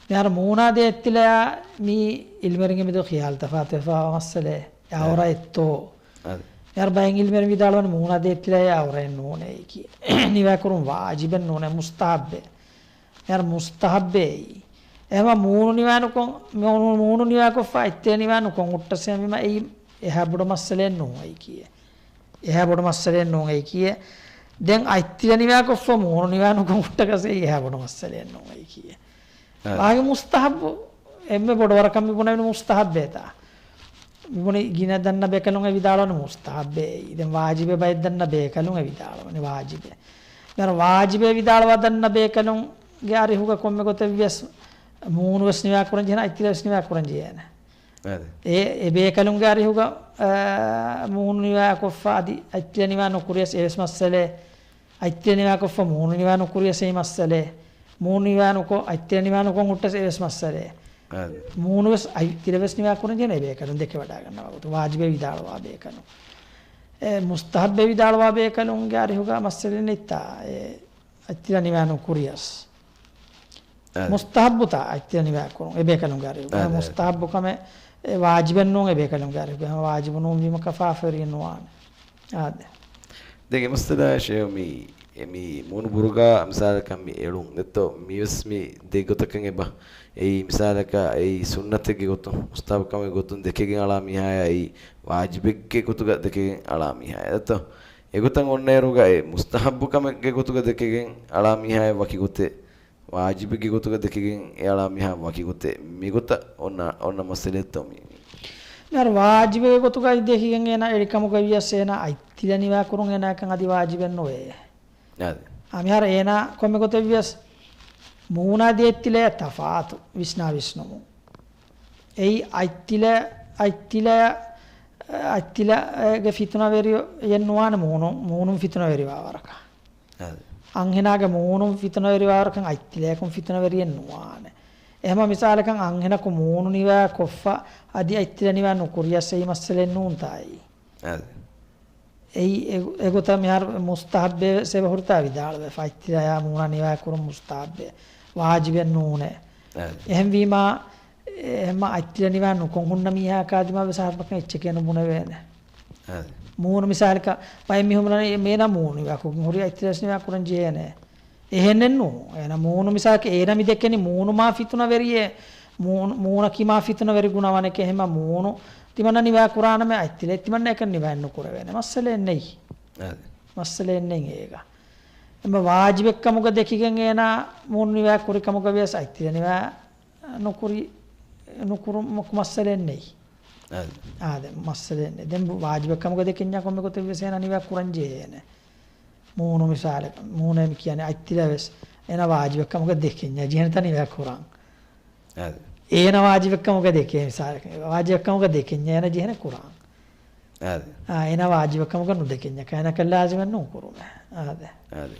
މިހާރު މޫނާ ދެއްތިލަޔާ މި އިލްމެރިންގެ މެދު ޚިޔާލު ތަފާތުވެފަ މައްސަލައެއް. އެ އާ. އައުރައެއްތޯ؟ އާ. މިހާރު ބައެއް އިލްމެރިން ވިދާޅުވަނީ މޫނާ ދެއްތިލަޔާ އައުރައެއް ނޫނޭ ކިޔޭ. ނިވާކުރުން ވާޖިބެއް ނޫނޭ، މުސްތަހައްބެއް. މިހާރު މުސްތަހައްބޭ. އެހެމަ މޫނު ނިވާ ނުކޮށް، މޫނު، މޫނު ނިވާކޮށްފަ އަތްތިލަ ނިވާ ނުކޮށް ހުއްޓަސް އެހެންވީމަ އެއީ އެހާ ބޮޑު މައްސަލައެއް ނޫން އައިކީއެއް. އެހާ ބޮޑު މައްސަލައެއް ނޫން އައިކީއެއް. ދެން އަތްތިލަ ނިވާކޮށްފަ މޫނު ނިވާ ނުކޮށް ހުއްޓަކަސް އެއީ އެހާ ބޮޑު މައްސަލައެއް ނޫން އައިކީއެއް. އާ. ވާގި މުސްތަހައްބު، އެންމެ ބޮޑު ވަރަކަށް މި ބުނެވިން މުސްތަހައްބޭތާ. މި ބުނި ގިނަ ދަންނަ ބޭކަލުން އެ ވިދާޅުވަނީ މުސްތަހައްބޭ. ދެން ވާޖިބޭ ބައެއް ދަންނަ ބޭކަލުން އެ ވިދާޅުވަނީ ވާޖިބޭ. މިހާރު ވާޖިބޭ ވިދާޅުވާ ދަންނަ ބޭކަލުންގެ އަރިހުގަ ކޮންމެ ގޮތެއްވިޔަސް މޫނު ވެސް ނިވާ ކުރަން ޖެހޭނެ، އަތްތިލަ ވެސް ނިވާ ކުރަން ޖެހޭނެ. އާދެ. އެ، އެ ބޭކަލުންގެ އަރިހުގަ، އާ، މޫނު ނިވާ ކޮށްފަ އަދި އަތްތިލަ ނިވާ ނުކުރިޔަސް އެވެސް މައްސަލައެއް. އަތްތިލަ ނިވާ ކޮށްފަ މޫނު ނިވާ ނުކުރިޔަސް އެއީ މައްސަލައެއް. މޫނު ނިވާ ނުކޮށް، އަތްތިލަ ނިވާ ނުކޮށް ހުއްޓަސް އެވެސް މައްސަލައެއް. އާދެ. މޫނު ވެސް އަތްތިލަ ވެސް ނިވާ ކުރަން ޖެހޭނެ ބޭކަލުން ދެކެ ވަޑާގަންނަވާ ގޮތުން، ވާޖިބޭ ވިދާޅުވާ ބޭކަލުން. އެ، މުސްތަހައްބޭ ވިދާޅުވާ ބޭކަލުންގެ އަރިހުގަ މައްސަލައެއް ނެތްތާ، އެ، އަތްތިލަ ނިވާ ނުކުރިޔަސް. އާދެ. މުސްތަހައްބުތާ އަތްތިލަ ނިވާ ކުރުން އެ ބޭކަލުންގެ އަރިހުގަ. އާދެ. މުސްތަހައްބު ކަމެއް އެ ވާޖިބެއް ނޫން އެ ބޭކަލުންގެ އަރިހުގަ. އެހެން ވާޖިބު ނޫން ވީމަ ކަފާފަވެރިއެއް ނުވާނެ. އާދެ. ދެން އެ މައްސަލައާ ޝޭހު މި، އެ މި މޫނު ބުރުގާ މިސާލަކަށް މި އެޅުން ދެއްތޯ، މިވެސް މި ދެ ގޮތަކަށް އެބަ. އެއީ މިސާލަކަށް އެއީ ސުންނަތެއްގެ ގޮތުން، މުސްތަހައްބު ކަމެއް ގޮތުން ދެކެގެން އަޅާ މީހާޔާ އެއީ ވާޖިބެއްގެ ގޮތުގަ ދެކެގެން އަޅާ މީހާޔާ ދެއްތޯ. އެގޮތަށް އޮންނައިރުގަ އެ މުސްތަހައްބު ކަމެއްގެ ގޮތުގަ ދެކެގެން އަޅާ މީހާޔާ ވަކި ގޮތެއް، ވާޖިބެއްގެ ގޮތުގަ ދެކެގެން އެ އަޅާ މީހާ ވަކި ގޮތެއް. މިގޮތަށް އޮންނަ، އޮންނަ މައްސަލައެއްތޯ މީ؟ މިހާރު ވާޖިބެއް ގޮތުގައި ދެކިގެން އޭނާ އެޅިކަމުގަ ވިޔަސް އޭނާ އަތްތިލަ ނިވާ ކުރުން އޭނާއަކަށް އަދި ވާޖިބެއް ނުވޭ. އާދެ. އާ، މިހާރު އޭނާ ކޮންމެ ގޮތެއް ވިޔަސް މޫނާ ދޭތިލަޔަށް ތަފާތު ވިސްނާ ވިސްނުމުން. އެއީ އަތްތިލަ، އަތްތިލަ، އަތްތިލަގެ ފިތުނަވެރިއެއް ނުވާނެ މޫނު، މޫނުން ފިތުނަވެރިވާ ވަރަކަށް. އާދެ. އަންހެނާގެ މޫނުން ފިތުނަވެރިވާވަރަކަށް އަތްތިލަޔަކުން ފިތުނަވެރިއެއް ނުވާނެ. އެހެމަ މިސާލަކަށް އަންހެނަކު މޫނު ނިވާ ކޮށްފަ އަދި އަތްތިލަ ނިވާ ނުކުރިޔަސް އެއީ މައްސަލައެއް ނޫންތާ އެއީ. އާދެ. އެއީ އެ، އެގޮތަށް މިހާރު މުސްތަހައްބެއް ވެސް އެބަ ހުރިތާ ވިދާޅުވެފަ. އަތްތިލަޔާ މޫނާ ނިވާ ކުރުން މުސްތަހައްބެއް. ވާޖިބެއް ނޫނޭ. އާދެ. އެހެންވީމާ، އެ، އެހެމަ އަތްތިލަ ނިވާ ނުކޮށް ހުންނަ މީހާއަކާ ދިމާވެސް އަހަރުމެން އެއްޗެކޭ ނުބުނެވޭނެ. އާދެ. މޫނު މިސާލަކަށް ބައެއް މީހުން ބުނަނީ މޭނާ މޫނު ނިވާކޮށް ހުރި އަތްތިލަ ވެސް ނިވާ ކުރަން ޖެހޭނެ. އެހެނެއް ނޫން. އޭނަ މޫނު މިސާލަކަށް އޭނަ މި ދެކެނީ މޫނު މާ ފިތުނަވެރިއެއް، މޫނު، މޫނަކީ މާ ފިތުނަވެރި ގުނަވަނެކޭ. އެހެމަ މޫނު ތިމަންނަ ނިވާ ކުރާނަމޭ އަތްތިލަ ތިމަންނަ އެކަން ނިވާ ނުކުރެވޭނެ. މައްސަލައެއް ނެތް. އާދެ. މައްސަލައެއް ނެތް އޭގަ. އެމަ ވާޖިބެއް ކަމުގަ ދެކިގެން އޭނާ މޫނު ނިވާ ކުރި ކަމުގަ ވިޔަސް އަތްތިލަ ނިވާ ނުކުރި، ނުކުރުމަކު މައްސަލައެއް ނެތް. އާދެ. އާދެ، މައްސަލައެއް ނެތް. ދެން ވާޖިބެއް ކަމުގަ ދެކެންޏާ ކޮންމެ ގޮތެއް ވެސް އޭނާ ނިވާ ކުރަން ޖެހޭނެ. މޫނު މިސާލަކަށް، މޫނޭ މި ކިޔާނެ އަތްތިލަ ވެސް. އޭނާ ވާޖިބެއް ކަމުގަ ދެކެންޏާ ޖެހޭނެތާ ނިވާ ކުރަން. އާދެ. އޭނަ ވާޖިބެއް ކަމުގަ ދެކޭ މިސާލަކަށް. ވާޖިބެއް ކަމުގަ ދެކެންޏާ އޭނަ ޖެހޭނެ ކުރަން. އާދެ. އާ، އޭނަ ވާޖިބެއް ކަމުގަ ނުދެކެންޏާ އޭނަކަށް ލާޒިމެއް ނޫން ކުރުމެއް. އާދެ. އާދެ.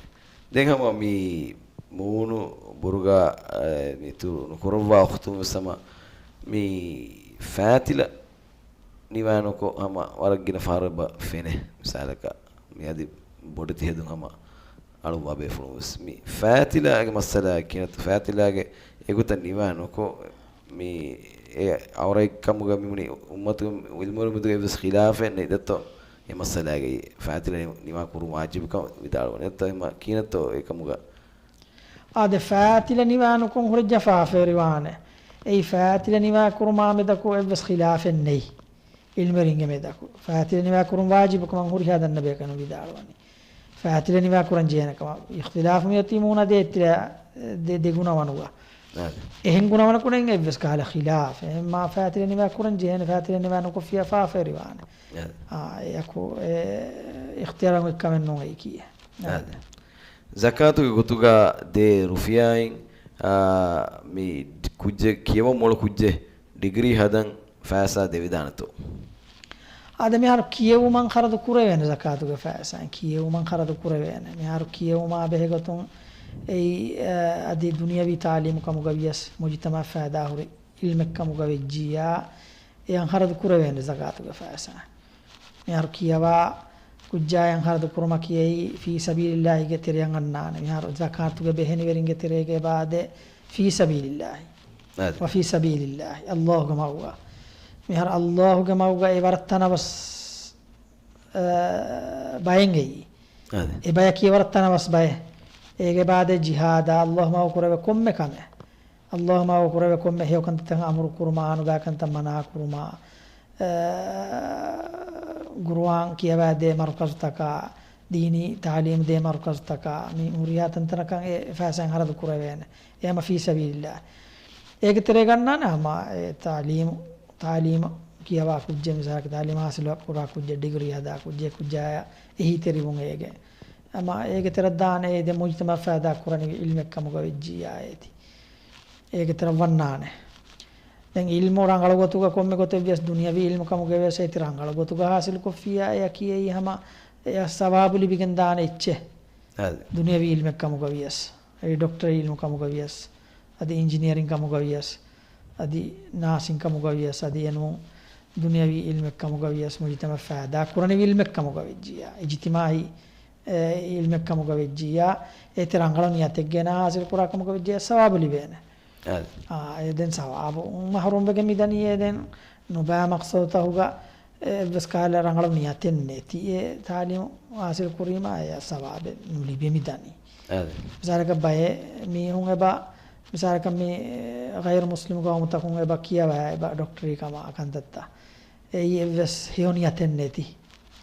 ދެން ހަމަ މި މޫނު ބުރުގާ، އަ، މި ތުރު ނުކުރައްވާ އުޚްތުން ވެސް ހަމަ މި ފާތިލަ ނިވާނުކޮށް ހަމަ ވަރަށް ގިނަ ފަހަރަށް އެބަ ފެނޭ. މިސާލަކަށް މި އަދި ބޮޑެތި ހެދުން ހަމަ އަޅުއްވާ ބޭފުޅުން ވެސް މި ފާތިލާގެ މައްސަލައަކީ ނަތް ފާތިލާގެ އެގޮތަށް ނިވާނުކޮށް މި އެ އަވަރައެއްކަމުގަ މި މުނި އުއްމަތު ޢިލްމުވެރިން މެދުގަ އެއްވެސް ޚިލާފެއް ނެތް ދެއްތޯ އެ މައްސަލާގައި ފާތިލަ ނިވާ ކުރުން ވާޖިބުކަން ވިދާޅުވަނީ. ނެތްތޯ އެމަ ކީނެތޯ އެކަމުގަ؟ އާދެ، ފާތިލަ ނިވާނުކޮށް ހުރެ ޖަފާފައިވާނެ. އެއީ ފާތިލަ ނިވާ ކުރުމާ މެދަކު އެއްވެސް ޚިލާފެއް ނެތް ޢިލްމުވެރިންގެ މެދަކު. ފާތިލަ ނިވާ ކުރުން ވާޖިބުކަމަށް ހުރިހާ ދަންނަބޭކަލުން ވިދާޅުވަނީ. ފާތިލަ ނިވާ ކުރަން ޖެހޭނެ ކަމަށް. އިޚްތިލާފު މިއޮތީ މޫނާ ދޭތިލަ ދެ، ދެ ގުނަވަނުގަ. އާދެ. އެހެން ގުނަވަނަކު ނެތް އެއްވެސް ކަހަލަ ޚިލާފެއް. އެހެންމާ ފާތިލަ ނިވާ ކުރަން ޖެހޭނެ، ފާތިލަ ނިވާ ނުކޮށްފިއްޔާ ފާފައިވާނެ. އާދެ. އާ، އެއަކު އެ އިޚްތިޔާރު އެއްކަމެއް ނޫން އެއީކީ. އާދެ. ޒަކާތުގެ ގޮތުގަ ދޭ ރުފިޔާއިން، އާ، މި ކުއްޖެއް ކިޔަވަން މޮޅު ކުއްޖެއް ޑިގްރީ ހަދަން ފައިސާ ދެވިދާނެތޯ؟ އާދެ، މިހާރު ކިޔެވުމަށް ޚަރަދު ކުރެވޭނެ ޒަކާތުގެ ފައިސާ. ކިޔެވުމަށް ޚަރަދު ކުރެވޭނެ. މިހާރު ކިޔެވުމާ ބެހޭގޮތުން އެއީ، އަ، އަދި ދުނިޔަވީ ތާލީމު ކަމުގަ ވިޔަސް، މުޖުތަމައަށް ފައިދާ ހުރި ޢިލްމެއް ކަމުގަ ވެއްޖިއްޔާ، އެއަށް ޚަރަދު ކުރެވޭނެ ޒަކާތުގެ ފައިސާ. މިހާރު ކިޔަވާ ކުއްޖާއަށް ޚަރަދު ކުރުމަކީ އެއީ ފީ ސަބީލިއްލާހިގެ ތެރެއަށް އަންނާނެ. މިހާރު ޒަކާތުގެ ބެހެނިވެރިންގެ ތެރޭގަ އެބަ އާދޭ ފީ ސަބީލިއްލާހި. އާދެ. ވަފީ ސަބީލިއްލާހި. ﷲ ގެ މަގުގަ. މިހާރު ﷲ ގެ މަގުގަ އެ ވަރަށް ތަނަވަސް، އަ، ބައެއް އެއީ. އާދެ. އެ ބަޔަކީ ވަރަށް ތަނަވަސް ބައެއް. އޭގެ ބާދެ ޖިހާދާ، ﷲ މަގު ކުރެވޭ ކޮންމެ ކަމެއް. ﷲ މަގު ކުރެވޭ ކޮންމެ ހެޔޮ ކަންތައްތަކަށް އަމުރު ކުރުމާ، އަނުދާ ކަންތައް މަނާ ކުރުމާ، އަ، ގުރުއާން ކިޔަވާދޭ މަރުކަޒުތަކާ، ދީނީ ތާލީމު ދޭ މަރުކަޒުތަކާ، މި ހުރިހާ ތަންތަނަކަށް އެ ފައިސާ ޚަރަދު ކުރެވޭނެ. އެ ހަމަ ފީ ސަބީލިއްލާހި. އޭގެ ތެރޭގަ އަންނާނެ ހަމަ އެ ތާލީމު، ތާލީމު ކިޔަވާ ކުއްޖެއް، މިސާލަކަށް ތާލީމު ޙާޞިލު ކުރާ ކުއްޖެއް، ޑިގްރީ ހަދާ ކުއްޖެއް، ކުއްޖާޔަށް އެހީތެރިވުން އޭގެ. ހަމަ އޭގެ ތެރަށް ދާނެ އެ ދެ މުޖްތަމައަށް ފައިދާ ކުރަނިވި ޢިލްމެއް ކަމުގަ ވެއްޖިއްޔާ އޭތި. އޭގެ ތެރަށް ވަންނާނެ. ދެން ޢިލްމު ރަނގަޅު ގޮތުގަ ކޮންމެ ގޮތެއް ވިޔަސް ދުނިޔަވީ ޢިލްމު ކަމުގަ ވެސް އޭތި ރަނގަޅު ގޮތުގަ ޙާޞިލު ކޮށްފިއްޔާ އެއަކީ އެއީ ހަމަ އެއަށް ސަވާބު ލިބިގެން ދާނެ އެއްޗެއް. އާދެ. ދުނިޔަވީ ޢިލްމެއް ކަމުގަ ވިޔަސް، އެ ޑޮކްޓަރީ ޢިލްމު ކަމުގަ ވިޔަސް، އަދި އިންޖިނިއަރިން ކަމުގަ ވިޔަސް، އަދި ނާސިން ކަމުގަ ވިޔަސް، އަދި އެނޫން ދުނިޔަވީ ޢިލްމެއް ކަމުގަ ވިޔަސް މުޖުތަމައަށް ފައިދާ ކުރަނިވި ޢިލްމެއް ކަމުގަ ވެއްޖިއްޔާ، އިޖްތިމާޢީ، އެ، ޢިލްމެއް ކަމުގަ ވެއްޖިއްޔާ، އޭތި ރަނގަޅު ނިޔަތެއް ގެނަ ޙާޞިލު ކުރާ ކަމުގަ ވެއްޖިއްޔާ ސަވާބު ލިބޭނެ. އާދެ. އާ، އެ ދެން ސަވާބު މަޙްރޫމްވެގެން މިދަނީ އެ ދެން ނުބައި މަޤްޞަދުތަކުގަ އެއްވެސް ކަހަލަ ރަނގަޅު ނިޔަތެއް ނެތި އެ ތާލީމު ޙާޞިލު ކުރީމާ އެއަށް ސަވާބެއް ނުލިބެ މިދަނީ. އާދެ. މިސާލަކަށް ބައެއް މީހުން އެބަ، މިސާލަކަށް މި ޣައިރު މުސްލިމު ޤައުމުތަކުން އެބަ ކިޔަވާ އެބަ ޑޮކްޓަރީ ކަމާ ކަންތައްތައް. އެއީ އެއްވެސް ހެޔޮ ނިޔަތެއް ނެތި.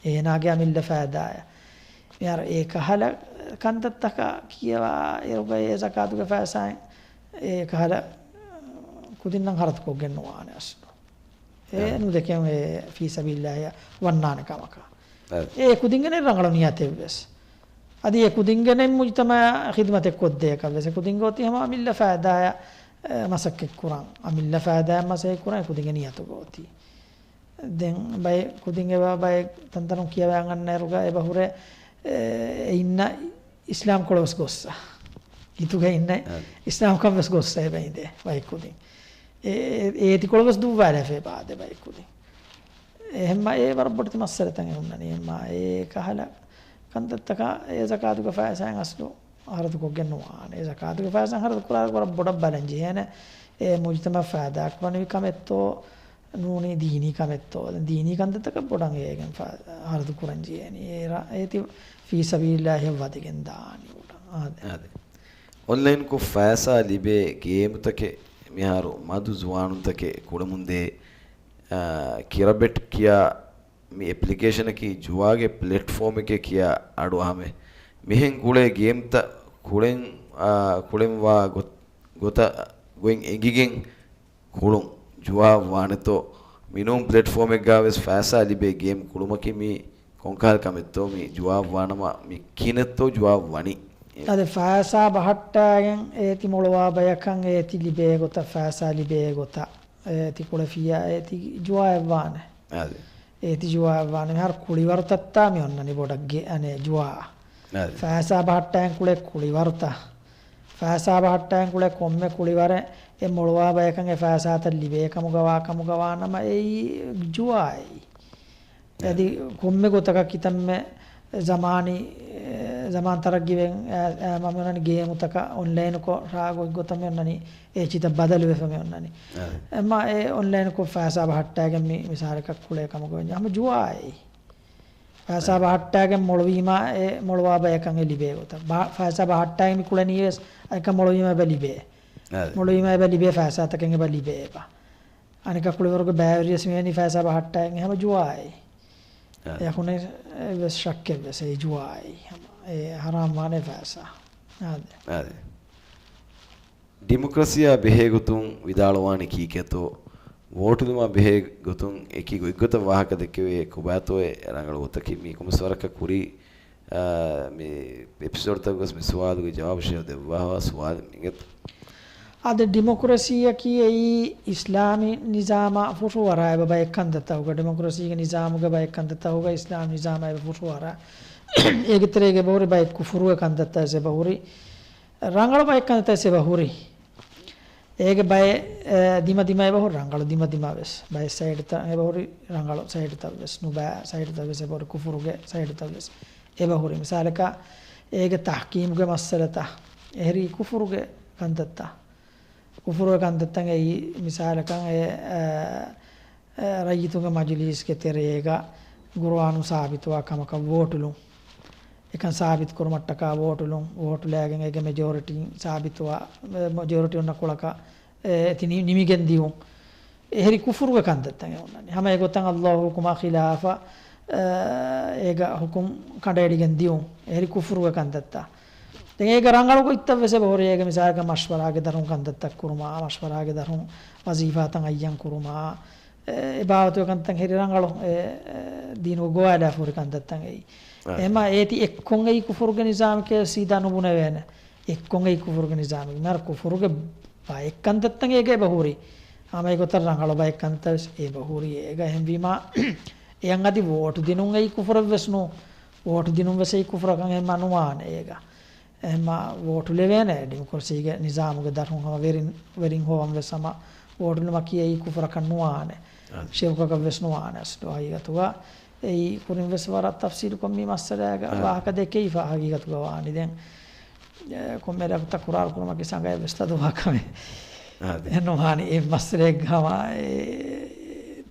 އޭނާގެ އަމިއްލަ ފައިދާއަށް. މިހާރު އެ ކަހަލަ ކަންތައްތަކަށް ކިޔަވާ އިރުގައި އެ ޒަކާތުގެ ފައިސާއިން އެ ކަހަލަ ކުދިންނަށް ޚަރަދުކޮށްގެން ނުވާނެ އަސްލު. އެ އާ. ނުދެކެން އެ ފީ ސަބީލިއްލާހިއަށް ވަންނާނެ ކަމަކަށް. އާ. އެ ކުދިންގެ ނެތް ރަނގަޅު ނިޔަތެއްވެސް. އަދި އެ ކުދިންގެ ނެތް މުޖްތަމަޢަށް ޚިދުމަތެއް ކޮށްދޭކަށްވެސް. އެ ކުދިންގެ އޮތީ ހަމަ އަމިއްލަ ފައިދާއަށް، އެ، މަސައްކަތްކުރަން. އަމިއްލަ ފައިދާއަށް މަސައްކަތްކުރަން އެ ކުދިންގެ ނިޔަތުގަ އޮތީ. ދެން ބައެއް ކުދިން އެބަ ބައެއް ތަންތަނުން ކިޔަވާ އަންނައިރުގަ އެބަ ހުރެ، އެ، އެ އިންނަ އިސްލާމްކޮޅުވެސް ގޮއްސަ. ހިތުގަ އިންނަ އާ. އިސްލާމްކަންވެސް ގޮއްސަ އެބަ އިނދޭ ބައެއް ކުދިން. އެ، އެ، އޭތިކޮޅުވެސް ދުއްވާލައިފަ އެބަ އާދޭ ބައެއް ކުދިން. އެހެންމާ އެ ވަރަށް ބޮޑެތި މައްސަލަތައް އެ ހުންނަނީ. އެހެންމާ އެ ކަހަލަ ކަންތައްތަކާ އެ ޒަކާތުގެ ފައިސާއިން އަސްލު ޚަރަދުކޮށްގެން ނުވާނެ. ޒަކާތުގެ ފައިސާ ޚަރަދު ކުރާ ވަރަށް ބޮޑަށް ބަލަން ޖެހޭނެ. އެ މުޖްތަމައަށް ފައިދާ ކުރަނިވި ކަމެއްތޯ ނޫނީ ދީނީ ކަމެއްތޯ. ދީނީ ކަންތައްތަކަށް ބޮޑަށް އޭގެން ފަ-، ޚަރަދު ކުރަން ޖެހޭނީ. އޭރަ އޭތި ފީ ސަބީލިއްލާހިއަށް ވަދެގެން ދާނީ ބޮޑަށް. އާދެ. އާދެ. އޮންލައިންކޮށް ފައިސާ ލިބޭ ގޭމުތަކެއް މިހާރު މަދު ޒުވާނުންތަކެއް ކުޅެމުންދޭ، އާ، ކިރަބެޓް ކިޔާ މި އެޕްލިކޭޝަނަކީ ޖުވާގެ ޕްލެޓްފޯމެކޭ ކިޔާ އަޑު އަހަމެ. މިހެން ގުޅޭ ގޭމްތައް ކުޅެން، އާ، ކުޅެންވާ ގޮތް-، ގޮތަށް ގޮތް އެނގިގެން ކުޅުން ޖުވާ ވާނެތޯ؟ މިނޫން ޕްލެޓްފޯމެއްގާވެސް ފައިސާ ލިބޭ ގޭމް ކުޅުމަކީ މީ ކޮންކަހަލަ ކަމެއްތޯ؟ މި ޖުވާ ވާނަމަ މި ކިހިނެއްތޯ ޖުވާ ވަނީ؟ އަދި ފައިސާ ބަހައްޓާގެން އޭތި މޮޅުވާ ބަޔަކަށް އޭތި ލިބޭ ގޮތަށް ފައިސާ ލިބޭ ގޮތަށް އޭތި ކުޅެފިއްޔާ އޭތި ޖުވާއެއްވާނެ. އާދެ. އޭތި ޖުވާއެއްވާނެ. މިހާރު ކުޅިވަރުތައްތާ މި އޮންނަނީ ބޮޑަށް ގެ-، އަނެއް ޖުވާ. އާދެ. ފައިސާ ބަހައްޓައިން ކުޅޭ ކުޅިވަރުތައް. ފައިސާ ބަހައްޓައިން ކުޅޭ ކޮންމެ ކުޅިވަރެއް އެ މޮޅުވާ ބަޔަކަށް އެ ފައިސާތައް ލިބޭ ކަމުގަވާ ކަމުގަވާ ނަމަ އެއީ ޖުވާއެއް. އަދި ކޮންމެ ގޮތަކަށް ކިތަންމެ ޒަމާނީ، އެ، ޒަމާން ތަރައްގީވެން އައި، އައި، މަ މިއޮންނަނީ ގޭމުތަކަށް އޮންލައިނުކޮށް ރާ ގޮތްގޮތަށް މިއޮންނަނީ އެ ޗިތަށް ބަދަލުވެފަ މިއޮންނަނީ. އެމަ އެ އޮންލައިނުކޮށް ފައިސާ ބަހައްޓާގެން މި މިސާލަކަށް ކުޅޭ ކަމަކު ވެންޏާ ހަމަ ޖުވާއެއް. ފައިސާ ބަހައްޓާގެން މޮޅުވީމާ އެ މޮޅުވާ ބަޔަކަށް އެ ލިބޭ ގޮތަށް. ބަ-، ފައިސާ ބަހައްޓާގެން މި ކުޅެނީވެސް އަދިކަ މޮޅުވީމާ އެބަ ލިބޭ. އާދެ. މޮޅުވީމާ އެބަ ލިބޭ ފައިސާތަކެއް އެބަ ލިބޭ އެބަ. އަނެކަ ކުޅިވަރުގެ ބައިވެރިޔަސް މިވެނީ ފައިސާ ބަހައްޓައިގެން ހަމަ ޖުވާއެއް. އާ. އެ ހުނެ އެއްވެސް ޝައްކެއްވެސް އެ ޖުވާއެއް ހަމަ. އެ ހަރާމް ވާނެ ފައިސާ. އާދެ. އާދެ. ޑިމޮކްރަސީއާ ބެހޭ ގޮތުން ވިދާޅުވާނީ ކީކޭތޯ؟ ވޯޓުލުމާ ބެހޭ ގޮތުން އެކި ގޮތްގޮތަށް ވާހަކަ ދެއްކެވޭ ކޮބާތޯއޭ ރަނގަޅު ގޮތަކީ؟ މީ ކޮންމެސް ވަރަކަށް ކުރީ، އާ، މި އެޕިސޯޑްތަކުގަސް މި ސުވާލުގެ ޖަވާބު ޝޭޚް ދެއްވާފަ ސުވާލެއް މިއިނގޭތޯ؟ އާދެ، ޑިމޮކްރަސީއަކީ އެއީ އިސްލާމީ ނިޒާމާ ފުށުއަރާ އެބަ ބައެއް ކަންތައްތަކުގަ، ޑިމޮކްރަސީގެ ނިޒާމުގެ ބައެއް ކަންތައްތަކުގަ އިސްލާމީ ނިޒާމާ އެބަ ފުށުއަރާ. އޭގެ ތެރޭގަ އެބަހުރި ބައެއް ކުފުރުގެ ކަންތައްތައް ވެސް އެބަހުރި. ރަނގަޅު ބައެއް ކަންތައްތައް ވެސް އެބަހުރި. އޭގެ ބައެއް، އެ، ދިމަ ދިމަ އެބަހުރި ރަނގަޅު ދިމަ ދިމަ ވެސް. ބައެއް ސައިޑްތައް އެބަހުރި ރަނގަޅު ސައިޑްތައް ވެސް. ނުބައި ސައިޑްތައް ވެސް އެބަހުރި ކުފުރުގެ ސައިޑްތައް ވެސް އެބަހުރި. މިސާލަކަށް އޭގެ ތަޙްކީމުގެ މައްސަލަތައް އެހެރީ ކުފުރުގެ ކަންތައްތައް. ކުފުރުގެ ކަންތައްތައް އެއީ މިސާލަކަށް އެ، އެ، އެ، ރައްޔިތުންގެ މަޖިލީސްގެ ތެރޭގަ ގުރުއާނުން ސާބިތުވާ ކަމަކަށް ވޯޓުލުން. އެކަން ސާބިތު ކުރުމަށްޓަކާ ވޯޓުލުން، ވޯޓުލައިގެން އޭގެ މެޖޯރިޓީ ސާބިތުވާ، މެ-، މެޖޯރިޓީ އޮންނަ ކުޅަކަށް، އެ، ތި ނި-، ނިމިގެން ދިޔުން. އެހެރީ ކުފުރުގެ ކަންތައްތައް އެ އޮންނަނީ. ހަމަ އެގޮތަށް ﷲ ގެ ޙުކުމާ ޚިލާފަށް، އެ، އޭގަ ޙުކުމް ކަނޑައެޅިގެން ދިޔުން. އެހެރީ ކުފުރުގެ ކަންތައްތައް. ދެން އޭގެ ރަނގަޅު ގޮތްތައް ވެސް އެބަހުރި. އޭގެ މިސާލަކަށް މަޝްވަރާގެ ދަށުން ކަންތައްތައް ކުރުމާ، މަޝްވަރާގެ ދަށުން ވަޒީފާތައް އައްޔަން ކުރުމާ، އެ، އެ ބާވަތުގެ ކަންތައް ހެރި ރަނގަޅު، އެ، އެ، ދީނުގެ ގޮވާލާފަ ހުރި ކަންތައްތައް އެއީ. އާ. އެމަ އޭތި އެއްކޮށް އެއީ ކުފުރުގެ ނިޒާމެކޭ ސީދާ ނުބުނެވޭނެ. އެއްކޮށް އެއީ ކުފުރުގެ ނިޒާމެއް. މިހާރު ކުފުރުގެ ބައެއް ކަންތައްތައް އޭގަ އެބަހުރި. ހަމަ އެގޮތަށް ރަނގަޅު ބައެއް ކަންތައް ވެސް އެބަހުރި އޭގަ. އެހެންވީމާ، އެއަށް އަދި ވޯޓު ދިނުން އެއީ ކުފުރެއްވެސް ނޫ. ވޯޓު ދިނުން ވެސް އެއީ ކުފުރަކަށް އެހެންމާ ނުވާނެ އޭގަ. އެހެންމާ ވޯޓު ލެވޭނެ ޑިމޮކްރަސީގެ ނިޒާމުގެ ދަށުން ހަމަ ވެރިން، ވެރިން ހޮވަން ވެސް ހަމަ ވޯޓު ލުމަކީ އެއީ ކުފުރަކަށް ނުވާނެ. އަދި. ޝިރުކަކަށް ވެސް ނުވާނެ އަސްލު ހަގީގަތުގަ. އެއީ ކުރިން ވެސް ވަރަށް ތަފްސީލުކޮށް މި މައްސަލާގަ އަދި. ވާހަކަ ދެކެވިފަ ހަގީގަތުގަ ވާނީ. ދެން، އެ، ކޮންމެ ރެއަކު ތަކުރާރު ކުރުމަކީ ސަނގައެއް ވެސް ތަދުވާ ކަމެއް. އަދި. އެ ނުވާނީ އެ މައްސަލައެއްގަ ހަމަ އެ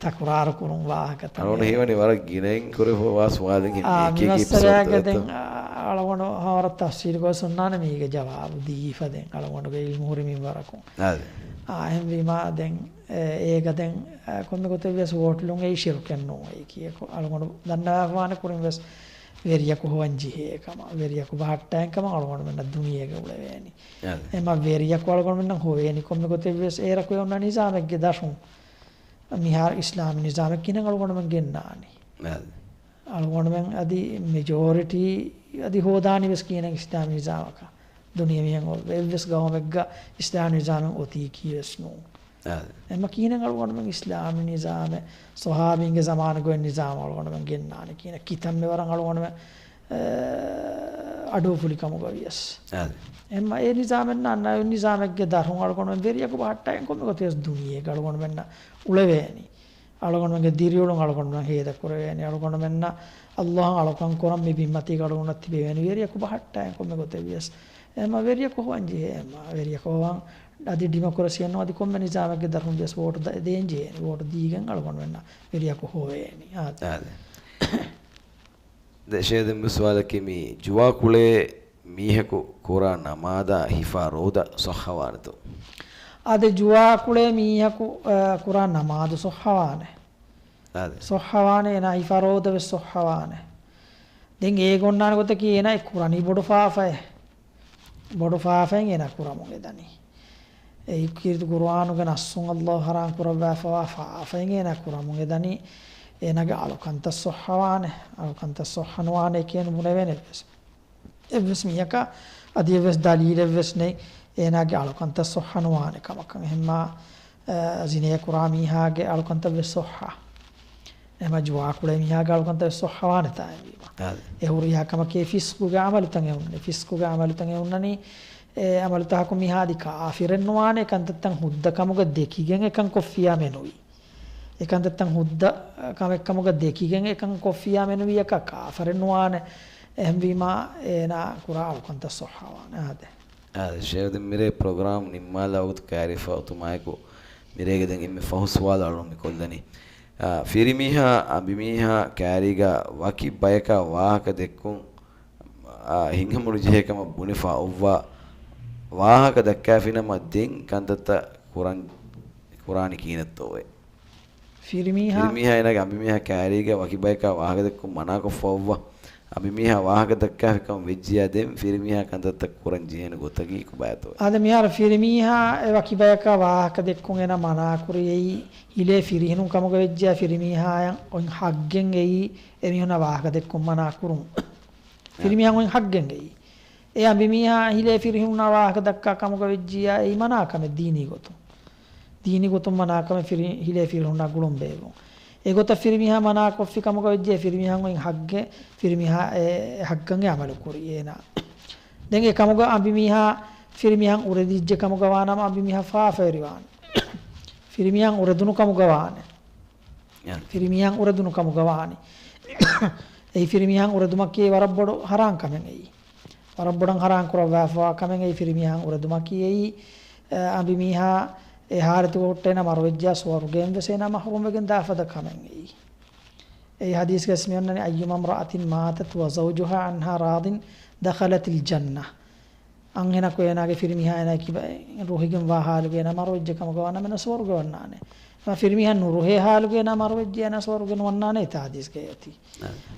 ތަކުރާރު ކުރުން ވާހަކަ ތަނެއް. އަޅުގަނޑު ހީވަނީ ވަރަށް ގިނައިން ކުރެފަ ވާ ސުވާލެއް ހިން އާ، މި އެކި އެކި މައްސަލައިގަ އެޕިސޯޑްތައް ދެން، އަ، އަޅުގަނޑު ހަމަ ވަރަށް ތަފްސީލުކޮށް އޮންނާނެ މީގެ ޖަވާބު ދީފަ ދެން އަޅުގަނޑުގެ އިލްމު ހުރި މިންވަރަކުން. އާދެ. އާ، އެހެންވީމާ ދެން، އެ، އޭގަ ދެން، އަ، ކޮންމެ ގޮތެއް ވެސް ވޯޓުލުން އެއީ ޝިރުކެއް ނޫން. އެއީ ކިޔަކު އަޅުގަނޑު ދަންނަވާފަވާނެ ކުރިން ވެސް ވެރިޔަކު ހޮވަން ޖެހޭ ކަމަށް، ވެރިޔަކު ބަހައްޓައިން ކަމަށް އަޅުގަނޑުމެންނަށް ދުނިޔޭގަ އުޅެވޭނީ. އާދެ. އެމަ ވެރިޔަކު އަޅުގަނޑުމެންނަށް ހޮވޭނީ ކޮންމެ ގޮތެއް ވެސް އޭރަކު އޮންނަ ނިޒާމެއްގެ ދަށުން. މިހާރު އިސްލާމީ ނިޒާމެއް ކިހިނެއް އަޅުގަނޑުމެން ގެންނާނީ؟ އާދެ. އަޅުގަނޑުމެން އަދި މެޖޯރިޓީ އަދި ހޯދާނީ ވެސް ކިހިނެއް އިސްލާމީ ނިޒާމަކަށް؟ ދުނިޔެ މިހެން އޮވެ އެއްވެސް ގައުމެއްގަ އިސްލާމީ ނިޒާމެއް އޮތީކީ ވެސް ނޫން. އާދެ. އެމަ ކިހިނެއް އަޅުގަނޑުމެން އިސްލާމީ ނިޒާމެއް ޞަޙާބީންގެ ޒަމާނުގައި ނިޒާމް އަޅުގަނޑުމެން ގެންނާނެ ކިހިނެއް؟ ކިތަންމެ ވަރަށް އަޅުގަނޑުމެން، އެ، އަޑުއުފުލި ކަމުގަ ވިޔަސް. އާދެ. އެމަ އެ ނިޒާމެއް ނާންނާ އެ ނިޒާމެއްގެ ދަށުން އަޅުގަނޑުމެން ވެރިޔަކު ބަހައްޓައިގެން ކޮންމެ ގޮތެއް ވެސް ދުނިޔޭގަ އަޅުގަނޑުމެންނަށް އުޅެވޭނީ. އަޅުގަނޑުމެންގެ ދިރިއުޅުން އަޅުގަނޑުމެން ހޭދަކުރެވޭނެ. އަޅުގަނޑުމެންނަށް ﷲ އަށް އަޅުކަން ކުރަން މި ބިންމަތީގަ އަޅުގަނޑަށް ތިބެވޭނެ ވެރިޔަކު ބަހައްޓައިގެން ކޮންމެ ގޮތެއް ވިޔަސް. އެމަ ވެރިޔަކު ހޮވަން ޖެހޭ. އެމަ ވެރިޔަކު ހޮވަން އަދި ޑިމޮކްރަސީއެއް ނޫން އަދި ކޮންމެ ނިޒާމެއްގެ ދަށުން ވިޔަސް ވޯޓު ދޭން ޖެހޭނެ. ވޯޓު ދީގެން އަޅުގަނޑުމެންނަށް ވެރިޔަކު ހޮވޭނެ. އާދެ. އާދެ. ދެ ޝޭޚް ދެން މި ސުވާލަކީ މި ޖުވާ ކުޅޭ މީހަކު ކުރާ ނަމާދާ ހިފާ ރޯދަ ޞައްޙަވާނެތޯ؟ އާދެ، ޖުވާ ކުޅޭ މީހަކު، އަ، ކުރާ ނަމާދު ޞައްޙަވާނެ. އާދެ. ޞައްޙަވާނެ، އޭނާ ހިފާ ރޯދަ ވެސް ޞައްޙަވާނެ. ދެން އޭގަ އޮންނާނެ ގޮތަކީ އޭނާ އެ ކުރަނީ ބޮޑު ފާފައެއް. ބޮޑު ފާފައެއް އޭނާ ކުރަމުން އެދަނީ. އެ ކީރިތި ޤުރުއާނުގެ ނައްޞުން ﷲ ޙަރާމް ކުރައްވާފަވާ ފާފައެއް އޭނާ ކުރަމުން އެދަނީ. އޭނާގެ އަޅުކަންތައް ޞައްޙަވާނެ. އަޅުކަންތައް ޞައްޙަ ނުވާނެ ކިޔަން ބުނެވޭނެ ވެސް. އެއްވެސް މީހަކަށް އަދި އެއްވެސް ދަލީލެއްވެސް ނެތް އޭނާގެ އަޅުކަންތައް ޞައްޙަ ނުވާނެ ކަމަކަށް. އެހެންމާ، އަ، ޒިނޭ ކުރާ މީހާގެ އަޅުކަންތައްވެސް ޞައްޙަ. އެމަޖު ވާކުޅޭ މީހާގެ އަޅުކަންތައް ވެސް ޞައްޙަވާނެތާ އެހެންވީމަ. އާދެ. އެ ހުރިހާ ކަމަކީ ފިސްޤުގެ ޢަމަލުތައް އެ އޮންނަނީ. ފިސްޤުގެ ޢަމަލުތައް އެ އޮންނަނީ. އެ ޢަމަލުތަކަކުން މީހާ އަދި ކާފިރެއް ނުވާނެ، އެ ކަންތައްތައް ހުއްދަ ކަމުގަ ދެކިގެން އެކަން ކޮށްފިޔާ މެނުވީ. އެ ކަންތައްތައް ހުއްދަ ކަމެއް ކަމުގަ ދެކިގެން އެކަން ކޮށްފިޔާ މެނުވިޔަކަށް ކާފަރެއް ނުވާނެ. އެހެންވީމާ، އޭނާ ކުރާ އަޅުކަންތައް ޞައްޙަވާނެ. އާދެ. އާދެ، ޝޭޚް، ދެން މިރޭ ޕްރޮގްރާމް ނިންމާލާ ވަގުތު ކައިރިފަ އޮތުމާއެކު، މިރޭގެ ދެން އެންމެ ފަހު ސުވާލު އަޅުން މި ކޮށްލަނީ. އާ، ފިރިމީހާ، އަނބިމީހާ ކައިރީގަ ވަކި ބަޔަކާ ވާހަކަ ދެއްކުން، އާ، ހިނގަމުނުޖެހޭ ކަމަށް ބުނެފަ އޮއްވާ ވާހަކަ ދައްކާފިނަމަ، ދެން ކަންތައްތައް ކުރަން، ކުރާނީ ކިހިނެއްތޯއޭ؟ ފިރިމީހާ ފިރިމީހާ އޭނާގެ އަނބިމީހާ ކައިރީގަ ވަކި ބަޔަކާ ވާހަކަދެއްކުން މަނާކޮށްފަ އޮއްވާ، އަނބިމީހާ ވާހަކަ ދައްކާފި ކަމަށް ވެއްޖިޔާ، ދެން ފިރިމީހާ ކަންތައްތައް ކުރަން ޖެހޭނެ ގޮތަކީ ކޮބާތޯ؟ އާދެ، މިހާރު ފިރިމީހާ އެ ވަކި ބަޔަކާ ވާހަކަ ދެއްކުން އޭނާ މަނާކުރި އެއީ، ހިލޭ ފިރިހެނުން ކަމުގަ ވެއްޖިޔާ، ފިރިމީހާއަށް އޮތް ހައްގެއް އެއީ އެމީހުންނާ ވާހަކަ ދެއްކުން މަނާކުރުން. ފިރިމީހާއަށް އޮތް ހައްގެއް އެއީ. އެ އަނބިމީހާ ހިލޭ ފިރިހެނުންނާ ވާހަކަ ދައްކާ ކަމުގަ ވެއްޖިޔާ، އެއީ މަނާ ކަމެއް ދީނީ ގޮތުން. ދީނީ ގޮތުން މަނާ ކަމެއް ފިރި-، ހިލޭ ފިރިހެނުންނާ ގުޅުން ބޭއްވުން. އެގޮތަށް ފިރިމީހާ މަނާ ކޮށްފި ކަމުގަ ވެއްޖެ، ފިރިމީހާއަށް އޮތް ހައްގެއް، ފިރިމީހާ އެ ހައްގަށް އެ އަމަލު ކުރީ އޭނާ. ދެން އެ ކަމުގަ އަނބިމީހާ ފިރިމީހާއަށް އުރެދިއްޖެ ކަމުގަ ވާނަމަ، އަނބިމީހާ ފާފަވެރިވާނެ. ފިރިމީހާއަށް އުރެދުނު ކަމުގަ ވާނެ. އެ. ފިރިމީހާއަށް އުރެދުނު ކަމުގަ ވާނެ. އެއީ ފިރިމީހާއަށް އުރެދުމަކީ ވަރަށް ބޮޑު ހަރާން ކަމެއް އެއީ. ވަރަށް ބޮޑަށް ހަރާން ކުރައްވާފަވާ ކަމެއް އެއީ ފިރިމީހާއަށް އުރެދުމަކީ އެއީ، އަ، އަނބިމީހާ އެ ހާލަތުގަ ހުއްޓޭނަ މަރުވެއްޖާ ސުވަރުގެއިން ވެސް އޭނާ މަޙްރޫމް ވެގެން ދާފަދަ ކަމެއް އެއީ. އެއީ ޙަދީޘްގަސް މި އޮންނަނީ، أيما امرأة ماتت وزوجها عنها راض دخلت الجنة. އަންހެނަކު އޭނާގެ ފިރިމީހާ އޭނާ ކިބަ ރުހިގެން ވާ ހާލުގަ އޭނާ މަރުވެއްޖެ ކަމުގަ ވާނަމަ އޭނާ ސުވަރުގެ ވަންނާނެ. އެމަ ފިރިމީހާ ނުރުހޭ ހާލުގަ އޭނާ މަރުވެއްޖެ އޭނާ ސުވަރުގެ ނުވަންނާނެ އެތާ ޙަދީޘްގައި އޮތީ.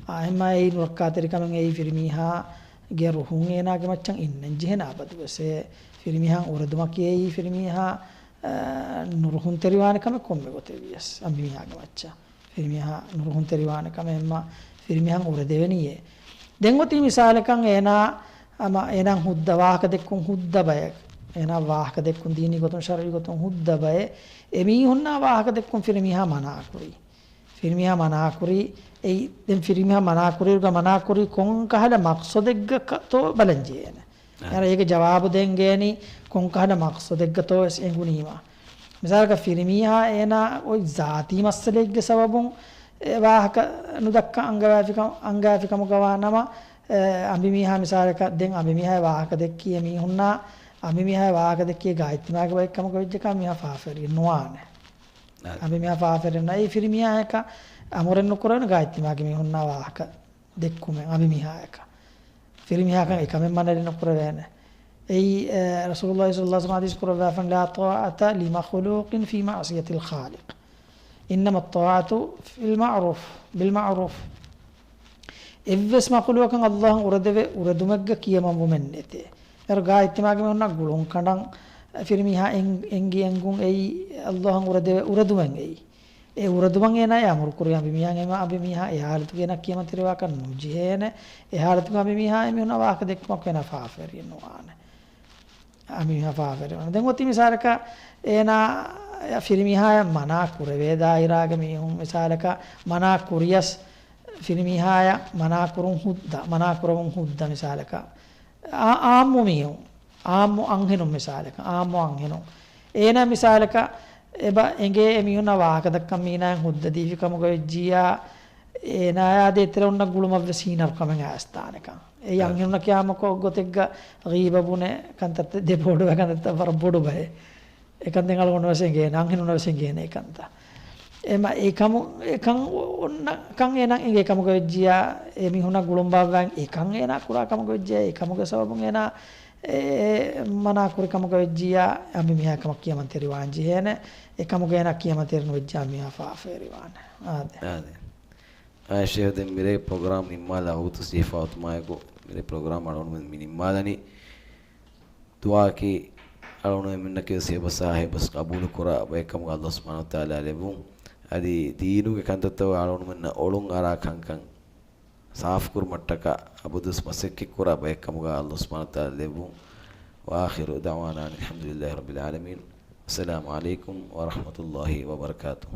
އާ، އެމަ އެއީ ނުރައްކާތެރި ކަމެއް އެއީ ފިރިމީހާގެ ރުހުން އޭނާގެ މައްޗަށް އިންނަން ޖެހޭނެ އަބަދުވެސް. އެ ފިރިމީހާއަށް އުރެދުމަކީ އެއީ ފިރިމީހާ، އާ، ނުރުހުންތެރިވާނެ ކަމެއް ކޮންމެ ގޮތެއް ވިޔަސް އަނބިމީހާގެ މައްޗަށް. ފިރިމީހާ ނުރުހުންތެރިވާނެ ކަމެއް އެމަ ފިރިމީހާއަށް އުރެދެވެނީއޭ. ދެން އޮތީ މިސާލަކަށް އޭނާ، އަމަ އޭނާ ހުއްދަ ވާހަކަ ދެއްކުން ހުއްދަ ބަޔަކު. އޭނާ ވާހަކަ ދެއްކުން ދީނީ ގޮތުން ޝަރުޢީ ގޮތުން ހުއްދަ ބައެއް. އެމީހުންނާ ވާހަކަ ދެއްކުން ފިރިމީހާ މަނާކުރީ. ފިރިމީހާ މަނާކުރީ، އެއީ ދެން ފިރިމީހާ މަނާކުރިއިރުގަ މަނާކުރީ ކޮން ކަހަލަ މަޤްޞަދެއްގަ ކަ-، ތޯ ބަލަން ޖެހޭނެ. އާ. އޭނަ އޭގެ ޖަވާބު ދޭން ގޭނީ ކޮން ކަހަލަ މަޤްޞަދެއްގަތޯ ވެސް އެނގުނީމަ. މިސާލަކަށް ފިރިމީހާ އޭނާ އޮތް ޒާތީ މައްސަލައެއްގެ ސަބަބުން އެ ވާހަކަ ނުދައްކާ އަންގަވާފިކަމު-، އަންގާފިކަމުގަ ވާނަމަ، އެ، އަނބިމީހާ މިސާލަކަށް ދެން އަނބިމީހާ ވާހަކަ ދެއްކީ އެމީހުންނާ، އަނބިމީހާ ވާހަކަ ދެއްކީ ގާތްތިމާގެ ބައެއް ކަމުގަ ވެއްޖެކަމަށް މީހާ ފާފަވެރި ނުވާނެ. އާ. އަނބިމީހާ ފާފަވެރި ނުވާ. އެއީ ފިރިމީހާއަކަށް އަމުރެއް ނުކުރެވޭނެ ގާތްތިމާގެ މީހުންނާ ވާހަކަ ދެއްކުމެއް އަނބިމީހާއަކަށް. ފިރިމީހާއަކަށް އެކަމެއް މަނަރި ނުކުރެވޭނެ. އެއީ، އެ، ރަސޫލުﷲ ޞައްލަﷲ ޢަލައިހި ވަސައްލަމަ ޙަދީޘް ކުރައްވާފަން، لا طاعة لمخلوق في معصية الخالق. إنما الطاعة في المعروف، بالمعروف. އެއްވެސް މަޚުލޫޤަކަށް ﷲ އަށް އުރެދެވޭ އުރެދުމެއްގަ ކިޔަމަންވުމެއް ނެތޭ. އޭރު ގާތްތިމާގެ މީހުންނަށް ގުޅުން ކަނޑަން ފިރިމީހާ އެން-، އެންގި އެންގުން އެއީ ﷲ އަށް އުރެދެވޭ އުރެދުމެއް އެއީ. އެ އުރެދުމަށް އޭނާ އަމުރު ކުރީ އަނބިމީހާ އެމަ އަނބިމީހާ އެ ޙާލަތުގަ އޭނާ ކިޔަމަންތެރިވާކަށް ނުޖެހޭނެ. އެ ޙާލަތުގަ އަނބިމީހާ އެމީހުންނާ ވާހަކަ ދެއްކުމަކު އޭނާ ފާފަވެރި ނުވާނެ. އަނބިމީހާ ފާފަވެރި ނުވާނެ. ދެން އޮތީ މިސާލަކަށް އޭނާ ފިރިމީހާޔަށް މަނާ ކުރެވޭ ދާއިރާގެ މީހުން މިސާލަކަށް މަނާ ކުރިޔަސް ފިރިމީހާޔަށް މަނާ ކުރުން ހުއްދަ، މަނާ ކުރަމުން ހުއްދަ މިސާލަކަށް އާ-، އާއްމު މީހުން، އާއްމު އަންހެނުން މިސާލަކަށް، އާއްމު އަންހެނުން. އޭނާ މިސާލަކަށް އެބަ އެނގޭ އެމީހުންނާ ވާހަކަ ދައްކަން މީނާއަށް ހުއްދަ ދީފި ކަމުގަ ވެއްޖިއްޔާ، އޭނާޔާ ދޭތެރެ އޮންނަ ގުޅުމަށް ވެސް ހީނަރުކަމެއް އައިސްދާނެކަން. އެއީ އަންހެނުންނަކީ އާއްމުކޮށް ގޮތެއްގަ ޣީބަ ބުނެ ކަންތައްތައް ދެބޯޑުވެ ކަންތައްތައް ވަރަށް ބޮޑު ބައެއް. އެކަން ދެން އަޅުގަނޑު ވެސް އެނގޭނެ، އަންހެނުންނަށް ވެސް އެނގޭނެ އެކަންތައް. އެމަ އެކަމު، އެކަން އޮންނަ ކަން އޭނާ އެނގޭ ކަމުގަ ވެއްޖިއްޔާ، އެމީހުންނާ ގުޅުން ބާއްވާ އެކަން އޭނާ ކުރާ ކަމުގަ ވެއްޖިއްޔާ، އެކަމުގެ ސަބަބުން އޭނާ އެ، އެ، މަނާ ކުރި ކަމުގަ ވެއްޖިއްޔާ، އަނބިމީހާ ކަމަށް ކިޔަމަންތެރިވާން ޖެހޭނެ. އެކަމުގަ އޭނާ ކިޔަމަންތެރި ނުވެއްޖާ މީހާ ފާފަވެރިވާނެ. އާދެ. އާދެ. އާ، ޝޭޚް، ދެން މިރޭ ޕްރޮގްރާމް ނިންމާލާ ވަގުތު ސިފަ އޮތުމާއެކު، މިރޭ ޕްރޮގްރާމް އަޅުގަނޑުމެން މި ނިންމާލަނީ. ދުޢާއަކީ އަޅުގަނޑުމެންނަކީ ވެސް ހެބަސާ ހެބަސް ޤަބޫލު ކުރާ ބައެއް ކަމުގަ ﷲ ސުބްޙާނަހޫ ވަތަޢާލާ ލެއްވުން. އަދި ދީނުގެ ކަންތައްތައް އަޅުގަނޑުމެންނަށް އޮޅުން އަރާ ކަންކަން ސާފުކުރުމަށްޓަކާ އަބަދުވެސް މަސައްކަތްކުރާ ބައެއް ކަމުގަ ﷲ ސުބްޙާނަހޫ ވަތަޢާލާ ލެއްވުން. وآخر دعوانا أن الحمد لله رب العالمين. السلام عليكم ورحمة الله وبركاته.